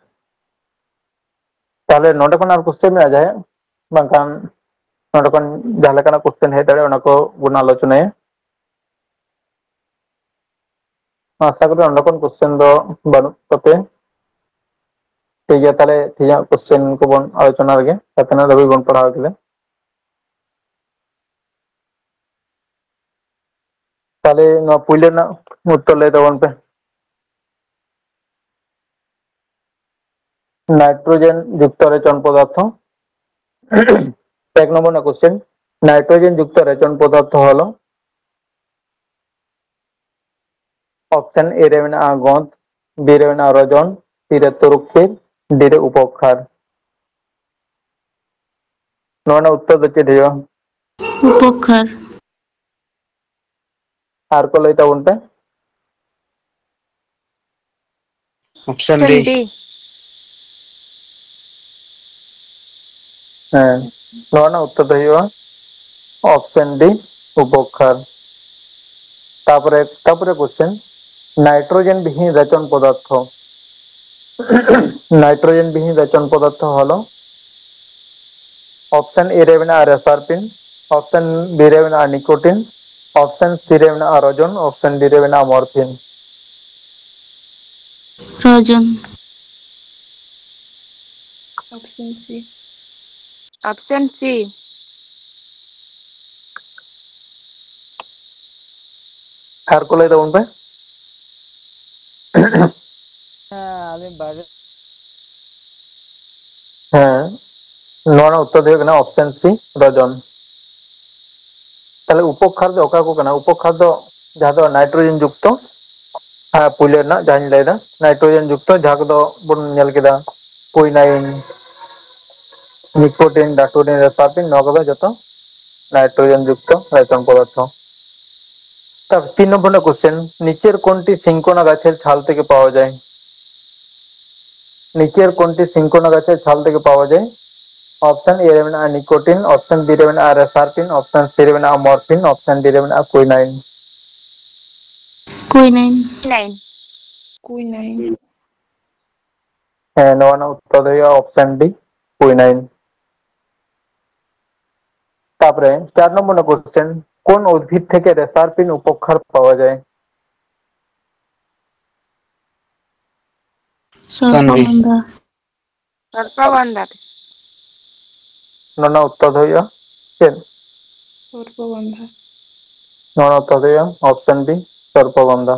ᱛᱟᱦᱞᱮ ᱱᱚᱰᱮ ᱠᱷᱚᱱ ᱟᱨ ᱠᱚᱥᱪᱮᱱ ᱢᱮᱱᱟᱜᱼᱟ ᱡᱟᱦᱟᱸᱭᱟᱜ? ᱵᱟᱝᱠᱷᱟᱱ ᱱᱚᱰᱮ ᱠᱷᱚᱱ ᱡᱟᱦᱟᱸ ᱞᱮᱠᱟᱱᱟᱜ ᱠᱚᱥᱪᱮᱱ ᱦᱮᱡ ᱫᱟᱲᱮᱭᱟᱜᱼᱟ, ᱚᱱᱟ ᱠᱚ ᱵᱚᱱ ᱟᱞᱳᱪᱚᱱᱟᱭᱟ᱾ ᱟᱥᱟ ᱠᱚᱨᱮ ᱱᱚᱰᱮ ᱠᱷᱚᱱ ᱠᱚᱥᱪᱮᱱ ᱫᱚ ᱵᱟᱹᱱᱩᱜ ᱛᱟᱯᱮᱭᱟ᱾ ᱴᱷᱤᱠ ᱜᱮᱭᱟ, ᱛᱟᱦᱞᱮ ᱛᱮᱦᱮᱧᱟᱜ ᱠᱚᱥᱪᱮᱱ ᱠᱚᱵᱚᱱ ᱟᱞᱳᱪᱚᱱᱟ ᱞᱮᱜᱮ, ᱛᱤᱱᱟᱹᱜ ᱫᱷᱟᱹᱵᱤᱡ ᱵᱚᱱ ᱯᱟᱲᱦᱟᱣ ᱠᱮᱫᱟ᱾ ᱛᱟᱦᱞᱮ ᱱᱚᱣᱟ ᱯᱩᱭᱞᱩ ᱨᱮᱱᱟᱜ ᱩᱛᱛᱚᱨ ᱞᱟᱹᱭ ᱛᱟᱵᱚᱱ ᱯᱮ᱾ নাইট্রোজেন যুক্ত রেচন পদার্থ। এক নম্বর না কোশ্চেন, নাইট্রোজেন যুক্ত রেচন পদার্থ হলো, ᱚᱯᱥᱮᱱ ᱮ ᱨᱮ ᱢᱮᱱᱟᱜᱼᱟ ᱜᱚᱸᱫ, ᱵᱤ ᱨᱮ ᱢᱮᱱᱟᱜᱼᱟ ᱨᱚᱡᱚᱱ, ᱥᱤ ᱨᱮ ᱛᱩᱨᱩᱠᱷᱤᱨ, ᱰᱤ ᱨᱮ ᱩᱯᱚᱠᱷᱟᱨ᱾ ᱱᱚᱣᱟ ᱨᱮᱱᱟᱜ ᱩᱛᱛᱚᱨ ᱫᱚ ᱪᱮᱫ ᱦᱩᱭᱩᱜᱼᱟ? ᱩᱯᱚᱠᱠᱷᱟᱨ᱾ ᱟᱨ ᱠᱚ ᱞᱟᱹᱭ ᱛᱟᱵᱚᱱ ᱯᱮ᱾ Option D. Option D. ᱦᱮᱸ, ᱱᱚᱣᱟ ᱨᱮᱱᱟᱜ ᱩᱛᱛᱚᱨ ᱫᱚ ᱦᱩᱭᱩᱜᱼᱟ option D, ᱩᱯᱚᱠᱠᱷᱟᱨ᱾ ᱛᱟᱯᱚᱨᱮ, ᱛᱟᱯᱚᱨᱮ question, nitrogen ᱵᱤᱦᱤᱱ ᱨᱮᱪᱚᱱ ᱯᱚᱫᱟᱨᱛᱷᱚ᱾ Nitrogen ᱵᱤᱦᱤᱱ ᱨᱮᱪᱚᱱ ᱯᱚᱫᱟᱨᱛᱷᱚ ᱦᱚᱞᱚ option A ᱨᱮ ᱢᱮᱱᱟᱜᱼᱟ ᱨᱮᱥᱟᱨᱯᱤᱱ, option B ᱨᱮ ᱢᱮᱱᱟᱜᱼᱟ nicotine, option C ᱨᱮ ᱢᱮᱱᱟᱜᱼᱟ ᱨᱚᱡᱚᱱ, option D ᱨᱮ ᱢᱮᱱᱟᱜᱼᱟ morphine᱾ ᱨᱚᱡᱚᱱ᱾ Option C. Option C. ᱟᱨ ᱠᱚ ᱞᱟᱹᱭ ᱛᱟᱵᱚᱱ ᱯᱮ᱾ ᱦᱮᱸ, ᱟᱹᱞᱤᱧ ᱵᱟᱨᱭᱟ᱾ ᱦᱮᱸ, ᱱᱚᱣᱟ ᱨᱮᱱᱟᱜ ᱩᱛᱛᱚᱨ ᱫᱚ ᱦᱩᱭᱩᱜ ᱠᱟᱱᱟ option C, ᱨᱚᱡᱚᱱ᱾ ᱛᱟᱦᱞᱮ ᱩᱯᱚᱠᱷᱟᱨ ᱫᱚ ᱚᱠᱟ ᱠᱚ ᱠᱟᱱᱟ? ᱩᱯᱚᱠᱷᱟᱨ ᱫᱚ ᱡᱟᱦᱟᱸ ᱫᱚ nitrogen ᱡᱩᱠᱛᱚ, ᱦᱮᱸ, ᱯᱩᱭᱞᱟᱹ ᱨᱮᱱᱟᱜ ᱡᱟᱦᱟᱸᱧ ᱞᱟᱹᱭᱫᱟ, nitrogen ᱡᱩᱠᱛᱚ, ᱡᱟᱦᱟᱸ ᱠᱚᱫᱚ ᱵᱚᱱ ᱧᱮᱞ ᱠᱮᱫᱟ, quinine, nicotine, datodin, reserpine, ᱱᱚᱣᱟ ᱠᱚᱫᱚ ᱡᱚᱛᱚ nitrogen ᱡᱩᱠᱛᱚ ᱨᱮᱪᱚᱱ ᱯᱚᱫᱟᱨᱛᱷᱚ᱾ ᱛᱟᱨ ᱛᱤᱱ ᱱᱚᱢᱵᱚᱨ ᱨᱮᱱᱟᱜ question, নিচের কোনটি সিঙ্কোনা গাছের ছাল থেকে পাওয়া যায়? নিচের কোনটি সিঙ্কোনা গাছের ছাল থেকে পাওয়া যায়? Option A ᱨᱮ ᱢᱮᱱᱟᱜᱼᱟ nicotine, option B ᱨᱮ ᱢᱮᱱᱟᱜᱼᱟ ᱨᱮᱥᱟᱨᱯᱤᱱ, option C ᱨᱮ ᱢᱮᱱᱟᱜᱼᱟ morphine, option D ᱨᱮ ᱢᱮᱱᱟᱜᱼᱟ quinine᱾ Quinine. Quinine. Quinine. ᱦᱮᱸ, ᱱᱚᱣᱟ ᱨᱮᱱᱟᱜ ᱩᱛᱛᱚᱨ ᱫᱚ ᱦᱩᱭᱩᱜᱼᱟ option D, quinine᱾ ᱛᱟᱯᱚᱨᱮ ᱪᱟᱨ ᱱᱚᱢᱵᱚᱨ ᱨᱮᱱᱟᱜ question, কোন উদ্ভিদ থেকে রেসারপিন উপক্ষার পাওয়া যায়? সর্পগন্ধা। সর্পগন্ধা। ᱱᱚᱣᱟ ᱨᱮᱱᱟᱜ ᱩᱛᱛᱚᱨ ᱫᱚ ᱦᱩᱭᱩᱜᱼᱟ ᱪᱮᱫ? ᱥᱚᱨᱯᱚᱜᱚᱱᱫᱷᱟ᱾ ᱱᱚᱣᱟ ᱨᱮᱱᱟᱜ ᱩᱛᱛᱚᱨ ᱫᱚ ᱦᱩᱭᱩᱜᱼᱟ option B, ᱥᱚᱨᱯᱚᱜᱚᱱᱫᱷᱟ᱾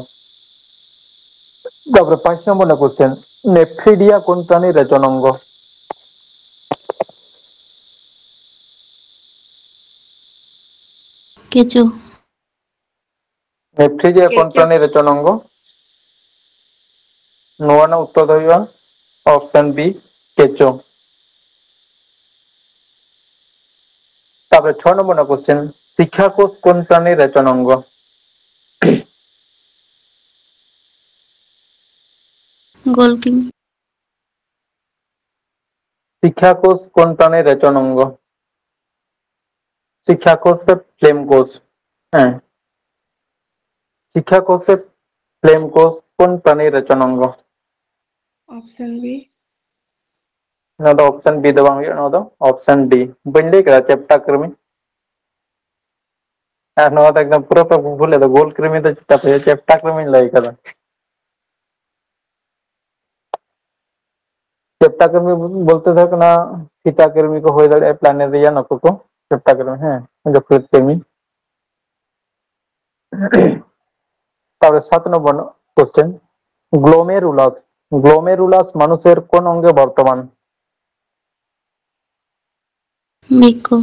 ᱛᱟᱯᱚᱨᱮ ᱯᱟᱸᱪ ᱱᱚᱢᱵᱚᱨ ᱨᱮᱱᱟᱜ question, ᱱᱮᱯᱷᱨᱤᱰᱤᱭᱟ ᱠᱳᱱ ᱯᱨᱟণᱤ ᱨᱮᱪᱚᱱ ᱚᱝᱜᱚ? ᱠᱮᱪᱚ᱾ ᱱᱮᱯᱷᱨᱤᱰᱤᱭᱟ ᱠᱳᱱ ᱠᱮᱪᱚ᱾ ᱯᱨᱟᱱᱤ ᱨᱮᱪᱚᱱ ᱚᱝᱜᱚ? ᱱᱚᱣᱟ ᱨᱮᱱᱟᱜ ᱩᱛᱛᱚᱨ ᱫᱚ ᱦᱩᱭᱩᱜᱼᱟ option B, ᱠᱮᱪᱚ᱾ ᱛᱟᱯᱚᱨᱮ ᱪᱷᱚ ᱱᱚᱢᱵᱚᱨ ᱨᱮᱱᱟᱜ ᱠᱚᱥᱪᱮᱱ, ᱥᱤᱠᱠᱷᱟ ᱠᱳᱥ ᱠᱳᱱ ᱯᱨᱟᱱᱤ ᱨᱮᱪᱚᱱ ᱚᱝᱜᱚ? ᱜᱳᱞᱠᱤᱢ᱾ ᱥᱤᱠᱠᱷᱟ ᱠᱳᱥ ᱠᱳᱱ ᱯᱨᱟᱱᱤ ᱨᱮᱪᱚᱱ ᱚᱝᱜᱚ? ᱥᱤᱠᱠᱷᱟ ᱠᱳᱥ ᱥᱮ ᱯᱷᱞᱮᱢ ᱠᱳᱥ? ᱦᱮᱸ, ᱥᱤᱠᱠᱷᱟ ᱠᱳᱥ ᱥᱮ ᱯᱷᱞᱮᱢ ᱠᱳᱥ ᱠᱳᱱ ᱯᱨᱟᱱᱤ ᱨᱮᱪᱚᱱ ᱚᱝᱜᱚ? Option B. ᱱᱚᱣᱟ ᱫᱚ ᱚᱯᱥᱮᱱ ᱵᱤ ᱫᱚ ᱵᱟᱝ ᱦᱩᱭᱩᱜᱼᱟ, ᱱᱚᱣᱟ ᱫᱚ ᱚᱯᱥᱮᱱ ᱰᱤ᱾ ᱵᱟᱹᱧ ᱞᱟᱹᱭ ᱠᱟᱫᱟ ᱪᱮᱯᱴᱟ ᱠᱨᱤᱢᱤ? ᱟᱨ ᱱᱚᱣᱟ ᱫᱚ ᱮᱠᱫᱚᱢ ᱯᱩᱨᱟᱹ ᱯᱮ ᱵᱷᱩᱞ ᱮᱫᱟ, ᱜᱳᱞ ᱠᱨᱤᱢᱤ ᱫᱚ ᱪᱮᱯᱴᱟ ᱠᱨᱤᱢᱤᱧ ᱞᱟᱹᱭ ᱠᱟᱫᱟ᱾ ᱪᱮᱯᱴᱟ ᱠᱨᱤᱢᱤ ᱵᱚᱞᱛᱮ ᱫᱚ ᱦᱩᱭᱩᱜ ᱠᱟᱱᱟ ᱯᱷᱤᱛᱟ ᱠᱨᱤᱢᱤ ᱠᱚ ᱦᱩᱭ ᱫᱟᱲᱮᱭᱟᱜᱼᱟ, ᱯᱞᱟᱱᱮᱨᱤᱭᱟ ᱱᱩᱠᱩ ᱠᱚ ᱪᱮᱯᱴᱟ ᱠᱨᱤᱢᱤ, ᱦᱮᱸ, ᱡᱚᱠᱨᱤᱛ ᱠᱨᱤᱢᱤ᱾ ᱛᱟᱦᱞᱮ ᱥᱟᱛ ᱱᱚᱢᱵᱚᱨ ᱠᱚᱥᱪᱮᱱ, ᱜᱞᱳᱢᱮᱨᱩᱞᱟᱥ, ᱜᱞᱳᱢᱮᱨᱩᱞᱟᱥ ᱢᱟᱱᱩᱥᱮᱨ ᱠᱳᱱ ᱚᱝᱜᱮ ᱵᱚᱨᱛᱚᱢᱟᱱ? ᱵᱤᱠᱠᱚ᱾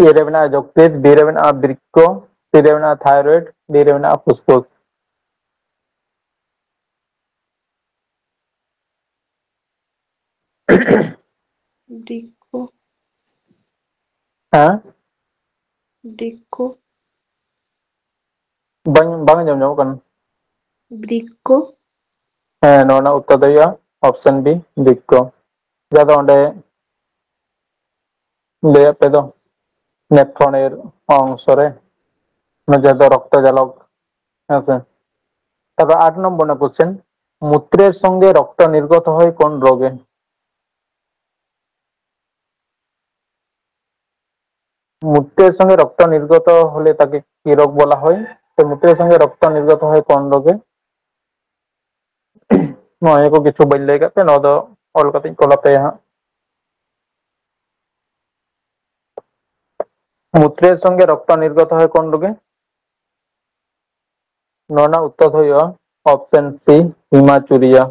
ᱮ ᱨᱮ ᱢᱮᱱᱟᱜᱼᱟ ᱡᱚᱠᱨᱤᱛ, ᱵᱤ ᱨᱮ ᱢᱮᱱᱟᱜᱼᱟ ᱵᱨᱤᱠᱠᱚ, ᱥᱤ ᱨᱮ ᱢᱮᱱᱟᱜᱼᱟ ᱛᱷᱟᱭᱨᱚᱭᱮᱰ, ᱰᱤ ᱨᱮ ᱢᱮᱱᱟᱜᱼᱟ ᱯᱷᱩᱥᱯᱷᱩᱥ᱾ ᱵᱨᱤᱠᱠᱚ᱾ ᱦᱮᱸ? ᱵᱨᱤᱠᱠᱚ᱾ ᱵᱟᱝ, ᱵᱟᱝ ᱟᱸᱡᱚᱢ ᱧᱟᱢᱚᱜ ᱠᱟᱱᱟ᱾ ᱵᱨᱤᱠᱠᱚ᱾ ᱦᱮᱸ, ᱱᱚᱣᱟ ᱨᱮᱱᱟᱜ ᱩᱛᱛᱚᱨ ᱫᱚ ᱦᱩᱭᱩᱜᱼᱟ ᱚᱯᱥᱮᱱ ᱵᱤ, ᱵᱨᱤᱠᱠᱚ᱾ ᱡᱟᱦᱟᱸ ᱫᱚ ᱚᱸᱰᱮ ᱞᱟᱹᱭᱟᱫ ᱯᱮ ᱫᱚ, ᱱᱮᱯᱷᱨᱚᱱ ᱮᱨ ᱚᱝᱥᱚ ᱨᱮ, ᱚᱱᱟ ᱡᱟᱦᱟᱸ ᱫᱚ ᱨᱚᱠᱛᱚ ᱡᱟᱞᱚᱠ, ᱦᱮᱸ ᱥᱮ᱾ ᱛᱟᱨᱯᱚᱨ ᱟᱴ ᱱᱚᱢᱵᱚᱨ ᱨᱮᱱᱟᱜ ᱠᱚᱥᱪᱮᱱ, ᱢᱩᱛᱨᱮᱨ ᱥᱚᱝᱜᱮ ᱨᱚᱠᱛᱚ ᱱᱤᱨᱜᱚᱛ ᱦᱚᱭ ᱠᱳᱱ ᱨᱳᱜᱮ? ᱢᱩᱛᱨᱮᱨ ᱥᱚᱝᱜᱮ ᱨᱚᱠᱛᱚ ᱱᱤᱨᱜᱚᱛ ᱦᱚᱞᱮ ᱛᱟᱠᱮ ᱠᱤ ᱨᱳᱜᱽ ᱵᱚᱞᱟ ᱦᱚᱭ? ᱥᱮ ᱢᱩᱛᱨᱮᱨ ᱥᱚᱝᱜᱮ ᱨᱚᱠᱛᱚ ᱱᱤᱨᱜᱚᱛ ᱦᱚᱭ ᱠᱳᱱ ᱨᱳᱜᱮ? ᱱᱚᱣᱟ ᱠᱚ ᱠᱤᱪᱷᱩ ᱵᱟᱹᱧ ᱞᱟᱹᱭ ᱠᱟᱫ ᱯᱮ, ᱱᱚᱣᱟ ᱫᱚ ᱚᱞ ᱠᱟᱛᱮᱧ ᱠᱚᱞ ᱟᱯᱮᱭᱟ ᱦᱟᱸᱜ᱾ ᱢᱩᱛᱨᱮᱨ ᱥᱚᱝᱜᱮ ᱨᱚᱠᱛᱚ ᱱᱤᱨᱜᱚᱛ ᱦᱚᱭ ᱠᱳᱱ ᱨᱳᱜᱮ? ᱱᱚᱣᱟ ᱨᱮᱱᱟᱜ ᱩᱛᱛᱚᱨ ᱫᱚ ᱦᱩᱭᱩᱜᱼᱟ ᱚᱯᱥᱮᱱ ᱥᱤ, ᱦᱤᱢᱟᱪᱩᱨᱤᱭᱟ᱾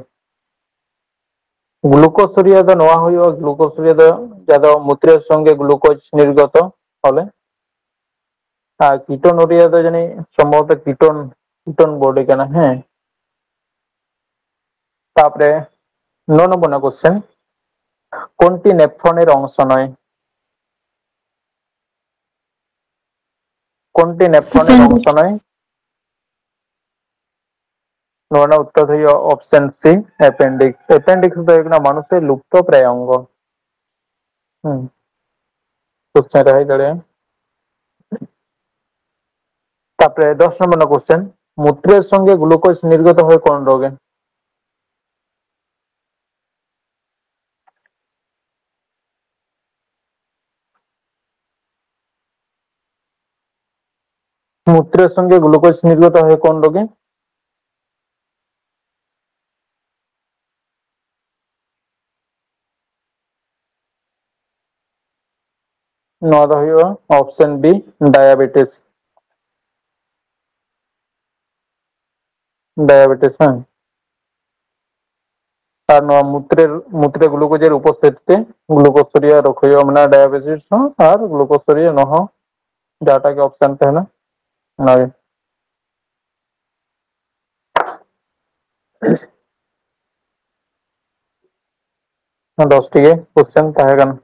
ᱜᱞᱩᱠᱳᱥᱩᱨᱤᱭᱟ ᱫᱚ ᱱᱚᱣᱟ ᱦᱩᱭᱩᱜᱼᱟ, ᱜᱞᱩᱠᱳᱥᱩᱨᱤᱭᱟ ᱫᱚ ᱡᱟᱦᱟᱸ ᱫᱚ ᱢᱩᱛᱨᱮᱨ ᱥᱚᱝᱜᱮ ᱜᱞᱩᱠᱳᱡᱽ ᱱᱤᱨᱜᱚᱛᱚ ᱯᱷᱚᱞᱮ᱾ ᱟᱨ ᱠᱤᱴᱳᱱᱩᱨᱤᱭᱟ ᱫᱚ ᱡᱟᱹᱱᱤᱡ ᱥᱚᱢᱵᱷᱚᱵᱚᱛᱚ ᱠᱤᱴᱳᱱ, ᱠᱤᱴᱳᱱ ᱵᱚᱰᱤ ᱠᱟᱱᱟ, ᱦᱮᱸ᱾ ᱛᱟᱯᱚᱨᱮ ᱱᱚ ᱱᱚᱢᱵᱚᱨ ᱨᱮᱱᱟᱜ ᱠᱚᱥᱪᱮᱱ, কোনটি নেফ্রনের অংশ নয়? কোনটি নেফ্রনের অংশ নয়? ᱱᱚᱣᱟ ᱨᱮᱱᱟᱜ ᱩᱛᱛᱚᱨ ᱫᱚ ᱦᱩᱭᱩᱜᱼᱟ option C, appendix. Appendix ᱫᱚ ᱦᱩᱭᱩᱜ ᱠᱟᱱᱟ ᱢᱟᱱᱩᱥ ᱨᱮ ᱞᱩᱯᱛᱚ ᱯᱨᱟᱭ ᱚᱝᱜᱚ. ᱦᱩᱸ. ᱠᱚᱥᱪᱮᱱ ᱨᱮ ᱦᱮᱡ ᱫᱟᱲᱮᱭᱟᱜᱼᱟ. ᱛᱟᱯᱚᱨᱮ ᱫᱚᱥ ᱱᱚᱢᱵᱚᱨ ᱨᱮᱱᱟᱜ ᱠᱚᱥᱪᱮᱱ, ᱢᱩᱛᱨᱮᱨ ᱥᱚᱝᱜᱮ ᱜᱞᱩᱠᱳᱡᱽ ᱱᱤᱨᱜᱚᱛᱚ ᱦᱚᱭ ᱠᱳᱱ ᱨᱳᱜᱮ? ᱢᱩᱛᱨᱮᱨ ᱥᱚᱝᱜᱮ ᱜᱞᱩᱠᱳᱡᱽ ᱱᱤᱨᱜᱚᱛᱚ ᱦᱚᱭ ᱠᱳᱱ ᱨᱳᱜᱮ? ᱱᱚᱣᱟ ᱫᱚ ᱦᱩᱭᱩᱜᱼᱟ option B, diabetes. Diabetes, ᱦᱮᱸ. ᱟᱨ ᱱᱚᱣᱟ ᱢᱩᱛᱨᱮ, ᱢᱩᱛᱨᱮ ᱜᱞᱩᱠᱳᱡᱮᱨ ᱩᱯᱚᱥᱛᱷᱤᱛᱤ ᱛᱮ ᱜᱞᱩᱠᱳᱥ ᱨᱮᱭᱟᱜ ᱨᱳᱜᱽ ᱦᱩᱭᱩᱜᱼᱟ, ᱢᱟᱱᱮ diabetes ᱦᱚᱸ ᱟᱨ ᱜᱞᱩᱠᱳᱥ ᱨᱮᱭᱟᱜ ᱱᱚᱣᱟ ᱦᱚᱸ ᱡᱟᱦᱟᱸᱴᱟᱜ ᱜᱮ option ᱛᱟᱦᱮᱱᱟ, ᱚᱱᱟᱜᱮ. ᱫᱚᱥ ᱴᱤ ᱜᱮ ᱠᱚᱥᱪᱮᱱ ᱛᱟᱦᱮᱸ ᱠᱟᱱᱟ.